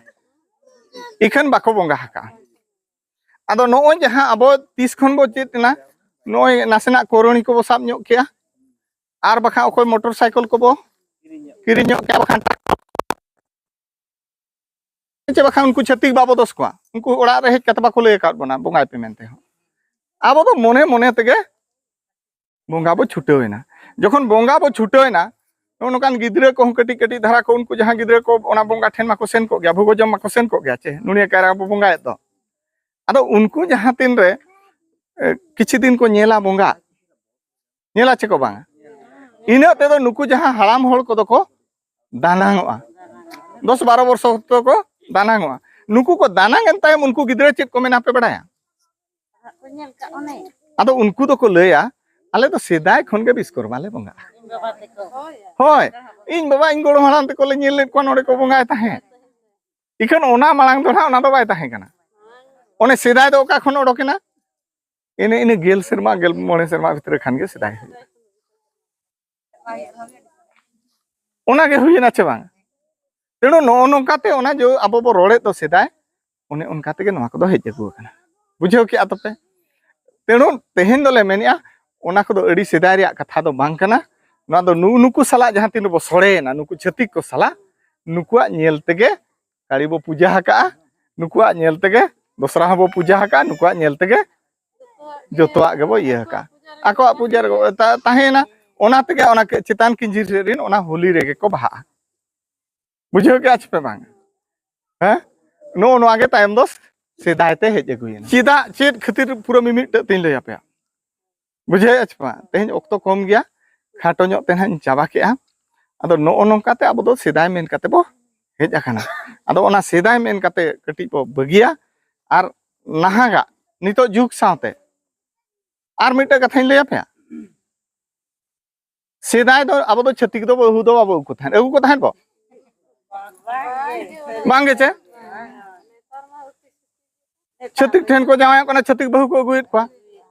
ᱤᱠᱷᱟᱹᱱ ᱵᱟᱠᱚ ᱵᱚᱸᱜᱟ ᱟᱠᱟᱜᱼᱟ᱾ ᱟᱫᱚ ᱱᱚᱜᱼᱚᱭ ᱡᱟᱦᱟᱸ ᱟᱵᱚ ᱛᱤᱥ ᱠᱷᱚᱱ ᱵᱚ ᱪᱮᱫ ᱮᱱᱟ, ᱱᱚᱜᱼᱚᱭ ᱱᱟᱥᱮᱱᱟᱜ ᱠᱚᱨᱚᱱᱤ ᱠᱚᱵᱚ ᱥᱟᱵ ᱧᱚᱜ ᱠᱮᱜᱼᱟ, ᱟᱨ ᱵᱟᱠᱷᱟᱱ ᱚᱠᱚᱭ ᱢᱚᱴᱚᱨ ᱥᱟᱭᱠᱮᱞ ᱠᱚᱵᱚ ᱠᱤᱨᱤᱧ ᱧᱚᱜ ᱠᱮᱜᱼᱟ, ᱵᱟᱠᱷᱟᱱ ᱪᱮ ᱵᱟᱠᱷᱟᱱ ᱩᱱᱠᱩ ᱪᱷᱟᱹᱛᱤᱠ ᱵᱟᱵᱚ ᱫᱚᱥ ᱠᱚᱣᱟ, ᱩᱱᱠᱩ ᱚᱲᱟᱜ ᱨᱮ ᱦᱮᱡ ᱠᱟᱛᱮ ᱵᱟᱠᱚ ᱞᱟᱹᱭ ᱟᱠᱟᱫ ᱵᱚᱱᱟ ᱵᱚᱸᱜᱟᱭ ᱯᱮ ᱢᱮᱱᱛᱮ ᱦᱚᱸ᱾ ᱟᱵᱚ ᱫᱚ ᱢᱚᱱᱮ ᱢᱚᱱᱮ ᱛᱮᱜᱮ ᱵᱚᱸᱜᱟ ᱵᱚ ᱪᱷᱩᱴᱟᱹᱣ ᱮᱱᱟ᱾ ᱡᱚᱠᱷᱚᱱ ᱵᱚᱸᱜᱟ ᱵᱚ ᱪᱷᱩᱴᱟᱹᱣ ᱮᱱᱟ, ᱱᱚᱜᱼᱚ ᱱᱚᱝᱠᱟᱱ ᱜᱤᱫᱽᱨᱟᱹ ᱠᱚᱦᱚᱸ ᱠᱟᱹᱴᱤᱡ ᱠᱟᱹᱴᱤᱡ ᱫᱷᱟᱨᱟ ᱠᱚ, ᱩᱱᱠᱩ ᱡᱟᱦᱟᱸ ᱜᱤᱫᱽᱨᱟᱹ ᱠᱚ ᱚᱱᱟ ᱵᱚᱸᱜᱟ ᱴᱷᱮᱱ ᱢᱟᱠᱚ ᱥᱮᱱ ᱠᱚᱜ ᱜᱮᱭᱟ, ᱵᱷᱳᱜᱚ ᱡᱚᱢ ᱢᱟᱠᱚ ᱥᱮᱱ ᱠᱚᱜ ᱜᱮᱭᱟ, ᱪᱮ ᱱᱩᱱᱤᱭᱟᱹ ᱠᱟᱭᱨᱟ ᱵᱚ ᱵᱚᱸᱜᱟᱭᱮᱫ ᱫᱚ᱾ ᱟᱫᱚ ᱩᱱᱠᱩ ᱡᱟᱦᱟᱸ ᱛᱤᱱ ᱨᱮ ᱮ, ᱠᱤᱪᱷᱩ ᱫᱤᱱ ᱠᱚ ᱧᱮᱞᱟ ᱵᱚᱸᱜᱟ, ᱧᱮᱞᱟ ᱪᱮ ᱠᱚ ᱵᱟᱝᱟ? ᱤᱱᱟᱹᱜ ᱛᱮᱫᱚ ᱱᱩᱠᱩ ᱡᱟᱦᱟᱸ ᱦᱟᱲᱟᱢ ᱦᱚᱲ ᱠᱚᱫᱚ ᱠᱚ ᱫᱟᱱᱟᱝᱚᱜᱼᱟ, ᱫᱚᱥ ᱵᱟᱨᱚ ᱵᱚᱨᱥᱚ ᱚᱠᱛᱚ ᱠᱚ ᱫᱟᱱᱟᱝᱚᱜᱼᱟ᱾ ᱱᱩᱠᱩ ᱠᱚ ᱫᱟᱱᱟᱝ ᱮᱱ ᱛᱟᱭᱚᱢ ᱩᱱᱠᱩ ᱜᱤᱫᱽᱨᱟᱹ ᱪᱮᱫ ᱠᱚ ᱢᱮᱱᱟ ᱯᱮ ᱵᱟᱲᱟᱭᱟ? ᱟᱫᱚ ᱩᱱᱠᱩ ᱫᱚᱠᱚ ᱞᱟᱹᱭᱟ, "ᱟᱞᱮ ᱫᱚ ᱥᱮᱫᱟᱭ ᱠᱷᱚᱱ ᱜᱮ ᱵᱤᱥᱠᱚᱨᱢᱟ ᱞᱮ ᱵᱚᱸᱜᱟᱜᱼᱟ᱾ ᱦᱳᱭ, ᱤᱧ ᱵᱟᱵᱟ, ᱤᱧ ᱜᱚᱲᱚᱢ ᱦᱟᱲᱟᱢ ᱛᱮᱠᱚ ᱞᱮ ᱧᱮᱞ ᱞᱮᱫ ᱠᱚᱣᱟ ᱱᱚᱰᱮ ᱠᱚ ᱵᱚᱸᱜᱟᱭ ᱛᱟᱦᱮᱸᱫ᱾" ᱤᱠᱷᱟᱹᱱ ᱚᱱᱟ ᱢᱟᱲᱟᱝ ᱫᱚ ᱱᱟᱦᱟᱜ ᱚᱱᱟ ᱫᱚ ᱵᱟᱭ ᱛᱟᱦᱮᱸ ᱠᱟᱱᱟ᱾ ᱚᱱᱮ ᱥᱮᱫᱟᱭ ᱫᱚ ᱚᱠᱟ ᱠᱷᱚᱱ ᱚᱰᱚᱠᱮᱱᱟ? ᱤᱱᱟᱹ ᱤᱱᱟᱹ ᱜᱮᱞ ᱥᱮᱨᱢᱟ, ᱜᱮᱞ ᱢᱚᱬᱮ ᱥᱮᱨᱢᱟ ᱵᱷᱤᱛᱨᱤ ᱠᱷᱟᱱ ᱜᱮ ᱥᱮᱫᱟᱭ ᱦᱩᱭᱩᱜᱼᱟ᱾ ᱚᱱᱟ ᱜᱮ ᱦᱩᱭᱮᱱᱟ ᱪᱮ ᱵᱟᱝ? ᱛᱮᱬᱩ ᱱᱚᱜᱼᱚ ᱱᱚᱝᱠᱟᱛᱮ ᱚᱱᱟ ᱡᱚ ᱟᱵᱚ ᱵᱚ ᱨᱚᱲᱮᱫ ᱫᱚ ᱥᱮᱫᱟᱭ, ᱚᱱᱮ ᱚᱱᱠᱟ ᱛᱮᱜᱮ ᱱᱚᱣᱟ ᱠᱚᱫᱚ ᱦᱮᱡ ᱟᱹᱜᱩ ᱟᱠᱟᱱᱟ᱾ ᱵᱩᱡᱷᱟᱹᱣ ᱠᱮᱜᱼᱟ ᱛᱚᱯᱮ? ᱛᱮᱬᱩ ᱛᱮᱦᱮᱧ ᱫᱚᱞᱮ ᱢᱮᱱᱮᱜᱼᱟ, ᱚᱱᱟ ᱠᱚᱫᱚ ᱟᱹᱰᱤ ᱥᱮᱫᱟᱭ ᱨᱮᱭᱟᱜ ᱠᱟᱛᱷᱟ ᱫᱚ ᱵᱟᱝ ᱠᱟᱱᱟ᱾ ᱱᱚᱣᱟ ᱫᱚ ᱱᱩ-, ᱱᱩᱠᱩ ᱥᱟᱞᱟᱜ ᱡᱟᱦᱟᱸ ᱛᱤᱱ ᱨᱮᱵᱚ ᱥᱚᱲᱮᱭᱮᱱᱟ, ᱱᱩᱠᱩ ᱪᱷᱟᱹᱛᱤᱠ ᱠᱚ ᱥᱟᱞᱟᱜ, ᱱᱩᱠᱩᱣᱟᱜ ᱧᱮᱞ ᱛᱮᱜᱮ ᱠᱟᱹᱲᱤ ᱵᱚ ᱯᱩᱡᱟᱹ ᱟᱠᱟᱜᱼᱟ, ᱱᱩᱠᱩᱣᱟᱜ ᱧᱮᱞ ᱛᱮᱜᱮ ᱫᱚᱥᱨᱟ ᱦᱚᱸᱵᱚ ᱯᱩᱡᱟᱹ ᱟᱠᱟᱜᱼᱟ, ᱱᱩᱠᱩᱣᱟᱜ ᱧᱮᱞ ᱛᱮᱜᱮ ᱡᱚᱛᱚᱣᱟᱜ ᱜᱮᱵᱚ ᱤᱭᱟᱹ ᱟᱠᱟᱜᱼᱟ᱾ ᱟᱠᱚᱣᱟᱜ ᱯᱩᱡᱟᱹ ᱨᱮ ᱛᱟ-, ᱛᱟᱦᱮᱸᱭᱮᱱᱟ, ᱚᱱᱟ ᱛᱮᱜᱮ ᱚᱱᱟ ᱠᱮ-, ᱪᱮᱛᱟᱱ ᱠᱤᱧᱡᱤᱨ ᱥᱮᱫ ᱨᱮᱱ ᱚᱱᱟ ᱦᱳᱞᱤ ᱨᱮᱜᱮ ᱠᱚ ᱵᱟᱦᱟᱜᱼᱟ᱾ ᱵᱩᱡᱷᱟᱹᱣ ᱠᱮᱜᱼᱟ ᱪᱮ ᱯᱮ ᱵᱟᱝ? ᱦᱮᱸ? ᱱᱚᱜᱼᱚ ᱱᱚᱣᱟ ᱜᱮ ᱛᱟᱭᱚᱢ ᱫᱚ ᱥᱮᱫᱟᱭ ᱛᱮ ᱦᱮᱡ ᱟᱹᱜᱩᱭᱮᱱᱟ᱾ ᱪᱮᱫᱟᱜ, ᱪᱮᱫ ᱠᱷᱟᱹᱛᱤᱨ ᱯᱩᱨᱟᱹ ᱢᱤᱢᱤᱫᱴᱟᱹᱜ ᱛᱮᱧ ᱞᱟᱹᱭ ᱟᱯᱮᱭᱟ᱾ ᱵᱩᱡᱷᱟᱹᱣᱮᱫᱼᱟ ᱪᱮ ᱵᱟᱝ? ᱛᱮᱦᱮᱧ ᱚᱠᱛᱚ ᱠᱚᱢ ᱜᱮᱭᱟ, ᱠᱷᱟᱴᱚ ᱧᱚᱜ ᱛᱮ ᱱᱟᱦᱟᱜ ᱤᱧ ᱪᱟᱵᱟ ᱠᱮᱜᱼᱟ᱾ ᱟᱫᱚ ᱱᱚᱜᱼᱚ ᱱᱚᱝᱠᱟ ᱛᱮ ᱟᱵᱚ ᱫᱚ ᱥᱮᱫᱟᱭ ᱢᱮᱱ ᱠᱟᱛᱮ ᱵᱚ ᱦᱮᱡ ᱟᱠᱟᱱᱟ᱾ ᱟᱫᱚ ᱚᱱᱟ ᱥᱮᱫᱟᱭ ᱢᱮᱱ ᱠᱟᱛᱮ ᱠᱟᱹᱴᱤᱡ ᱵᱚ ᱵᱟᱹᱜᱤᱭᱟ ᱟᱨ ᱱᱟᱦᱟᱜᱟᱜ ᱱᱤᱛᱚᱜ ᱡᱩᱜᱽ ᱥᱟᱶᱛᱮ ᱟᱨ ᱢᱤᱫᱴᱮᱡ ᱠᱟᱛᱷᱟᱧ ᱞᱟᱹᱭ ᱟᱯᱮᱭᱟ᱾ ᱥᱮᱫᱟᱭ ᱫᱚ ᱟᱵᱚ ᱫᱚ ᱪᱷᱟᱹᱛᱤᱠ ᱫᱚ ᱵᱟᱹᱦᱩ ᱫᱚ ᱵᱟᱵᱚ ᱟᱹᱜᱩ ᱠᱚ ᱛᱟᱦᱮᱸᱫ᱾ ᱟᱹᱜᱩ ᱠᱚ ᱛᱟᱦᱮᱸᱫ ᱵᱚ? ᱵᱟᱝ ᱜᱮ ᱪᱮ? ᱪᱷᱟᱹᱛᱤᱠ ᱴᱷᱮᱱ ᱠᱚ ᱡᱟᱶᱟᱭᱚᱜ ᱠᱟᱱᱟ, ᱪᱷᱟᱹᱛᱤᱠ ᱵᱟᱹᱦᱩ ᱠᱚ ᱟᱹᱜᱩᱭᱮᱫ ᱠᱚᱣᱟ᱾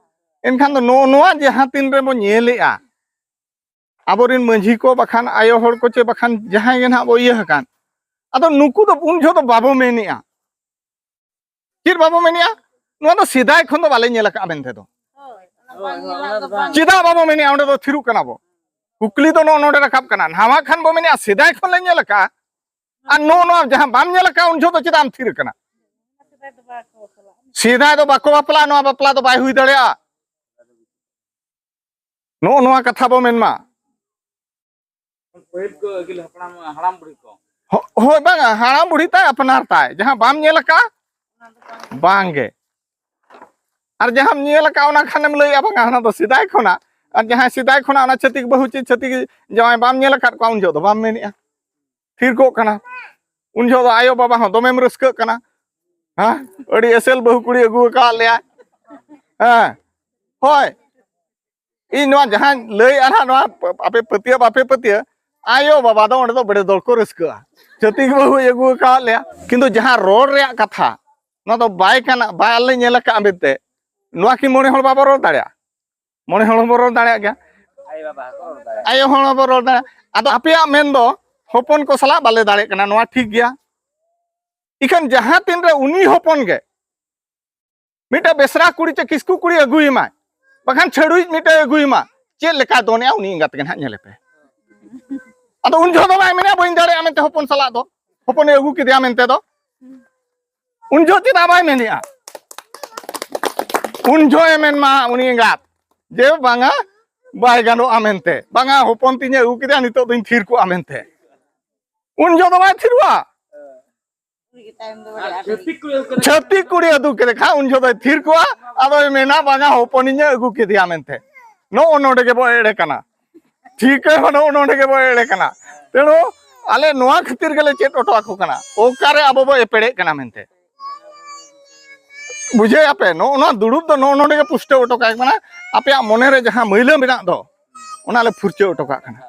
ᱮᱱᱠᱷᱟᱱ ᱫᱚ ᱱᱚᱜᱼᱚ ᱱᱚᱣᱟ ᱡᱟᱦᱟᱸ ᱛᱤᱱ ᱨᱮᱵᱚ ᱧᱮᱞᱮᱜᱼᱟ, ᱟᱵᱚᱨᱮᱱ ᱢᱟᱹᱡᱷᱤ ᱠᱚ ᱵᱟᱠᱷᱟᱱ ᱟᱭᱳ ᱦᱚᱲ ᱠᱚ ᱪᱮ ᱵᱟᱠᱷᱟᱱ ᱡᱟᱦᱟᱸᱭ ᱜᱮ ᱱᱟᱦᱟᱜ ᱵᱚ ᱤᱭᱟᱹ ᱟᱠᱟᱱ, ᱟᱫᱚ ᱱᱩᱠᱩ ᱫᱚ ᱩᱱ ᱡᱚᱦᱚᱜ ᱫᱚ ᱵᱟᱵᱚ ᱢᱮᱱᱮᱜᱼᱟ᱾ ᱪᱮᱫ ᱵᱟᱵᱚ ᱢᱮᱱᱮᱜᱼᱟ? ᱱᱚᱣᱟ ᱫᱚ ᱥᱮᱫᱟᱭ ᱠᱷᱚᱱ ᱫᱚ ᱵᱟᱞᱮ ᱧᱮᱞ ᱟᱠᱟᱫᱼᱟ ᱢᱮᱱᱛᱮ ᱫᱚ᱾ ᱪᱮᱫᱟᱜ ᱵᱟᱵᱚ ᱢᱮᱱᱮᱜᱼᱟ? ᱚᱸᱰᱮ ᱫᱚ ᱛᱷᱤᱨᱚᱜ ᱠᱟᱱᱟ ᱵᱚ᱾ ᱠᱩᱠᱞᱤ ᱫᱚ ᱱᱚᱜᱼᱚ ᱱᱚᱰᱮ ᱨᱟᱠᱟᱵ ᱠᱟᱱᱟ᱾ ᱱᱟᱣᱟ ᱠᱷᱟᱱ ᱵᱚ ᱢᱮᱱᱮᱜᱼᱟ, ᱥᱮᱫᱟᱭ ᱠᱷᱚᱱ ᱞᱮ ᱧᱮᱞ ᱟᱠᱟᱫᱼᱟ, ᱟᱨ ᱱᱚᱜᱼᱚ ᱱᱚᱣᱟ ᱡᱟᱦᱟᱸ ᱵᱟᱢ ᱧᱮᱞ ᱟᱠᱟᱫ, ᱩᱱ ᱡᱚᱦᱚᱜ ᱫᱚ ᱪᱮᱫᱟᱜ ᱮᱢ ᱛᱷᱤᱨ ᱟᱠᱟᱱᱟ? ᱥᱮᱫᱟᱭ ᱫᱚ ᱵᱟᱠᱚ ᱵᱟᱯᱞᱟᱜᱼᱟ, ᱱᱚᱣᱟ ᱵᱟᱯᱞᱟ ᱫᱚ ᱵᱟᱭ ᱦᱩᱭ ᱫᱟᱲᱮᱭᱟᱜᱼᱟ᱾ ᱱᱚᱜᱼᱚ ᱱᱚᱣᱟ ᱠᱟᱛᱷᱟ ᱵᱚ ᱢᱮᱱ ᱢᱟ᱾ ᱯᱟᱹᱦᱤᱞ ᱠᱚ ᱟᱹᱜᱤᱞ ᱦᱟᱯᱲᱟᱢ, ᱦᱟᱲᱟᱢ ᱵᱩᱲᱦᱤ ᱠᱚ᱾ ᱦᱳ-, ᱦᱳᱭ, ᱵᱟᱝᱟ, ᱦᱟᱲᱟᱢ ᱵᱩᱲᱦᱤ ᱛᱟᱭ ᱟᱯᱱᱟᱨ ᱛᱟᱭ, ᱡᱟᱦᱟᱸ ᱵᱟᱢ ᱧᱮᱞ ᱟᱠᱟᱫ, ᱵᱟᱝ ᱜᱮ᱾ ᱟᱨ ᱡᱟᱦᱟᱸᱢ ᱧᱮᱞ ᱟᱠᱟᱫ, ᱚᱱᱟ ᱠᱷᱟᱱᱮᱢ ᱞᱟᱹᱭᱮᱜᱼᱟ, ᱵᱟᱝᱟ, ᱦᱟᱱᱟ ᱫᱚ ᱥᱮᱫᱟᱭ ᱠᱷᱚᱱᱟᱜ᱾ ᱟᱨ ᱡᱟᱦᱟᱸᱭ ᱥᱮᱫᱟᱭ ᱠᱷᱚᱱᱟᱜ ᱚᱱᱟ ᱪᱷᱟᱹᱛᱤᱠ ᱵᱟᱹᱦᱩ ᱪᱮ ᱪᱷᱟᱹᱛᱤᱠ ᱡᱟᱶᱟᱭ ᱵᱟᱢ ᱧᱮᱞ ᱟᱠᱟᱫ ᱠᱚᱣᱟ, ᱩᱱ ᱡᱚᱦᱚᱜ ᱫᱚ ᱵᱟᱢ ᱢᱮᱱᱮᱜᱼᱟ, ᱛᱷᱤᱨ ᱠᱚᱜ ᱠᱟᱱᱟ᱾ ᱩᱱ ᱡᱚᱦᱚᱜ ᱫᱚ ᱟᱭᱳ ᱵᱟᱵᱟ ᱦᱚᱸ ᱫᱚᱢᱮᱢ ᱨᱟᱹᱥᱠᱟᱹᱜ ᱠᱟᱱᱟ, ᱦᱮᱸ, ᱟᱹᱰᱤ ᱮᱥᱮᱞ ᱵᱟᱹᱦᱩ ᱠᱩᱲᱤ ᱟᱹᱜᱩ ᱟᱠᱟᱫ ᱞᱮᱭᱟ, ᱦᱮᱸ, ᱦᱳᱭ᱾ ᱤᱧ ᱱᱚᱣᱟ ᱡᱟᱦᱟᱸᱧ ᱞᱟᱹᱭᱮᱜᱼᱟ ᱱᱟᱦᱟᱜ, ᱱᱚᱣᱟ ᱟᱯᱮ ᱯᱟᱹᱛᱭᱟᱹᱣ ᱵᱟᱯᱮ ᱯᱟᱹᱛᱭᱟᱹᱣ, ᱟᱭᱳ ᱵᱟᱵᱟ ᱫᱚ ᱚᱸᱰᱮ ᱫᱚ ᱵᱮᱲᱮ ᱫᱚᱲ ᱠᱚ ᱨᱟᱹᱥᱠᱟᱹᱜᱼᱟ, ᱪᱷᱟᱹᱛᱤᱠ ᱵᱟᱹᱦᱩᱭ ᱟᱹᱜᱩ ᱟᱠᱟᱫ ᱞᱮᱭᱟ᱾ ᱠᱤᱱᱛᱩ ᱡᱟᱦᱟᱸ ᱨᱚᱲ ᱨᱮᱭᱟᱜ ᱠᱟᱛᱷᱟ, ᱱᱚᱣᱟ ᱫᱚ ᱵᱟᱭ ᱠᱟᱱᱟ, ᱵᱟᱞᱮ ᱧᱮᱞ ᱟᱠᱟᱫᱼᱟ ᱢᱮᱱᱛᱮ᱾ ᱱᱚᱣᱟ ᱠᱤ ᱢᱚᱬᱮ ᱦᱚᱲ ᱵᱟᱵᱚ ᱨᱚᱲ ᱫᱟᱲᱮᱭᱟᱜᱼᱟ? ᱢᱚᱬᱮ ᱦᱚᱲ ᱦᱚᱸᱵᱚ ᱨᱚᱲ ᱫᱟᱲᱮᱭᱟᱜ ᱜᱮᱭᱟ, ᱟᱭᱳ ᱵᱟᱵᱟ ᱦᱚᱸᱠᱚ ᱨᱚᱲ ᱫᱟᱲᱮᱭᱟᱜᱼᱟ᱾ ᱟᱭᱳ ᱦᱚᱲ ᱦᱚᱸᱵᱚ ᱨᱚᱲ ᱫᱟᱲᱮᱭᱟᱜᱼᱟ᱾ ᱟᱫᱚ ᱟᱯᱮᱭᱟᱜ ᱢᱮᱱ ᱫᱚ ᱦᱚᱯᱚᱱ ᱠᱚ ᱥᱟᱞᱟᱜ ᱵᱟᱞᱮ ᱫᱟᱲᱮᱭᱟᱜ ᱠᱟᱱᱟ, ᱱᱚᱣᱟ ᱴᱷᱤᱠ ᱜᱮᱭᱟ᱾ ᱤᱠᱷᱟᱹᱱ ᱡᱟᱦᱟᱸ ᱛᱤᱱ ᱨᱮ ᱩᱱᱤ ᱦᱚᱯᱚᱱ ᱜᱮ ᱢᱤᱫᱴᱮᱱ ᱵᱮᱥᱨᱟ ᱠᱩᱲᱤ ᱪᱮ ᱠᱤᱥᱠᱩ ᱠᱩᱲᱤ ᱟᱹᱜᱩᱭᱮᱢᱟᱭ, ᱵᱟᱠᱷᱟᱱ ᱪᱷᱟᱹᱲᱩᱭᱤᱡ ᱢᱤᱫᱴᱮᱱ ᱟᱹᱜᱩᱭᱮᱢᱟ, ᱪᱮᱫ ᱞᱮᱠᱟᱭ ᱫᱚᱱᱮᱜᱼᱟ, ᱩᱱᱤ ᱮᱸᱜᱟᱛ ᱜᱮ ᱱᱟᱦᱟᱜ ᱧᱮᱞᱮ ᱯᱮ᱾ ᱟᱫᱚ ᱩᱱ ᱡᱚᱦᱚᱜ ᱫᱚ ᱵᱟᱭ ᱢᱮᱱᱟ, "ᱵᱟᱹᱧ ᱫᱟᱲᱮᱭᱟᱜᱼᱟ" ᱢᱮᱱᱛᱮ ᱦᱚᱯᱚᱱ ᱥᱟᱞᱟᱜ ᱫᱚ, ᱦᱚᱯᱚᱱᱮ ᱟᱹᱜᱩ ᱠᱮᱫᱮᱭᱟ ᱢᱮᱱᱛᱮ ᱫᱚ᱾ ᱩᱱ ᱡᱚᱦᱚᱜ ᱪᱮᱫᱟᱜ ᱵᱟᱭ ᱢᱮᱱᱮᱜᱼᱟ? ᱩᱱ ᱡᱚᱦᱚᱜ ᱮ ᱢᱮᱱ ᱢᱟ ᱩᱱᱤ ᱮᱸᱜᱟᱛ ᱡᱮ, "ᱵᱟᱝᱟ, ᱵᱟᱭ ᱜᱟᱱᱚᱜᱼᱟ" ᱢᱮᱱᱛᱮ, "ᱵᱟᱝᱟ, ᱦᱚᱯᱚᱱ ᱛᱤᱧᱮ ᱟᱹᱜᱩ ᱠᱮᱫᱮᱭᱟ, ᱱᱤᱛᱚᱜ ᱫᱚᱧ ᱛᱷᱤᱨ ᱠᱚᱜᱼᱟ" ᱢᱮᱱᱛᱮ᱾ ᱩᱱ ᱡᱚᱦᱚᱜ ᱫᱚ ᱵᱟᱭ ᱛᱷᱤᱨᱚᱜᱼᱟ᱾ ᱪᱷᱟᱹᱛᱤᱠ ᱠᱩᱲᱤ ᱟᱹᱜᱩ ᱠᱮᱫᱮ ᱠᱷᱟᱱ ᱩᱱ ᱡᱚᱦᱚᱜ ᱫᱚᱭ ᱛᱷᱤᱨ ᱠᱚᱜᱼᱟ, ᱟᱫᱚᱭ ᱢᱮᱱᱟ, "ᱵᱟᱝᱟ, ᱦᱚᱯᱚᱱᱤᱧ ᱮ ᱟᱹᱜᱩ ᱠᱮᱫᱮᱭᱟ" ᱢᱮᱱᱛᱮ᱾ ᱱᱚᱜᱼᱚ ᱱᱚᱰᱮ ᱜᱮᱵᱚ ᱮᱲᱮ ᱠᱟᱱᱟ᱾ ᱴᱷᱤᱠᱟᱹ ᱦᱚᱸ ᱱᱚᱜᱼᱚ ᱱᱚᱰᱮ ᱜᱮᱵᱚ ᱮᱲᱮ ᱠᱟᱱᱟ᱾ ᱛᱮᱬᱩ ᱟᱞᱮ ᱱᱚᱣᱟ ᱠᱷᱟᱹᱛᱤᱨ ᱜᱮᱞᱮ ᱪᱮᱫ ᱦᱚᱴᱚ ᱟᱠᱚ ᱠᱟᱱᱟ, ᱚᱠᱟᱨᱮ ᱟᱵᱚ ᱵᱚ ᱮᱯᱮᱲᱮᱜ ᱠᱟᱱᱟ ᱢᱮᱱᱛᱮ᱾ ᱵᱩᱡᱷᱟᱹᱣ ᱟᱯᱮ, ᱱᱚᱜᱼᱚ ᱱᱚᱣᱟ ᱫᱩᱲᱩᱵ ᱫᱚ ᱱᱚᱜᱼᱚ ᱱᱚᱰᱮ ᱜᱮ ᱯᱩᱥᱴᱟᱹᱣ ᱦᱚᱴᱚ ᱠᱟᱜ ᱠᱟᱱᱟ᱾ ᱟᱯᱮᱭᱟᱜ ᱢᱚᱱᱮ ᱨᱮ ᱡᱟᱦᱟᱸ ᱢᱟᱹᱭᱞᱟᱹ ᱢᱮᱱᱟᱜ ᱫᱚ, ᱚᱱᱟ ᱞᱮ ᱯᱷᱩᱨᱪᱟᱹ ᱦᱚᱴᱚ ᱠᱟᱜ ᱠᱟᱱᱟ᱾